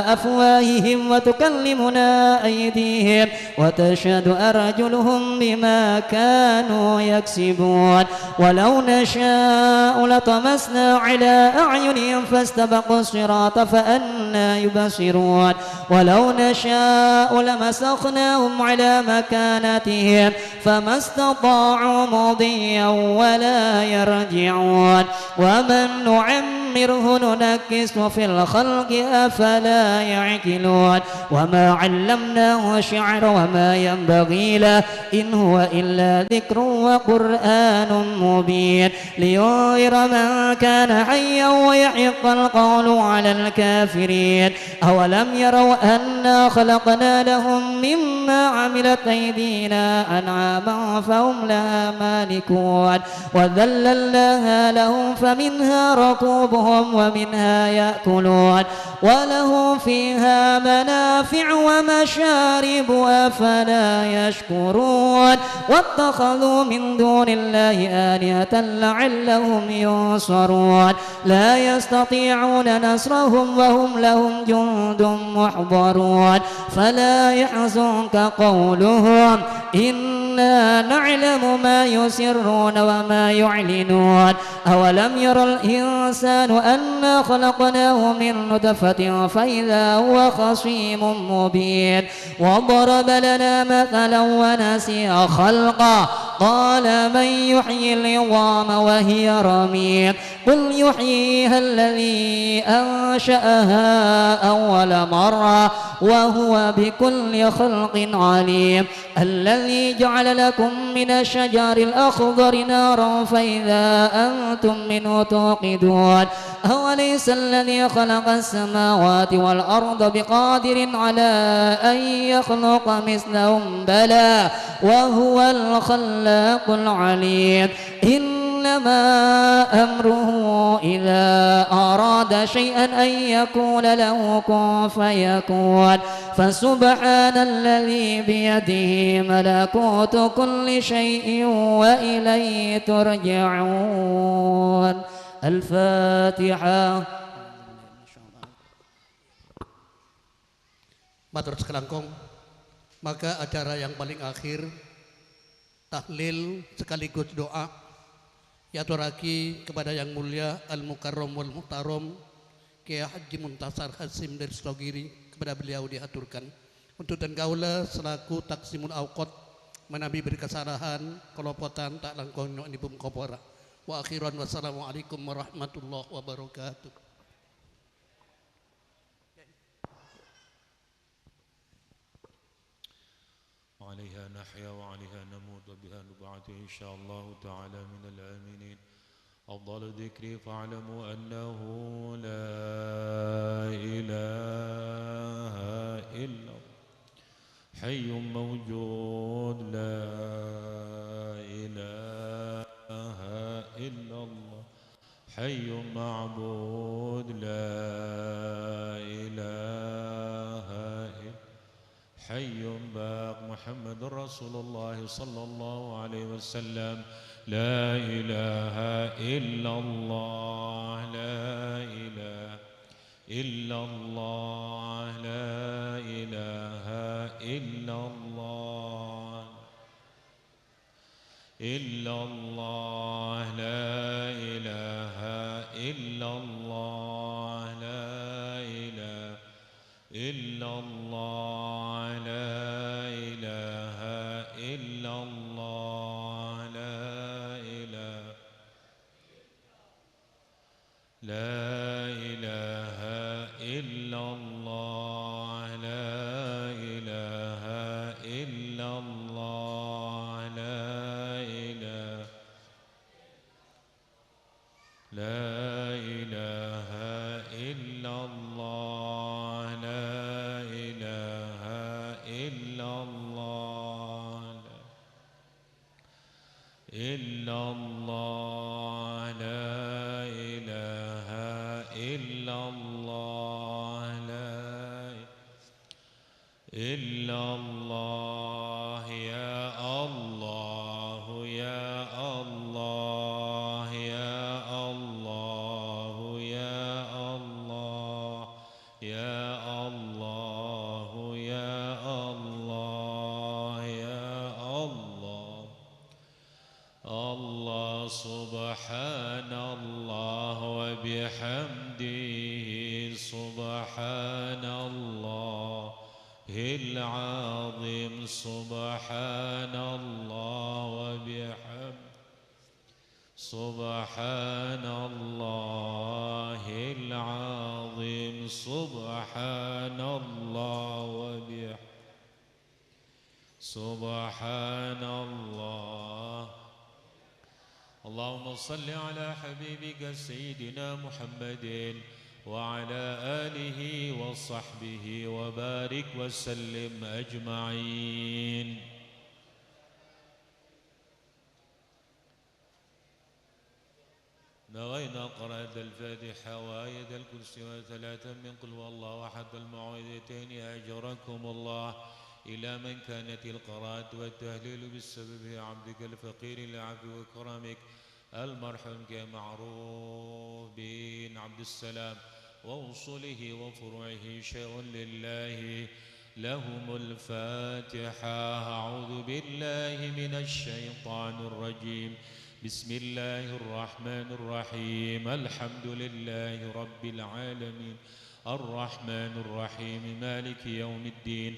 أفواههم وتكلمنا أيديهم وتشهد أرجلهم بما كانوا يكسبون. ولو نشاء لطمسنا على أعينهم فاستبقوا الصراط فأنى يبصرون. ولو نشاء لمسخناهم على مكانتهم فما استطاعوا مضيا ولا يرجعون. ومن نعمره ننكسه في الخلق أفلا يعقلون. وما علمناه الشعر وما ينبغي له إن هو إلا ذكر وقرآن مبين. لينذر من كان حيا ويحق القول على الكافرين. أولم يروا أنا خلقنا لهم مما عملت أيدينا أنعاما فهم لها مالكون. وذللناها لهم فمنها ركوبهم ومنها يأكلون. ولهم فيها منافع ومشارب أفلا يشكرون. واتخذوا من دون الله آلهة لعلهم ينصرون. لا يستطيعون نصرهم وهم لهم جند محضرون. فلا يحزنك قولهم إنا نعلم ما يسرون وما يعلنون. أولم ير الإنسان أنا خلقناه من نطفة فإذا هو خصيم مبين. وضرب لنا مثلا ونسي خلقه. قال من يحيي العظام وهي رميم؟ قل يحييها الذي أنشأها أول مرة وهو بكل خلق عليم. الذي جعل لكم من الشجر الأخضر نارا فإذا أنتم منه توقدون. أوليس الذي خلق السماوات والأرض بقادر على أن يخلق مثلهم؟ بلى وهو الخلاق العليم. إنما أمره إذا أراد شيئا أن يقول له كن فيكون. فسبحان الذي بيده ملكوت كل شيء وإليه ترجعون. الفاتحة. Mator sakalangkong, maka acara yang paling akhir, tahlil sekaligus doa, diaturagi kepada Yang Mulia Al-Mukarram wal Muhtaram Kiai Haji Muntasar Hasyim Dairastogiri, kepada beliau diaturkan. Untuk dan kaula selaku Taksimul Awqot, manabi bâdâ kasalahan, kalopotan, ta' langkong nyo'onnèpon ghapara. Wa akhiran, wassalamualaikum warahmatullahi wabarakatuh. عليها نحيا وعليها نموت وبها نبعث إن شاء الله تعالى من الآمنين. أفضل الذكر فاعلموا أنه لا إله إلا الله. حي موجود، لا إله إلا الله. حي معبود، لا إله إلا، حي باق، محمد رسول الله صلى الله عليه وسلم. لا إله إلا الله، لا إله إلا الله، لا إله إلا الله. إلا الله، لا إله إلا الله، لا إله إلا الله، لا إله إلا الله، لا إله لا إله إلا الله، لا إله إلا الله، لا إله، لا إله إلا الله، لا إله إلا الله. إلا الله، لا إله إلا الله، لا إلا الله، يا الله، يا الله، يا الله، يا الله، يا الله، يا الله، يا الله. الله، سبحان الله وبحمده، سبحان الله العظيم، سبحان الله وبحمده، سبحان الله العظيم، سبحان الله وبحمده. سبحان الله. اللهم صل على حبيبك سيدنا محمد وعلى آله وصحبه وبارك وسلم أجمعين. نوينا قراءة الفاتحة وآية الكرسي وثلاثا من قل هو الله أحد المعوذتين، أجركم الله. إلى من كانت القراءة والتهليل بسبب عبدك الفقير لعفوك وكرمك المرحوم كمعروف بن عبد السلام وأصوله وفروعه شيء لله لهم الفاتحة. أعوذ بالله من الشيطان الرجيم. بسم الله الرحمن الرحيم. الحمد لله رب العالمين. الرحمن الرحيم. مالك يوم الدين.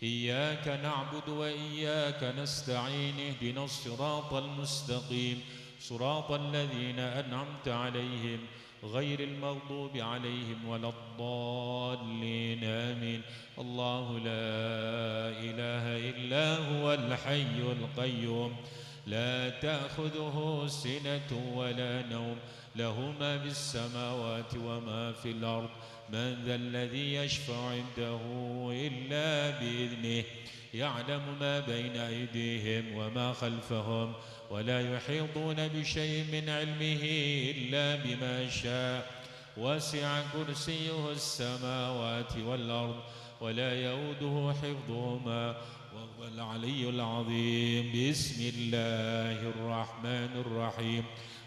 إياك نعبد وإياك نستعين. اهدنا الصراط المستقيم. صراط الذين أنعمت عليهم غير المغضوب عليهم ولا الضالين. آمين. الله لا إله إلا هو الحي القيوم. لا تأخذه سنة ولا نوم. له ما في السماوات وما في الأرض. من ذا الذي يشفع عنده إلا بإذنه. يعلم ما بين أيديهم وما خلفهم. ولا يحيطون بشيء من علمه إلا بما شاء. وسع كرسيه السماوات والأرض. ولا يؤوده حفظهما وهو العلي العظيم. بسم الله الرحمن الرحيم.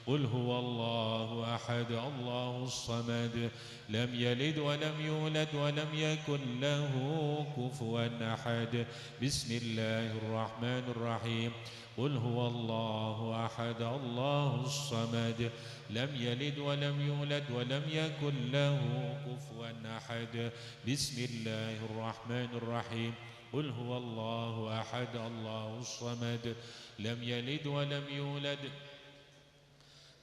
قل هو الله أحد، الله الصمد، لم يلد ولم يولد ولم يكن له كفوا أحد. بسم الله الرحمن الرحيم. قل هو الله أحد، الله الصمد، لم يلد ولم يولد ولم يكن له كفوا أحد. بسم الله الرحمن الرحيم. قل هو الله أحد، الله الصمد، لم يلد ولم يولد،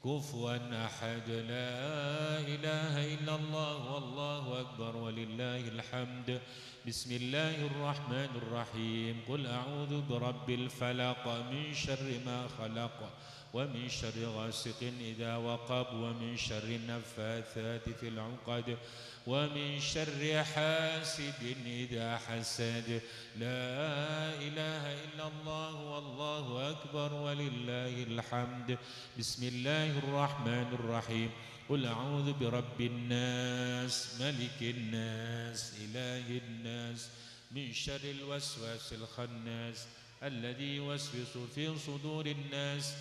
كفوا أحد. لا إله إلا الله والله أكبر ولله الحمد. بسم الله الرحمن الرحيم. قل أعوذ برب الفلق، من شر ما خلق، ومن شر غاسق إذا وقب، ومن شر النفاثات في العقد، ومن شر حاسد إذا حسد. لا إله إلا الله والله أكبر ولله الحمد. بسم الله الرحمن الرحيم. قل أعوذ برب الناس، ملك الناس، إله الناس، من شر الوسواس الخناس، الذي يوسوس في صدور الناس،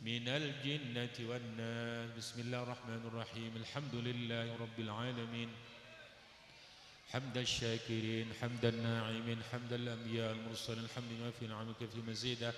من الجنة والناس. بسم الله الرحمن الرحيم. الحمد لله رب العالمين. حمد الشاكرين، حمد الناعمين، حمد الأنبياء والمرسلين، حمد ما في نعمك في مزيده.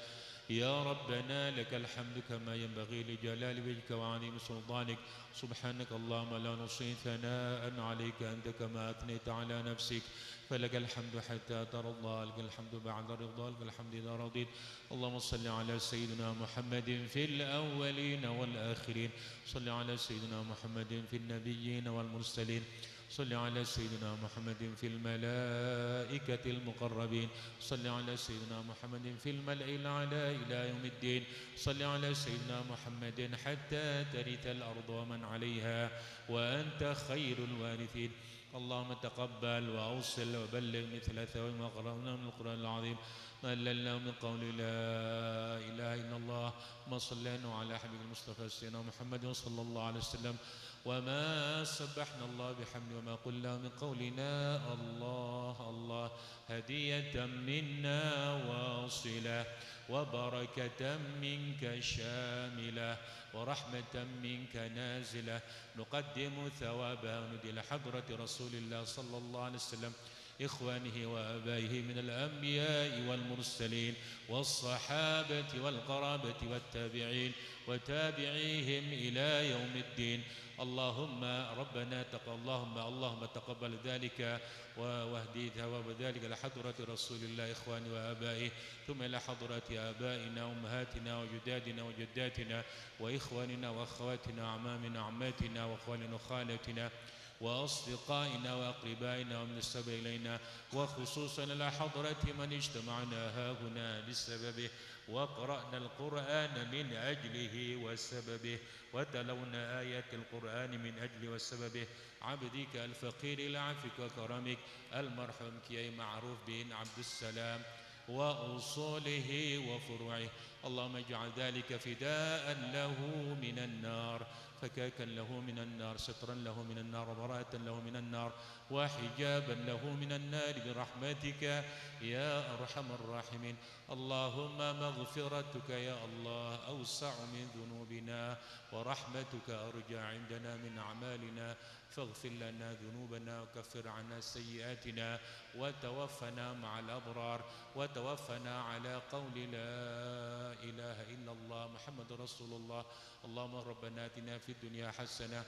يا ربنا لك الحمد كما ينبغي لجلال وجهك وعظيم سلطانك. سبحانك اللهم لا نحصي ثناء عليك أنت كما أثنيت على نفسك. فلك الحمد حتى ترضى، لك الحمد بعد الرضا، لك الحمد إذا رضيت. اللهم صل على سيدنا محمد في الأولين والآخرين. صل على سيدنا محمد في النبيين والمرسلين. صل على سيدنا محمد في الملائكة المقربين. صل على سيدنا محمد في الملأ الأعلى إلى يوم الدين. صل على سيدنا محمد حتى ترث الأرض ومن عليها، وأنت خير الوارثين. اللهم تقبل وأوصل وبلغ مثل ثواب ما قرأناه من القرآن العظيم، ما أللناه من قول لا إله إلا الله، ما صليناه على حبيب المصطفى سيدنا محمد صلى الله عليه وسلم، وما سبحنا الله بحمده وما قلنا من قولنا الله الله هدية منا واصلة، وبركة منك شاملة، ورحمة منك نازلة، نقدم ثوابها ونهدي إلى حضرة رسول الله صلى الله عليه وسلم، إخوانه وآبائه من الأنبياء والمرسلين والصحابة والقرابة والتابعين وتابعيهم إلى يوم الدين. اللهم ربنا تق-، اللهم، اللهم تقبل ذلك و-، واهدي ثواب ذلك إلى حضرة رسول الله، إخوانه وآبائه، ثم إلى حضرة آبائنا وأمهاتنا وأجدادنا وجداتنا وإخواننا وأخواتنا وأعمامنا وعماتنا وأخوالنا وخالاتنا وأصدقائنا وأقربائنا ومن تسبب إلينا، وخصوصًا إلى حضرة من اجتمعنا هاهنا بسببه وقرأنا القرآن من أجله وسببه، وتلونا آيات القرآن من أجله وسببه، عبدك الفقير إلى عفوك وكرمك، المرحوم كياي معروف بن عبد السلام وأصوله وفروعه. اللهم اجعل ذلك فداء له من النار، فكاكا له من النار، سترا له من النار، وبراءة له من النار، وحجابا له من النار برحمتك يا أرحم الراحمين. اللهم مغفرتك يا الله أوسع من ذنوبنا، ورحمتك أرجى عندنا من أعمالنا، فاغفر لنا ذنوبنا وكفر عنا سيئاتنا وتوفنا مع الأبرار، وتوفنا على قول لا إله إلا الله محمد رسول الله. اللهم ربنا آتنا في الدنيا حسنة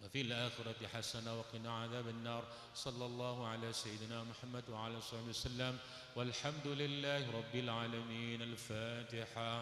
وفي الآخرة حسنة وقنا عذاب النار. صلى الله على سيدنا محمد وعلى آله وصحبه وسلم. والحمد لله رب العالمين. الفاتحة.